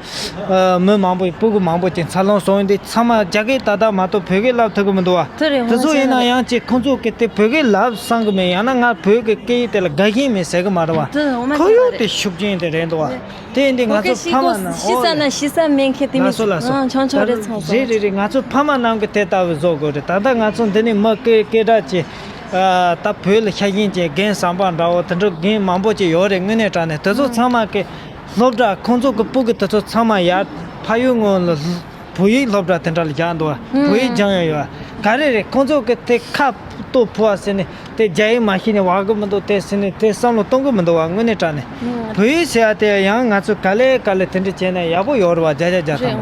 ཨ་མི་མང་པོ་སྤུ་གུ་མང་པོ་ཅིག་འཚར་ལོངས་སོང་ཡོད་དུས་ཚང་མ་རྒྱ་སྐད་ཏག་ཏག་མ་གཏོགས་བོད་སྐད་ལབ་ཐུབ་གི་མི་འདུག་བ། དེ་ཚོ་ཡིན་ན་ཡང་ཅིག་ཁོང་ཚོ་གི་དེ་བོད་སྐད་ལབ་བསམ་གི་མེད། ཡང་ན་ང་བོད་ཀྱི་སྐད་ཡིག་དེ་ལ་དགའ་ཞེན་མེད་ཟེར་གི་མ་རེད་བ། ཁོར་ཡུག་དེ་ཤུགས་རྐྱེན་དེ་རེད་འདུག་བ། དེ་ཡིན་དུས་ང་ཚོ་ཕ་མ་ན་ཤི་ས་ན་ཤི་ས་མེད་མཁན་དེ་མི་ལགས་སོ་ལགས་སོ། ཆུང་ཆུང་རེད་ཚང་ས། རེད་རེད་རེད། ང་ཚོ་ཕ་མ་རྣམས་ཀྱི་དེ་ལྟ་བུ་བཟོ་དགོས་རེད། ད་ལྟ་ང་ཚོ་འདི་ནས་མི་སྐད་སྐད་གྲགས་ཅན། ཨ་ད་བོད་ལ་ཤ་ཞེན་ཅན་རྒན་བསམ་པ་འདྲ་བོ་དེ་འདྲ་རྒན་མང་པོ་ཅིག་ཡོད་རེད། དངོས་གནས་དྲང་གནས་དེ་ཚོ་ཚང་མ་གི་སློབ་གྲྭ་ཁོང་ཚོ་གི་སྤུ་གུ་དེ་ཚོ་ཚང་མ་ཡར་ཕ་ཡུལ་སྔོན་ལ་བོད་ཡིག་སློབ་གྲྭ་དེ་འདྲ་ལ་བཞག་འདུག་བ། བོད་ཡིག་སྦྱང་ཡ་ཡོད་ག་རེ་རེད། ཁོང་ཚོ་གི་དེ་ཁ་ལྟོ་ཕོ་བ་ཟེར་ནས་དེ་རྒྱ་ཡིག་མ་ཤེས་ནས་བ་གི་མི་འདུག་དེ་ཟེར་ནས་དེ་བསམ་བློ་གཏོང་གི་མི་འདུག་བ། དངོས་གནས་དྲང་གནས་བོད་ཡིག་ཟེར་ཡ་དེ་ཡང་ང་ཚོ་ག་ལེ་ག་ལེ་དེ་འདྲ་བྱས་ན་ཡག་པོ་ཡོད་རེད་བ། བརྒྱ་ཆ་བརྒྱ་ཐམ་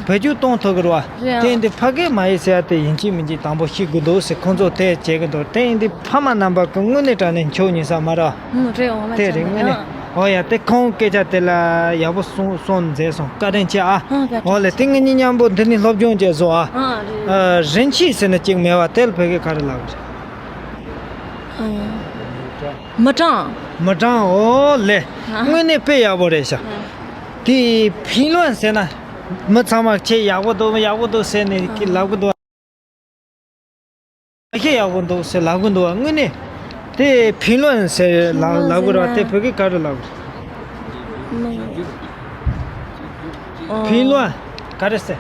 པ་བོད་སྐྱོར་གཏོང་ཐུབ་གི་རེད་བ། དེ་ཡིན་དུས་ཕ་སྐད་མ་ཡིན་ཟེར་ཡ་དེ་ཡིན་གཅིག་མིན་གཅིག་དང་པོ་ཤེས་དགོས་འདུག་ཟེར་ཁོང་ཚོ་དེ་བྱེད་ཀྱི་འདུག་དེ་ཡིན་དུས་ཕ་མ་རྣམ་པ་ཀུན་དངོས་གནས་དྲང་གནས་མཆོག་ཉིད་ས་མ་ར། ཨང་། རེད་འོང་མ་དེ་ཆ་རེད་ནས་དངོས་གནས། ཨང་། འོ་ཡ་དེ་ཁོང་སྐད་ཆ་དེ་ལ་ཡག་པོ་གསུང་གསུང་མཛད་སོང་། བཀའ་དྲིན་ཆེ་ཨ། ཨང་། བཀའ་དྲིན་ཆེ། འོ་ལེ་དེ་ངེད་གཉིས་མཉམ་པོ་འདི་ནས་སློབ་སྦྱོང་བྱས་སོང་ཨ། ཨང་། རེད། ཨ་རིན་ཆེན་ཟེར་ནས་གཅིག་མེད་བ་དེ་ལ་བོད་སྐད་ག་རེ་ལབ་རེད། ཨང་། མི་གྲངས། མི་གྲངས། འོ་ལེ། ཨ། དངོས་གནས་དཔེ་ཡག་པོ་རེད་ཤག་ཨང་། དེ་ཕིང་ལོན་ཟེར་ན། མི་ཚང་མ་ཁྱེད་ཡག་པོ་འདུག་ཡག་པོ་འདུག་ཟེར་ནས་ཁྱེད་ལབ་གི་འདུག་ཁྱེད་ཡག་པོ་འདུག་ཟེར་ལབ་གི་འདུག་དངོས་གནས་དེ་ཕིན་ལོན་ཟེར་ལབ་ལབ་གི་རེད་བ། དེ་བོད་སྐད་ག་རེ་ལབ་གི་རེད། ཕིན་ལོན་ག་རེ་ཟེར།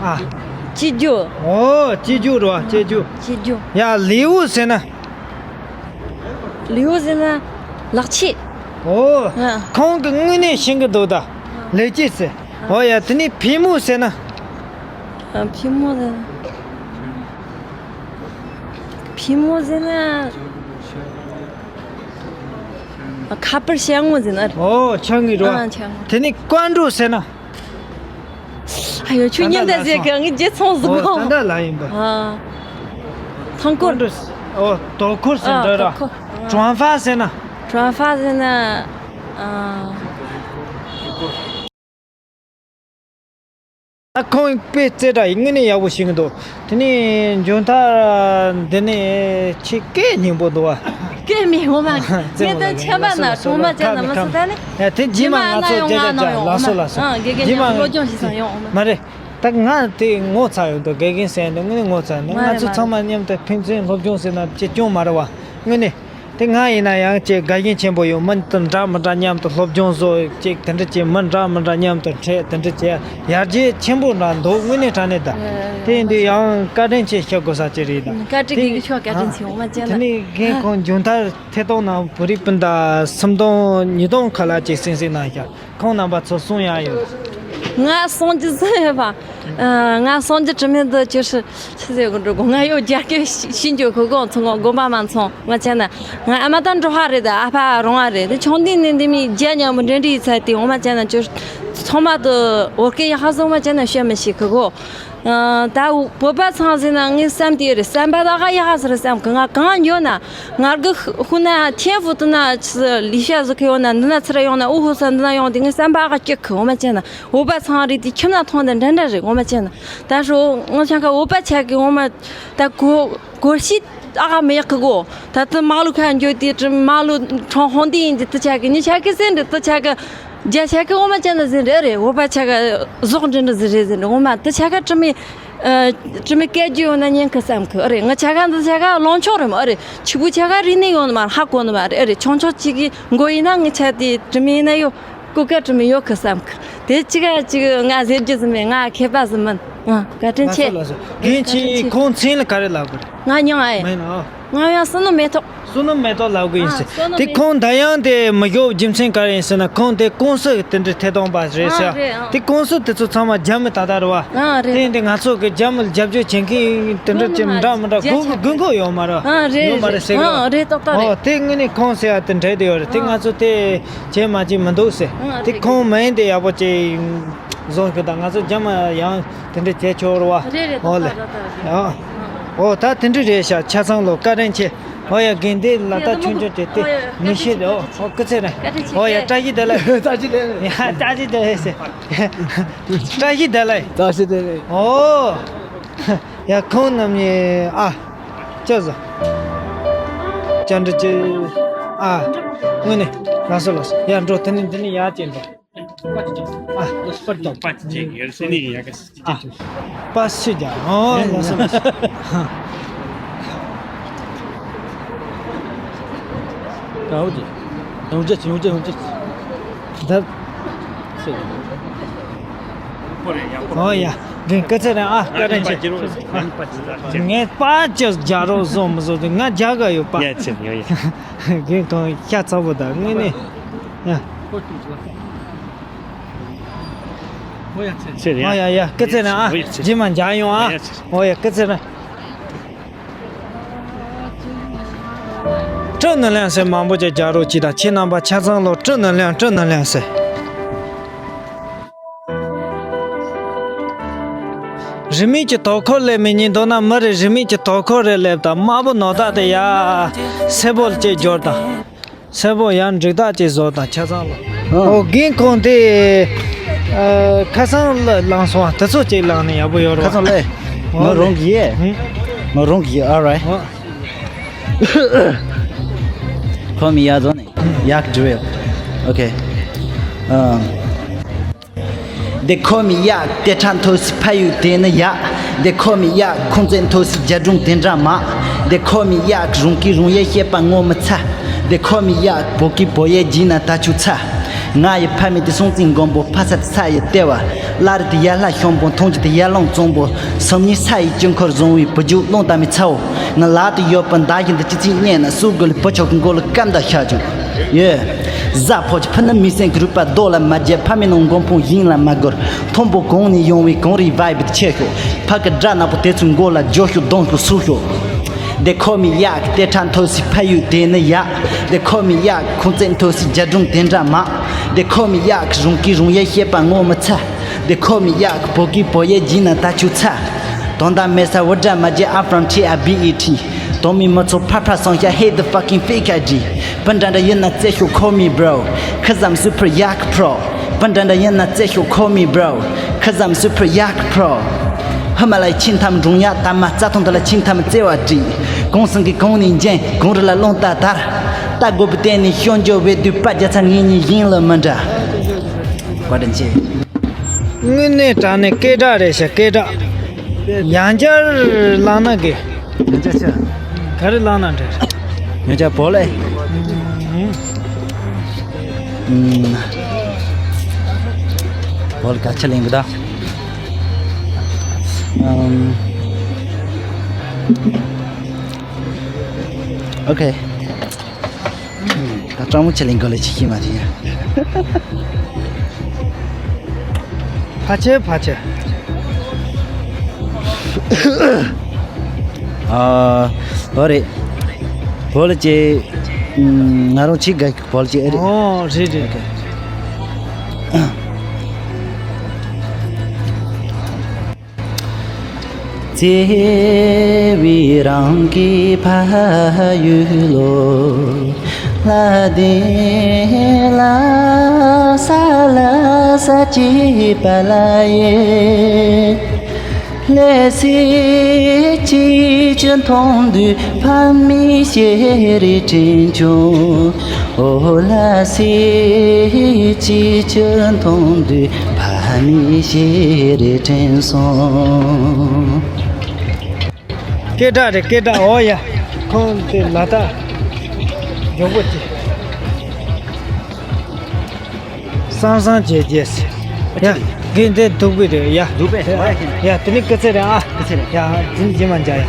ཨ། སྐྱིད་རྒྱུ། ཨོ་སྐྱིད་རྒྱུ་རེད་བ། སྐྱིད་རྒྱུ། སྐྱིད་རྒྱུ། ཡ་ལིའུ་ཟེར་ན། ལིའུ་ཟེར་ན་ལག་ཕྱིས། ཨོ། ཨ། ཁོང་གི་དངོས་གནས་ཤེས་གི་འདུག་ད། ལས་སྐྱིད་ཟེར། ཨོ་ཡ་དེ་ནས་ཕི་མོ་ཟེར་ན། ཨ། ཕི་མོ་ཟེར་ན། ཕི་མོ་ཟེར་ན། ཨ། ཁ་པར་ཤ་ངོ་ཟེར་ན། ཨོ་ཆང་གི་རོ། ཨ། ཆང་ངོ། དེ་ནས་ཀོན་འགྲོ་ཟེར་ན། ཨ་ཡོ་ཁྱོད་ཉན་ད་ཟེར་གི་ངས་རྗེས་ཚོང་ཟིག་གོ། ཨོ་ད་ད་ལ་ཡིན་པ། ཨ། ཐང་ཀོར། ཨོ་དོ་ཁོར་ཟེར་ཨ། འདྲ་ར། དོ་ཁོར། ཀྲོང་ཧྥ་ཟེར་ན། ཀྲོང་ཧྥ་ཟེར་ན། ཨ། ད་ཁོང་དཔེ་རྩེ་དྲག་ཡིན། དངོས་གནས་ཡག་པོ་ཞིག་འདུག་དེ་ནས་མཇུག་མཐར་འདི་ནས་ཁྱེད་སྐད་སྙན་པོ་འདུག་བ། སྐད་མི་འོ་མ་ངས་ད་ཆམ་པ་ན་གྲོང་མ་ཅན་ན་མ་སུ་ད་ནི། ཡ་དེ་རྗེས་མ་ང་ཚོ་རྒྱ་རྒྱ་རྒྱ་ལགས་སོ་ལགས་སོ། ཨ། དགེ་རྒན་རྒྱ་མ་སློབ་སྦྱོང་ཞིག་སང་ཡོང་འོ་མ། མ་རེད། ད་ང་དེ་ངོ་ཚ་ཡོད་འདུག་དགེ་རྒན་ཟེར་འདུག་དངོས་གནས་ངོ་ཚ་ནི། མ་ང་རེད་ཚོ་མ་ཚང་རེད། མ་མཉམ་དུ་ཕན་ཚུན་སློབ་སྦྱོང་ཟེར་ན་ཅི་སྐྱོན་མ་རེད་བ། དངོས་གནས། དེ་ང་ཡིན་ན་ཡང་ཅིག་དགའ་ཞེན་ཆེན་པོ་ཡོད། མི་འདྲ་མི་འདྲ་མཉམ་དུ་སློབ་སྦྱོང་བཟོ་ཅིག་དེ་འདྲ་ཅིག་མི་འདྲ་མི་འདྲ་མཉམ་དུ་འཕྲད་དེ་འདྲ་ཅིག་ཡར་རྒྱས་ཆེན་པོ་འདྲ་འདུག་དངོས་གནས་དྲང་གནས་ད། དེ་ཡིན་དུས་ཡང་བཀའ་དྲིན་ཆེ་ཞུ་དགོས་ས་ཅིག་རེད་ད། བཀའ་དྲིན་དེ་དགེ་རྒན་ཤོག་བཀའ་དྲིན་ཆེ་འོ་མ་ཅན་དེ་ན། ནས་རྒན་ཁོང་མཇུག་མཐར་ཐད་གཏོང་ནང་བོད་རིགས་སྤུན་ཟླ་སུམ་སྟོང་ཉིས་སྟོང་ཁ་ལ་ཅིག་གསན་གཟིགས་གནང་ཤག་ཁོང་རྣམ་པ་ཚོ་གསུང་ཡག་ཡོད། ང་གསུང་རྒྱུ་ཟིག་ཡོད་པ། ཨ། ང་གསུང་རྒྱུ་དྲི་མེད་དུ་ཅི་ཞིག་ཆི་ཟེར་གི་འགྲོ་གོ་ང་ཡོད་རྒྱ་སྐད་ཤི་འགྱོ་གི་གོ་ཚོང་གོ་དགོན་པ་མ་ཚོང་ང་བྱས་ན། ང་ཨ་མ་ད་འགྲོ་ཧ་རེད་ད་ཨ་ཕ་རོང་ཧ་རེད་དེ་ཆུང་དུས་ནས་འདི་མི་རྒྱ་ཉམས་པོ་འདྲེ་འདྲེ་ཡི་ཚ་དེ་འོ་མ་བྱས་ན་ཅི་ཚང་མ་དུ་བོད་སྐད་ཡག་ཧ་སོང་མ་བྱས་ན་བཤད་མི་ཤེས་གི་གོ། ཨ། ད་བོད་པ་ཚང་ཟེར་ན་ངའི་བསམ་དེ་རེད། བསམ་པ་ད་ག་ཡག་ཧ་ཟེར་བསམ་གི་ང་གང་འགྱོ་ན། ང་གི་ཧུ་ན་ཐེན་ཧྥུ་ཏུ་ན་ཆི་ལི་ཤ་ཟི་ཁི་ཡོང་ན་འདི་ན་ཚུར་ཡོང་ན་ཨུ་ཧུ་ས་འདི་ན་ཡོང་དེ་ངའི་བསམ་པ་ཨ་ཀ་སྐྱིད་གི་འོ་མ་བྱས་ན་བོད་པ་ཚང་རེད་དེ་ཁྱིམ་ན་མཐོང་དེ་འདྲ་འདྲ་རེད་འོ་མ་བྱས་ན། ད་ཧྲོ་ང་ཆང་ཁ་བོད་པ་ཆགས་གི་འོ་མ་ད་གོ་གོ་ཤི་ཨ་ག་མི་ཡག་གི་གོ། ད་དུ་མ་ལུ་ཁ་འགྱོ་དེ་དྲི་མ་ལུ་ཁྲང་ཧོང་དེ་ཡིན་དེ་དུ་ཆགས་གི་ཉི་ཆགས་གི་སེན་དེ་དུ་ཆགས་གི་རྒྱ་ཆགས་གི་འོ་མ་ཅན་ན་ཟིན་རེད་རེད་བོད་པ་ཆགས་གི་ཟོག་འདྲི་འདྲི་ཟིན་རེད་ཟིན་རེད་འོ་མ་དུ་ཆགས་གི་དྲི་མི། ཨ། དྲི་མེད་སྐད་རྒྱུ་ཡོང་ན་ཉན་ཁི་བསམ་ཁི་ཨ་རེད། ང་ཆ་ག་འདི་ཆ་ག་ལོང་ཆོག་རེད་མ་ཨ་རེད། ཆི་བུ་ཆ་ག་རིག་གནས་ཡོང་ནི་མ་ཧ་གོ་ནི་མ་རེད་ཨ་རེད། ཆུང་ཆུང་གཅིག་གི་མགོ་ཡིན་ན་ངི་ཆ་དེ་དྲི་མེད་ཡིན་ན་ཡོད་ཀུ་ཀ་དྲི་མེད་ཡོད་ཁི་བསམ་ཁི་དེ་གཅིག་ག་གཅིག་ང་ཟེར་རྒྱུ་ཟིན་མེད་ང་མཁས་པ་ཟིན་མིན་ང་བཀའ་དྲིན་ཆེ། ལགས་སོ་ལགས་སོ། རྒན་ཁྱེད་ཁོང་མཚན་ལ་ག་རེ་ལབ་དགོས་རེད། ང་མྱང་ཨ་ཡེ། མིན་ཨ། ང་ཡང་བསོད་ནམས་མེ་ཏོག་བསོད་ནམས་མེ་ཏོག་ལབ་གི་ཡིན་ཟེར། ཨ། བསོད་ནམས་དེ་མེ་ཏོག་ཁོང་ད་ཡང་དེ་མི་ཞོག་རྒྱུ་མཚན་ག་རེ་ཡིན་ཟེར་ན་ཁོང་དེ་ཀུང་སི་དེ་འདྲའི་ཐད་གཏོང་པ་རེད་ཟེར། ཨ་རེད་ཨ། དེ་ཀུང་སི་དེ་ཚོ་ཚང་མ་རྒྱ་མི་ད་ད་རེད་བ། ཨ་རེད། དེ་ཡིན་དེ་ང་ཚོ་གི་རྒྱ་མི་ལ་རྒྱབ་སྐྱོར་བྱེད་མཁན་དེ་འདྲ་ཅིག་འདྲ་མི་འདྲ་དགོས་དགོས་མཁོ་ཡོད་མ་རེད། ཨ་རེད་ཡོད་མ་རེད་ཟེར་གི་རེད། ཨ་རེད་ཏག་ཏག་རེད། ཨོ་དེ་དངོས་གནས་ཁོང་ཟེར་ཡ་དེ་འདྲ་དེ་ཡོད་རེད། དེ་ང་ཚོ་དེ་བྱེད་མ་བྱེད་མི་འདུག་ཟེར། ཨ་དེ་རེད། ཁོང་མ་ཡིན་དེ་ཡག་པོ་ཅིག་བཟོ་གི་ད་ང་ཚོ་རྒྱ་མི་ཡང་དེ་འདྲ་བྱེད་ཆོག་རེད་བ། རེད་རེད་ཨོ་ཏག་ལེ། ཏག་ཏག་རེད། ཨ། ཨོ་ད་དེ་འདྲ་རེད་ཤག་ཆ་ཚང་ལོ་བཀའ་དྲིན་ཆེ། ཨོ་ཡ་རྒན་དེ་ལ་ད་ཆུང་ཆུང་བྱས་ཏེ་མི་ཤེས་དེ་ཨོ་ཨོ་སྐུ་ཚེ་རིང་། ཨོ་ཡ་བཀྲ་ཤིས་བདེ་ལེགས། བཀྲ་ཤིས་བདེ་ལེགས། ཡ་བཀྲ་ཤིས་བདེ་ལེགས་ཟེར། བཀྲ་ཤིས་བདེ་ལེགས། བཀྲ་ཤིས་བདེ་ལེགས། ཨོ་ཡ་ཁོང་རྣམ་གཉིས་ཨ་ཅག་ཟ་ཅག་འདྲི་ཅི་ཨ་དངོས་གནས་ལགས་སོ་ལགས་སོ། ཡ་འགྲོ་དེ་ནི་འདི་ནི་ཡ་ཅེ་འགྲོ། ཨ། པ་ཅིག་ཨ། པ་ཅིག་ཡར་སེ་ནི་ཡ་ག་སི་ཅི་ཅི་ཅི། པ་སི་ཇ། ཨོ་ལ་སོ་ལ་སོ། ཨོ་ཅི། ཨོ་ཅི་ཨོ་ཅི་ཨོ་ཅི། ད། ཨོ་ཡ། རྒན་སྐུ་ཚེ་རིང་ཨ། བཀའ་དྲིན་ཆེ། ངས་པ་ཅི་རྒྱག་རོགས་བཟོ་མི་བཟོ་དེ་ང་རྒྱག་ག་ཡོད་པ། ཡ་ཆེ་ཡོད་ཡ། རྒན་ཁོང་ཤ་ཚ་པོ་ད་དངོས་གནས། ཡ། ཆེ་ཡ། ཨ་ཡ་ཡ་སྐུ་ཚེ་རིང་ཨ། ཡ་ཆེ། རྗེས་མ་མཇལ་ཡོང་ཨ། ཡ་ཆེ། ཨོ་ཡ་སྐུ་ཚེ་རིང་། སྤྲོ་ནུ་ལེན་ཟེར་མང་པོ་ཅིག་རྒྱག་རོགས་གྱིས་དང་ཁྱེད་རྣམ་པ་ཆ་ཚང་ལོ་སྤྲོ་ནུ་ལེན་སྤྲོ་ནུ་ལེན་ཟེར། རིན་མེད་ཀྱི་དོ་ཁུར་ལས་མི་ཉན་མདོར་ན་མི་རེ་རིན་མེད་ཀྱི་དོ་ཁུར་རེ་སླེབས་དང་དམར་པོ་ནོར་བདག་དེ་ཡ་སེར་པོ་ལ་ཅིག་སྦྱོར་དང་། སེར་པོ་ཡང་འགྲིག་རྟགས་ཅིག་བཟོ་དང་ཆ་ཚང་ལ། ཨ། ཨོ་རྒན་ཁོང་དེ། ཨ། ཁ་སང་ལ་ལངས་སོང་བ་དེ་ཚོ་ཅིག་ལངས་ནས་ཡག་པོ་ཡོད་རེད་བ། ཁ་སང་ལས། ཨོ་ང་རང་གིས། ཨ། ང་རང་གིས་ཨ་རའི། ཨོ། ཁོ་མི་ཡག་བཟོ་ནས་ཡག་འགྲོ་ཡོད། ཨོ་ཁེ། ཨ། They call me Yak, དེ་ཁྲ་འཐོར་སི་ཕ་ཡུལ་དེ་ནི་ཡག They call me Yak, ཁོང་ཚེ་འཐོར་སི་རྒྱ་སྒྲུང་དེ་འདྲ་མ། They call me Yak, རུང་གི་རུང་ཡེ་བཤད་པ་ངོ་མི་ཚ། They call me Yak, བོད་ཀྱི་བོད་ཡེ་བགྱིས་ན་ད་ཆུ་ཚ། ང་ཡི་ཕ་མེས་དེ་སྲོང་བཙན་སྒམ་པོ། ཕ་ས་དེ་ས་ཡི་ལྟེ་བ། བླ་རི་དེ་ཡར་ལྷ་ཤམ་པོ། མཐོང་རྒྱུ་དེ་ཡར་ལུང་གཙང་པོ། སང་ཉིན་ས་ཡི་དཀྱིལ་འཁོར་བཟང་བའི་བུ་རྒྱུད་རླུང་དང་མི་ཚ་བོ། ང་ལག་ཏུ་ཡོད་པ་མདའ་བཞིན་དུ་ཅི་ཚིག་སྙན་ན་སུ་དགོས་ལ་བུ་ཆོག་གི་མགོ་ལ་སྐམ་དང་ཤ་ཆུ། ཡོད། གཟའ་ཕོག་ཅིག་ཕུ་ནུ་མི་སེང་གི་རུས་པ་རྡོ་ལ་མ་བརྒྱབ། ཕ་མེས་ནང་མགོན་ཕུང་ཡིན་ལ་མ་གོར། མཐོན་པོ་གོང་ནས་ཡོང་བའི་གངས་རིའི་vibe དེ་ཆེ་ཤོག་ཕ་གི་སྒྲ་ནག་པོ་དེ་ཚོའི་མགོ་ལ་རྒྱོབ་ཤོག་རྡུང་ཤོག་སུ་ཤོག They call me Yak, དེ་ཁྲ་འཐོར་སི་ཕ་ཡུལ་དེ་ནི་ཡག They call me Yak, ཁོང་ཚེ་འཐོར་སི་རྒྱ་སྒྲུང་དེ་འདྲ་མ། They call me Yak, རུང་གི་རུང་ཡེ་བཤད་པ་ངོ་མི་ཚ། They call me Yak, བོད་ཀྱི་བོད་ཡེ་བགྱིས་ན་ད་ཆུ་ཚ། དོན་དག་མེད་ས་འུར་སྒྲ་མ་བརྗེད། I'm from T I B E T དོན་མེད་མི་ཚོ་ཕར་ཕར་སང་ཤ hate the fucking fake I D བུ་འདྲ་འདྲ་ཡིན་ན་རྩེ་ཤོག call me bro cause I'm super yak pro བུ་འདྲ་འདྲ་ཡིན་ན་རྩེ་ཤོག call me bro cause I'm super yak pro ཧི་མ་ལ་ཡའི་ཆིང་ཐམ་འབྲོང་ཡག་དར་མ། རྩྭ་ཐང་དེ་ལ་ཆིང་ཐམ་བརྩེ་བ་བྲིས། གངས་སེང་གེ་གངས་ནས་འབྱིན། གངས་རི་ལ་རླུང་རྟ་དར། རྟ་རྒོད་པོ་བསྟན་ནས་ཤོར་འགྱོ་བའི་དུས། པ་རྒྱ་ཚ་ངེད་གཉིས་ཡིན་ལ་མི་འདྲ། བཀའ་དྲིན་ཆེ། དངོས་གནས་དྲང་གནས་སྐད་གྲགས་རེད་ཤག་སྐད་གྲགས། ཡང་བསྐྱར་བླངས་ན་དགེ། ཡང་བསྐྱར་ཆ། ག་རེ་བླངས་ན་འགྲིག་ཡང་བསྐྱར་བོ་ལེ། ཨུམ། བོ་ལེ་ག་ཆ་ལེན་གི་ད། ཨུམ། ཨོ་ཁེ། ད་སྤྲང་མོ་ཆེ་ལེན་གོ་ལེ་ཆི་ཤི་མ་ཐི་ཡ། ཕ་ཆེ་ཕ་ཆེ། ཨ། ཨོ་རེད། བོ་ལ་ཅེ། ང་རང་ཆི་ག་བོ་ལ་ཅེ་ཨེ་རེད། ཨོ་རེད་རེད། བརྩེ་བའི་རང་གི་ཕ་ཡུལ་ལོ། ལ་དེ་ལ་ས་ལ་ས་ཅི་པ་ལ་ཡེ། ལེ་སི་ཅི་ཅི་མཐོང་དུས་ཕ་མའི་ཞལ་རས་དྲན་བྱུང་། ཨོ་ལ་སི་ཅི་ཅི་མཐོང་དུས་ཕ་མའི་ཞལ་རས་དྲན་སོང་། སྐད་གྲགས་རེད་སྐད་གྲགས། ཨོ་ཡ། ཁོང་དེ་ལ་དྭགས་མགྱོགས་པོ་ཅིག་སང་སང་བྱེད་རྗེས། ཡ། གི་འདི་འདུག་པའི་རེད་ཡ། འདུག་པས། ཡ། ཡ་དེ་ནི་སྐུ་ཚེ་རེད་ཨ། སྐུ་ཚེ་རེད། ཡ་དེ་ནི་རྗེས་མ་མཇལ་ཡ།